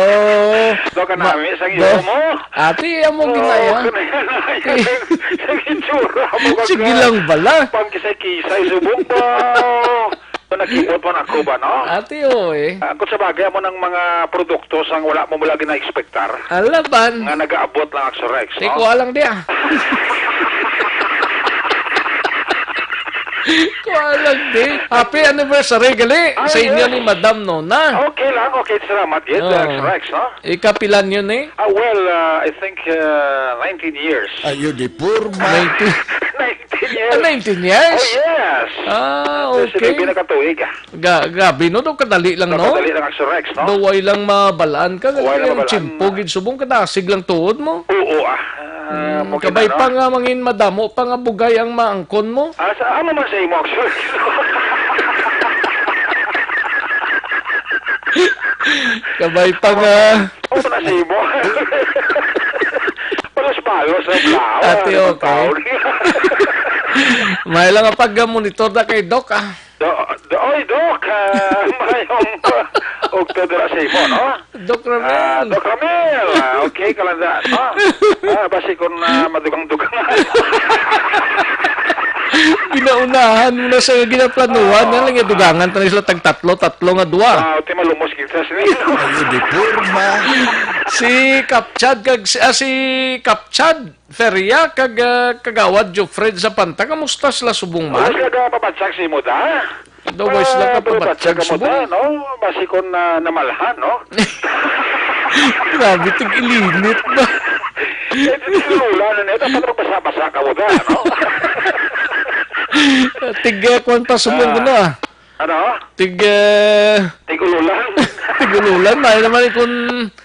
Do ka Ma-, nami sa do. Iyo mo? Ati, amo Oo, ginaya. Kanina, sa itsura mo, Sige kaka-, lang bala. Pangkisay-kisay, subong ba? Nakibot man ako ba, no? Ati, oy. Ah, kung sa bagay, amo nang mga produkto sang wala mo mula gina-expectar. Alaban. Nga nagaabot lang, Axorex, no? Ti, kuha lang di, ah. Kuha lang di. Happy anniversary, gali, Ay, sa inyo yes. ni Madam Nona. Okay lang, okay. Salamat, yes, Oo. Axorex, no? Ikapila niyo ni? Ah, well, uh, I think, uh, nineteen years. Ayo, di purma. Nineteen. Nineteen years. Ah, nineteen years? Oh, yes. Ah, Kasi okay. May binakatuig, ah. Ga-, grabe, no? Daw kadali lang, no? Daw kadali lang ang Surex, no? Daw way lang mabalaan ka. Way lang Ang mabalaan. Tsimpo, gid subong kadasig lang tuod mo. Oo, ah. Ah, Hmm, mo kabay gid, ano? Pa nga mangin madamo pa nga bugay ang maangkon mo. Ah, sa amo man sa imo, actually. Kabay pa nga. Oo, na sa imo. Palos-palos ang tao, Ate, ano, okay. Tao. May lang nga pag-monitor na kay Doc, ah. Do, do, oy, Doc, ah, mayong, uh, ugto dira sa imo, no? Doc Ramil. Ah, Doc Ramil, ah, okay, kalanda, no? Ah, basi kung, ah, madugang-dugang. Ginaunahan mo na sa ginaplanuhan, Oo. Na lang yung dugangan, tayo sila tag tatlo, tatlo nga duwa. Ah, ti malumos kita sa nila. Ayo, di purma. Si Kapchad, kag, si, ah, si Kapchad, Feria kag, ah, Kagawad Jofred sa Panta, kamusta sila subong man? Wala sila ka pabatsag sa imo, da? Daw, wala sila ka pabatsag subong. Ah, pero batsag ka mo, da, no? Basi kung, ah, namalhan, no? Grabe, tig-ilinit ba? Eh, di, di, wala na nito. Paano basa-basa ka mo, da, no? Tig, ah, kwan pa subong Ah. ko na, ah. Ano? Tig, eh, Tig-ululan. Tig-ululan, may naman kung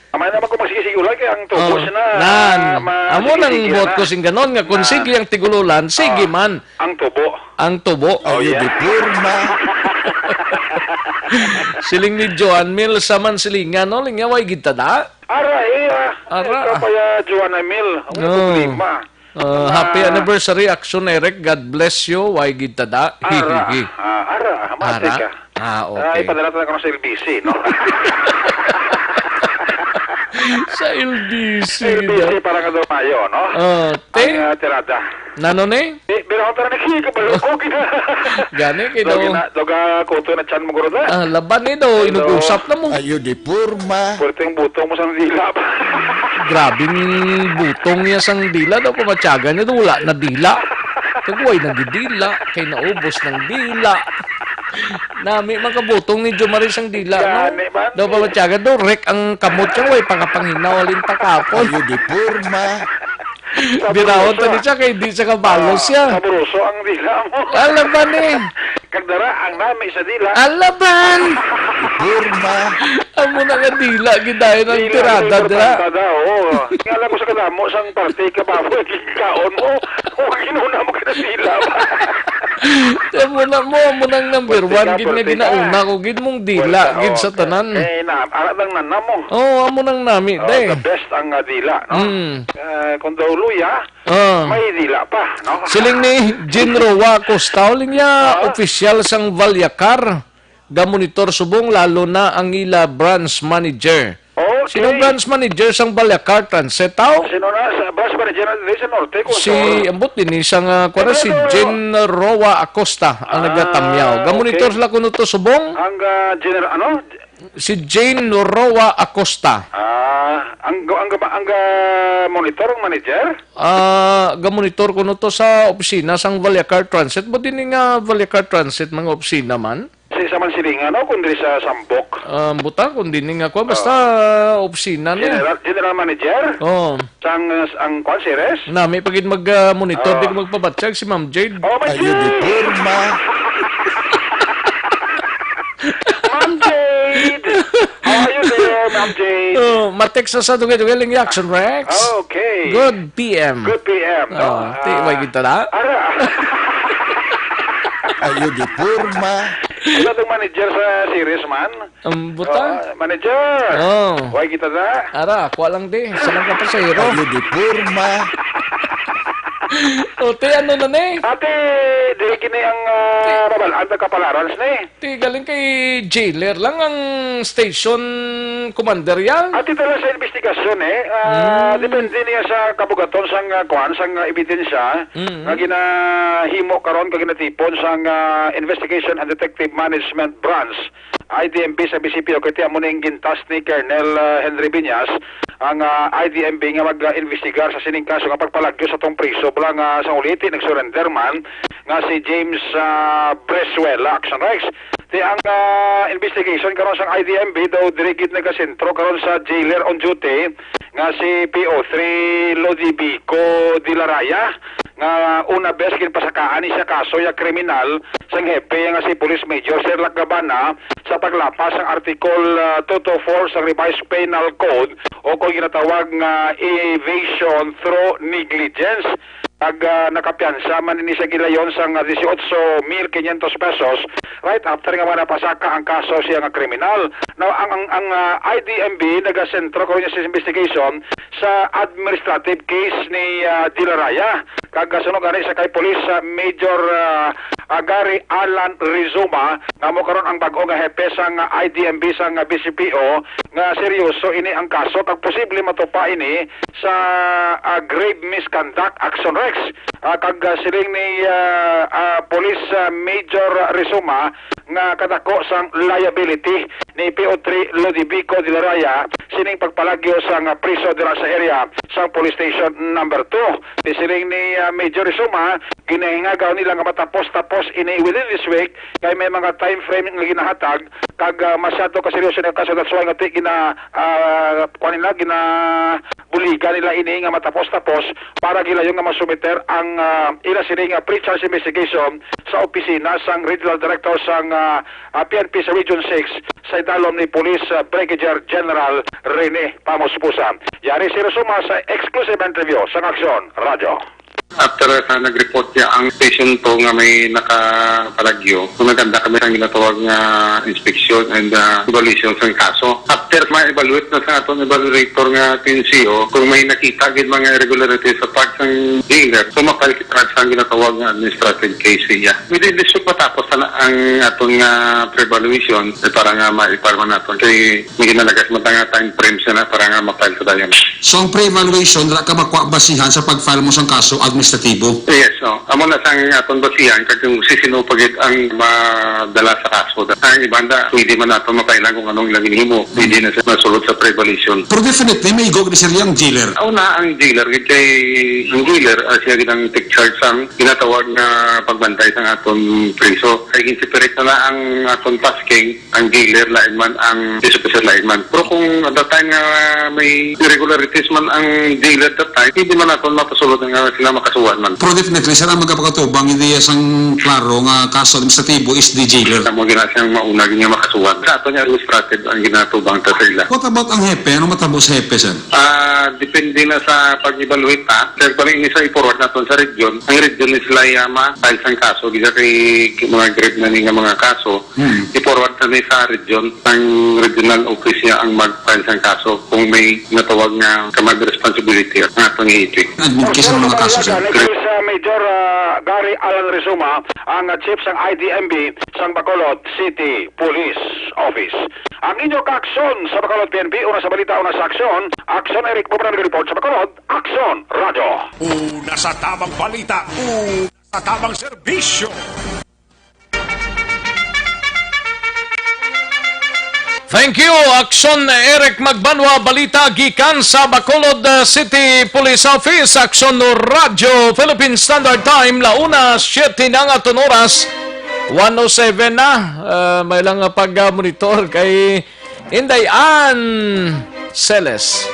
Amay naman kung magsigisig-ulan, kaya ang tubo Oh, siya na, nan. ah, ma-, Amo nang sige-sige buot na. ko sing ganon nga kung Na. sige ang tig-ululan, sige Ah, man. Ang tubo. Ang tubo. Oh, Ayo, yeah. Di purma. Siling ni Joan Mil sa Mansilingan, no? Lingaway gid ta da. Ara, eh, ah, Ara, ikaw ah. pa, ya, Joan Mil. Ang No. problema. Uh, happy Ah. anniversary, Action Eric. God bless you. Way gid ta da. Ara. Hihihi. Ah, ara. Mati Ara? ka. Ah, okay. Ah, ipadala talaga sa L B C, no? Sa L B C L B C na. Para nga daw mayo, no? Oh, te? Ang, ah, tirada. Nano ni? Eh, pero ako talaga nakikabalo ko, gina-, Gani, kay daw daw gina-, daw ga-, kuto na tiyan mo, guro, da. Ah, laban ni daw, Hello. inug-usap na mo. Ayo, di purma. Pwerte ang butong mo sa dila ba? Grabing butong niya sang dila daw, pamatyagan niya daw, wala na dila. Kagway na gidila, kay naubos ng dila. Nami, makabutong ni Jomari sang dila, no? Gani man. Daw, pamatyagan daw, rek ang kamot siya, way, pangapanginaw, alin pa kapon. Ayo, di purma. Birahon to ni siya, kay di siya kabalo Ah, siya. Sabroso ang dila mo. Alam ba ni? Kagdara ang nami sa dila. Alaban! Purma. Amo na nga dila, gidayon ang Dila, tirada, ang dira. tirada, oo. Nga alam ko sa kadamo, sang parte ka ba, kaon mo. O, ginuna mo ka na dila ba? Amo na mo, amo nang number Parte one, ka, gid nga parte ka. ginauna ko, gid mong dila, Wala, gid sa okay. tanan. Eh, na, ala lang na, na mo. Oo, amo nang nami, Oh, day. the best ang, ah, dila, no? Mm. Eh, kung daw luya, Ah. May dila pa, no? Siling ni Jean Roa Costa, uling niya, Ah. opisyal sang Valyacar, gamonitor subong, lalo na ang ila branch manager. Oh, Sinong branch manager sang Balyacar Transit, tao? Sino na? Sa branch manager na diri sa Norte, kung Si, sure. Ambot din, isang, ah, kuwan na, si Pero, Jen Roa Acosta ang ah, nagatamyaw. Gamonitor okay. Sila kuno to, subong? Ang, ah, general, ano? Si Jane Roa Acosta. Ah, ang, ang, ang, ah, monitor, ang manager? Ah, gamonitor kuno to sa opisina sang Vallecar Transit. Ba din nga Vallecar Transit, mga opisina man? Sa isa man silingan, no? Kundi sa Sambok. Ah, buta, kundi ni nga kuwan. Basta, ah, opisina niya. General, general manager? Oh. Sang, ang kuwan, series? Nami pa gid mag, ah, monitor, di ko magpabatsyag si Ma'am Jade. Oh, Ma'am Ayo, di Jade! Porma. Ma'am Jade! How are you there, Ma'am Jade? Oh, matext sa dugay-dugay lang yung Action Rex. Okay. Good P M. Good P M, no? Oh, ti, Ah, may kita na? Ara. Ayo, di porma. Ano itong manager sa series man? Ang buta? Oh, manager. Oh. Why kita na? Ara, kuha lang di. Isa lang ka pasahero. Ayo, di porma. O, te, ano na ni? Ate, di kini ang, ah, babalaan, nagkapalarans ni. Ti, galing kay jailer lang ang station commander yan. Ate, dala sa investigasyon, eh. Ah, Hmm. Depende niya sa kabugaton sang, ah, kuwan, sang, ah, ebidensya Hmm. nga ginahimo karon, nga ginatipon sang, ah, Investigation and Detective Management Branch, I D M B sa B C P O, kay ti amo ning gintas ni Colonel, ah, Henry Viñas, ang, ah, I D M B nga mag-, ah, investigar sa sining kaso nga pagpalagyo sa tong priso. Bala nga sa uliti, nag-surrender man nga si James, ah, Bresuela, Action Rex. Ti ang, ah, investigation karon sang I D M B daw diri gid nagasentro karon sa jailer on duty nga si P O three Lodibico de la Raya, nga una bes ginpasakaan ni siya kaso ya kriminal sang hepe nga si Police Major Sherlock Gabana sa paglapas sang Article, ah, two two four sa Revised Penal Code o kon ginatawag nga evasion through negligence. Ag, ah, nakapiyansa man ini sa gilayon sang, ah, dieciocho mil quinientos pesos right after nga mga napasaka ang kaso siya nga kriminal. Now, ang, ang, ang, ah, I D M B nagasentro karon sa investigation sa administrative case ni, ah, De La Raya. Kag, ah, suno gani sa kay Police, ah, Major, ah, ah, Gary Alan Rizuma, nga mo karon ang bag-o nga hepe sang, ah, I D M B sang, ah, B C P O, nga seryoso ini ang kaso kag posible matupa ini sa, ah, grave misconduct, Action Rex. Ah, kag, ah, siling ni, ah, ah, Police, ah, Major Rizuma nga kadako sang liability ni P O three Lodibico de la Raya sining pagpalagyo sang, ah, priso dira sa area sang Police Station Number Two. Ti siling ni, ah, Major Rizuma, ginahingagaw nila nga matapos-tapos ini within this week kay may mga time frame nga ginahatag kag, ah, masyado ka seryoso ni kaso, that's why nga ti gina-, ah, kuwan nila, ginabuligan nila ini nga matapos-tapos para gilayon nga masumiter ang, ah, ila sini nga pre-charge investigation sa opisina sang Regional Director sang, ah, ah, P N P sa Region Six sa idalom ni Police, ah, Brigadier General Rene Pamuspusa. Yari si Rizuma sa exclusive interview sang Aksyon Radyo. After sa nag-report niya ang station to nga may nakapalagyo, so naganda kami ang ginatawag nga inspection and, ah, evaluation sa kaso. After ma-evaluate na sa aton evaluator nga T N C O, kung may nakita gid mga irregularities sa part sang dealer, so mapal kita sa ginatawag nga administrative case niya. Within this week matapos na ang aton nga pre-evaluation, eh, para nga maiparman naton kay may ginalagas mo nga time frame siya na para nga ma-file sa dayon. So, ang pre-evaluation, wala ka makuha basihan sa pag-file mo sang kaso administratibo? Yes, no. Amo na sang aton basihan, kag kung sisino pa gid ang madala sa kaso. Ang iba na, pwede man nato mapailan kung anong ilang ginhimo. Pwede na siya masulod sa pre-evaluation. Pero definitely, may igog ni sir yang jailer. Una, ang jailer, gid kay ang jailer, ah, siya gid ang take charge sang ginatawag nga pagbantay sang aton priso. Kay ginseparate na na ang aton tasking, ang jailer lain man, ang peace officer lain man. Pero kung at that time nga may irregularities man ang jailer that time, hindi man naton mapasulod nga sila makasuhan man. Pero definitely, sir, ang magapakatubang, hindi sang klaro nga kaso administratibo is the jailer. Amo gina siyang mauna gid nga makasuhan. Sa aton nga administrative ang ginatubang ta sa ila. What about ang hepe? Ano matabo sa hepe, sir? Ah, depende na sa pag-evaluate, ha. Sir, pa rin sa i-forward naton sa region. Ang region ni sila iya ma-file sang kaso, gisa kay mga grade na ni nga mga kaso. Hmm. I-forward na ni sa region, ang regional office niya ang mag-file sang kaso kung may natawag nga command responsibility ang aton nga iti. Admin case ang mga kaso, sir. Nag-isa Major, ah, Gary Alan Rizuma, ang, ah, chief sang I D M B sang Bacolod City Police Office. Ang inyo kaaksyon sa Bacolod P N P, una sa balita, una sa aksyon. Aksyon Eric Bumana nag-report sa Bacolod, Aksyon Radyo. Una sa tamang balita, una sa tamang serbisyo. Thank you, Aksyon Eric Magbanwa. Balita gikan sa Bacolod, uh, City Police Office, Aksyon Radyo Philippine Standard Time, la una siete na ang aton oras, one oh seven na. Uh, may lang nga pag-monitor kay Inday Ann Celes.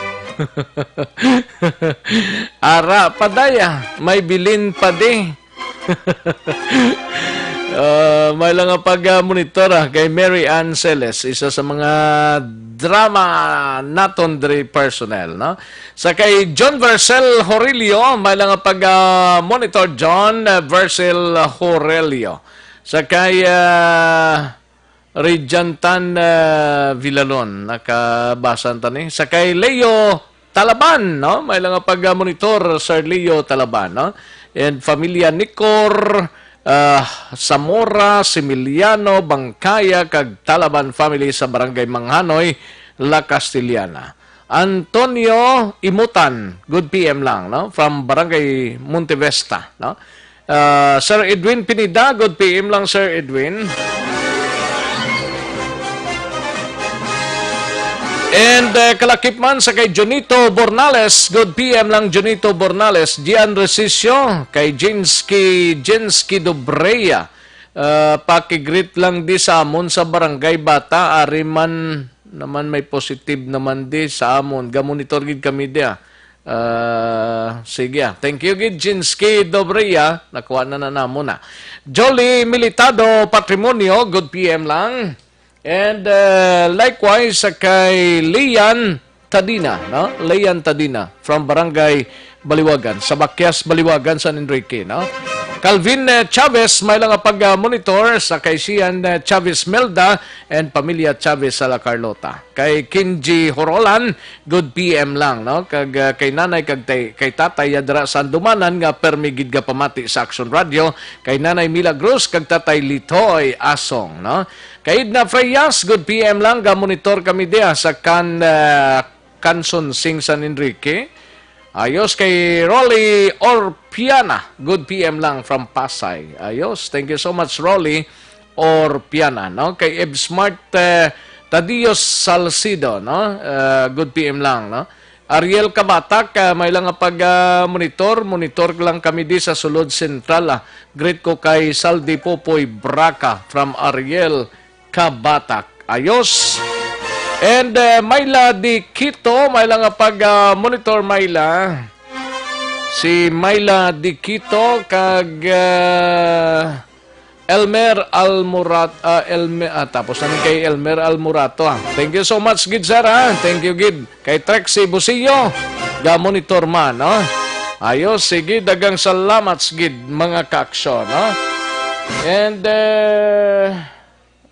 Ara, padaya, may bilin pa di. Ah, may lang nga pag-monitor, ah, kay Mary Ann Celes, isa sa mga drama naton diri personnel, no? Sa kay John Vercel Horilio, may lang nga pag-monitor, John, ah, Vercel Horilio. Sa kay, ah, Rejantan, ah, Villalon, nakabasa ta ni. Sa kay Leo Talaban, no? May lang nga pag-monitor, Sir Leo Talaban, no? And Familia Nicor, ah, Zamora, Similiano, Bangkaya, kag Talaban family sa Barangay Manghanoy, La Castellana. Antonio Imutan, good P M lang, no? From Barangay Montevista, no? Ah, Sir Edwin Pineda, good P M lang, Sir Edwin. And, uh, kalakip man sa kay Junito Bornales, good P M lang, Junito Bornales. Gian Resisio, kay Jinsky, Jinsky Dobrea. Uh, pakigreet lang di sa amon sa barangay, bata, ari man naman may positive naman di sa amon. Gamonitor gid kami di, ah. Ah, sige, ah. Thank you gid, Jinsky Dobrea. Nakuha na na namon na. Jolly Militado Patrimonio, good P M lang. And, uh, likewise, sa kay Lian Tadina, no? Lian Tadina from Barangay Baliwagan, sa Bakyas, Baliwagan, San Enrique, no? Calvin, eh, Chavez, may lang nga pag-monitor sa kay Sian, eh, Chavez Melda and pamilya Chavez sa La Carlota. Kay Kinji Horolan, good P M lang, no? Kag, ah, kay nanay, kag tay-, kay tatay, ya dira sa Andumanan nga permi gid nga pamati sa Action Radio, kay Nanay Milagros, kag Tatay Litoy Asong, no? Kay Edna Freyas, good P M lang, gamonitor kami diya sa kan-, ah, Kanson Sing San Enrique. Ayos kay Rolly Orpiana, good P M lang from Pasay. Ayos, thank you so much, Rolly Orpiana, no? Kay Eb Smart, eh, Tadios Salcido, no? Eh, good P M lang, no? Ariel Kabatak, ah, may lang nga pag, ah, monitor, monitor lang kami di sa Sulod Central, ah. Greet ko kay Saldi Popoy Braca from Ariel Kabatak. Ayos. And, eh, Myla Di Quito, may lang nga pag, ah, monitor, Myla. Si Myla Di Quito kag, ah, Elmer Almurat-, ah, Elme-, ah, tapos na ni kay Elmer Almurato, ah. Thank you so much, gid, sir, ah. Thank you, gid. Kay Trexie Busio, ga-monitor man, no? Ayos, sige, dagang salamat, gid, mga kaaksyon, no? And, eh,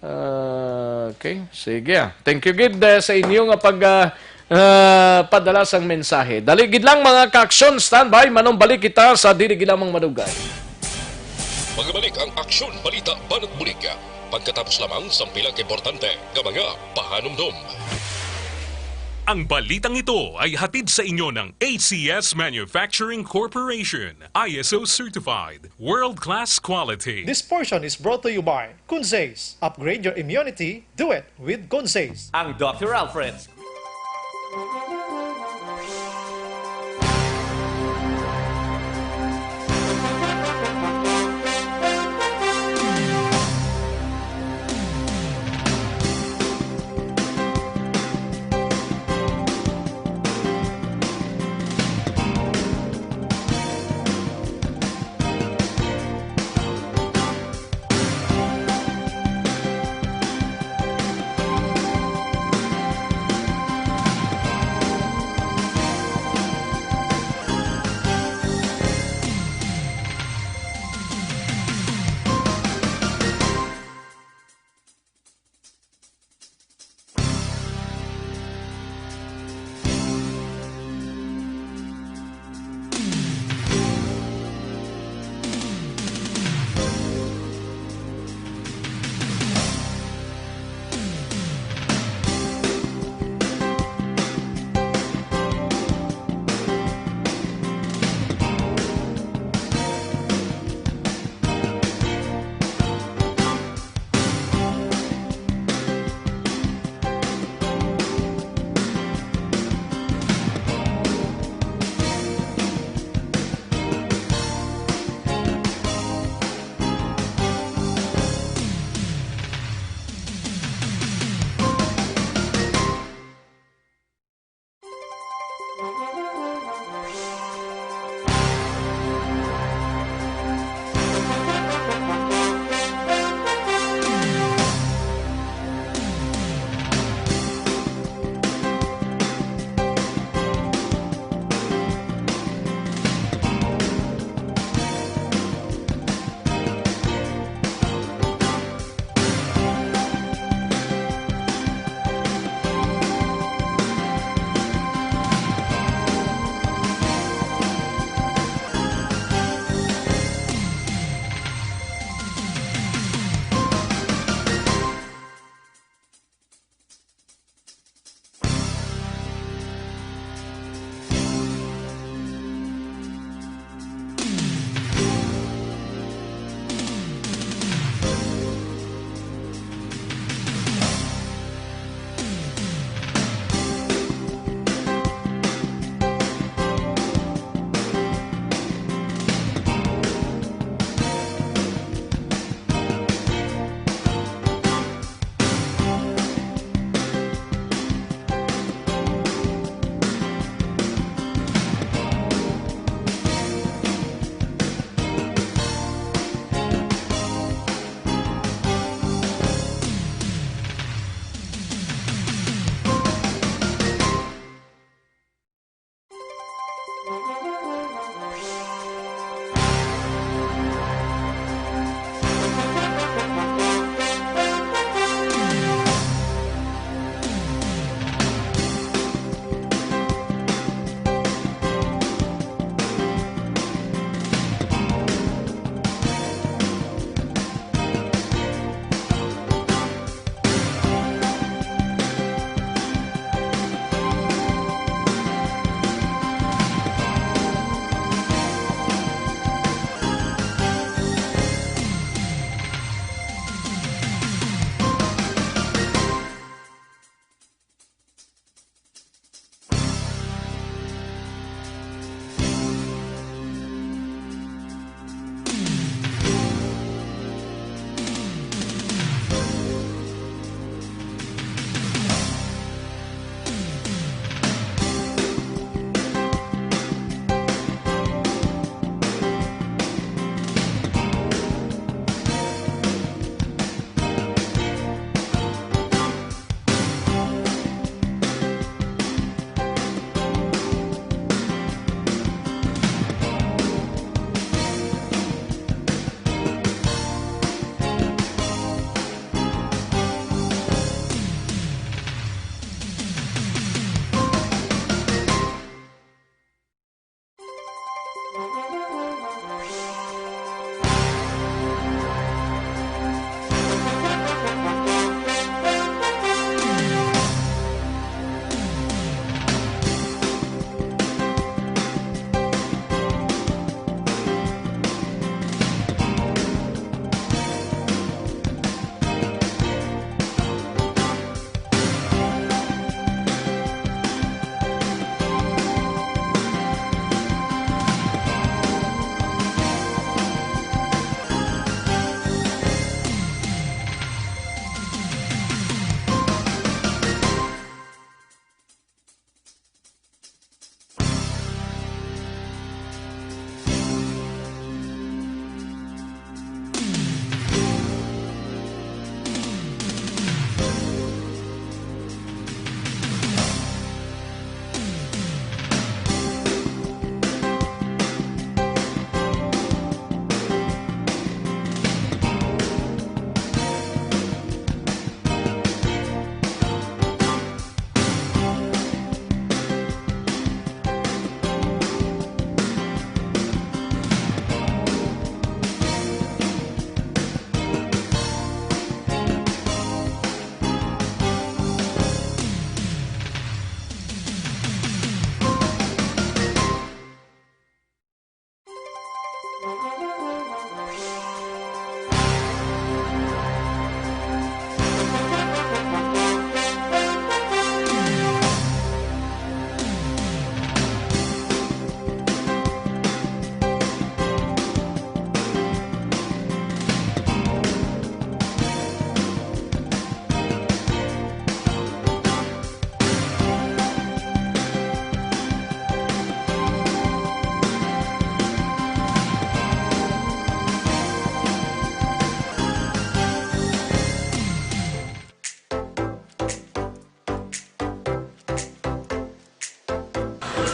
ah, okay, sige, ah. Thank you, gid, eh, sa inyo nga pag, ah, ah, padala sang mensahe. Dali gid lang, mga kaaksyon, standby, manumbalik kita sa dili gid lamang madugay. Magabalik ang Aksyon Balita Banat Bulig pagkatapos lamang sang pila ka importante nga mga pahanumdom. Ang balitang ito ay hatid sa inyo ng A C S Manufacturing Corporation, I S O certified, world-class quality. This portion is brought to you by Conzace. Upgrade your immunity, do it with Conzace. Ang Doctor Alfred's.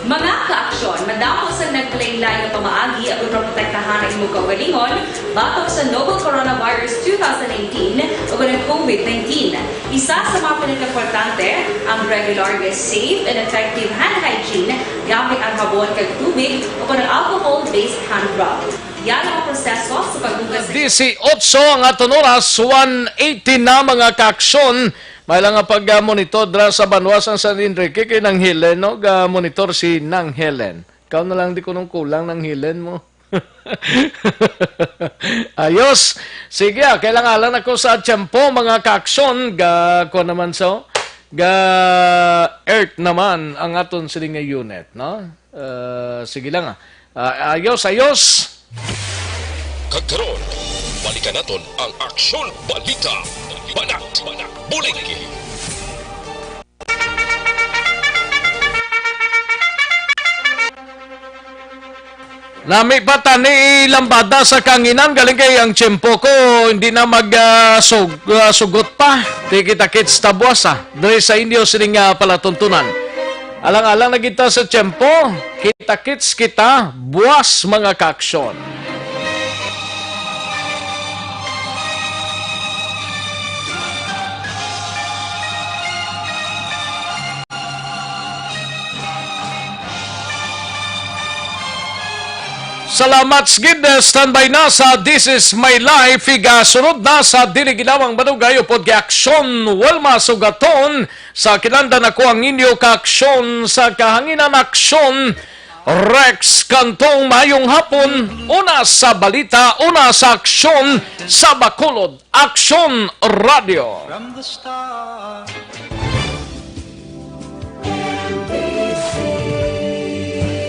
Mga ka-aksyon, madamo sa naglain-lain nga pamaagi aron maprotektahan ang imong kaugalingon batok sa novel coronavirus two thousand nineteen ug ang COVID nineteen. Isa sa mga pinakaimportante, ang regular nga safe and effective hand hygiene gamit ang habon kag tubig o kon ang alcohol-based hand rub. Yan ang proseso sa paghugas sa Disiotso ang aton oras, one eighteen na, mga ka-aksyon. May lang nga pag-monitor dra sa banwa sang San Enrique kay Nang Helen, no? Ga-monitor si Nang Helen. Ikaw na lang di kunong kulang, Nang Helen, mo. Ayos. Sige, ah, kailangan lang ako sa tiyempo, mga ka-aksyon. Ga, kuwan naman sa, ga earth naman ang aton siling nga unit, no? Ah, sige lang, ah. Ah, ayos, ayos. Kag karon, balikan naton ang Aksyon Balita. Banat, Banat, Bulig. Nami pa tani lambada sa kanginan, galing kay ang tiyempo ko hindi na mag, ah, sug-, ah, sugot pa. Di kita kits ta buwas, ah, diri sa inyo sining, ah, palatuntunan. Alang-alang na kita sa tiyempo, kita-kits kita buwas, mga kaaksyon. Salamat sa gid, standby na sa This Is My Life. Igasunod na sa dili ginawang madugay upod kay Aksyon Wilma Sugaton. Sa kinahanglan ako ang inyo kaaksyon sa kahanginan, Aksyon Rex Cantong. Maayong hapon. Una sa balita, una sa aksyon sa Bacolod, Aksyon Radio. From the start.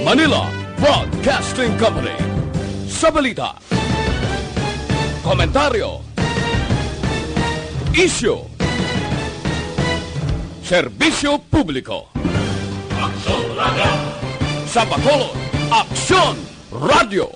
Manila Broadcasting Company. Sa balita, komentaryo, isyu, serbisyo publiko. Aksyon Radio. Sa Bacolod, Aksyon Radio.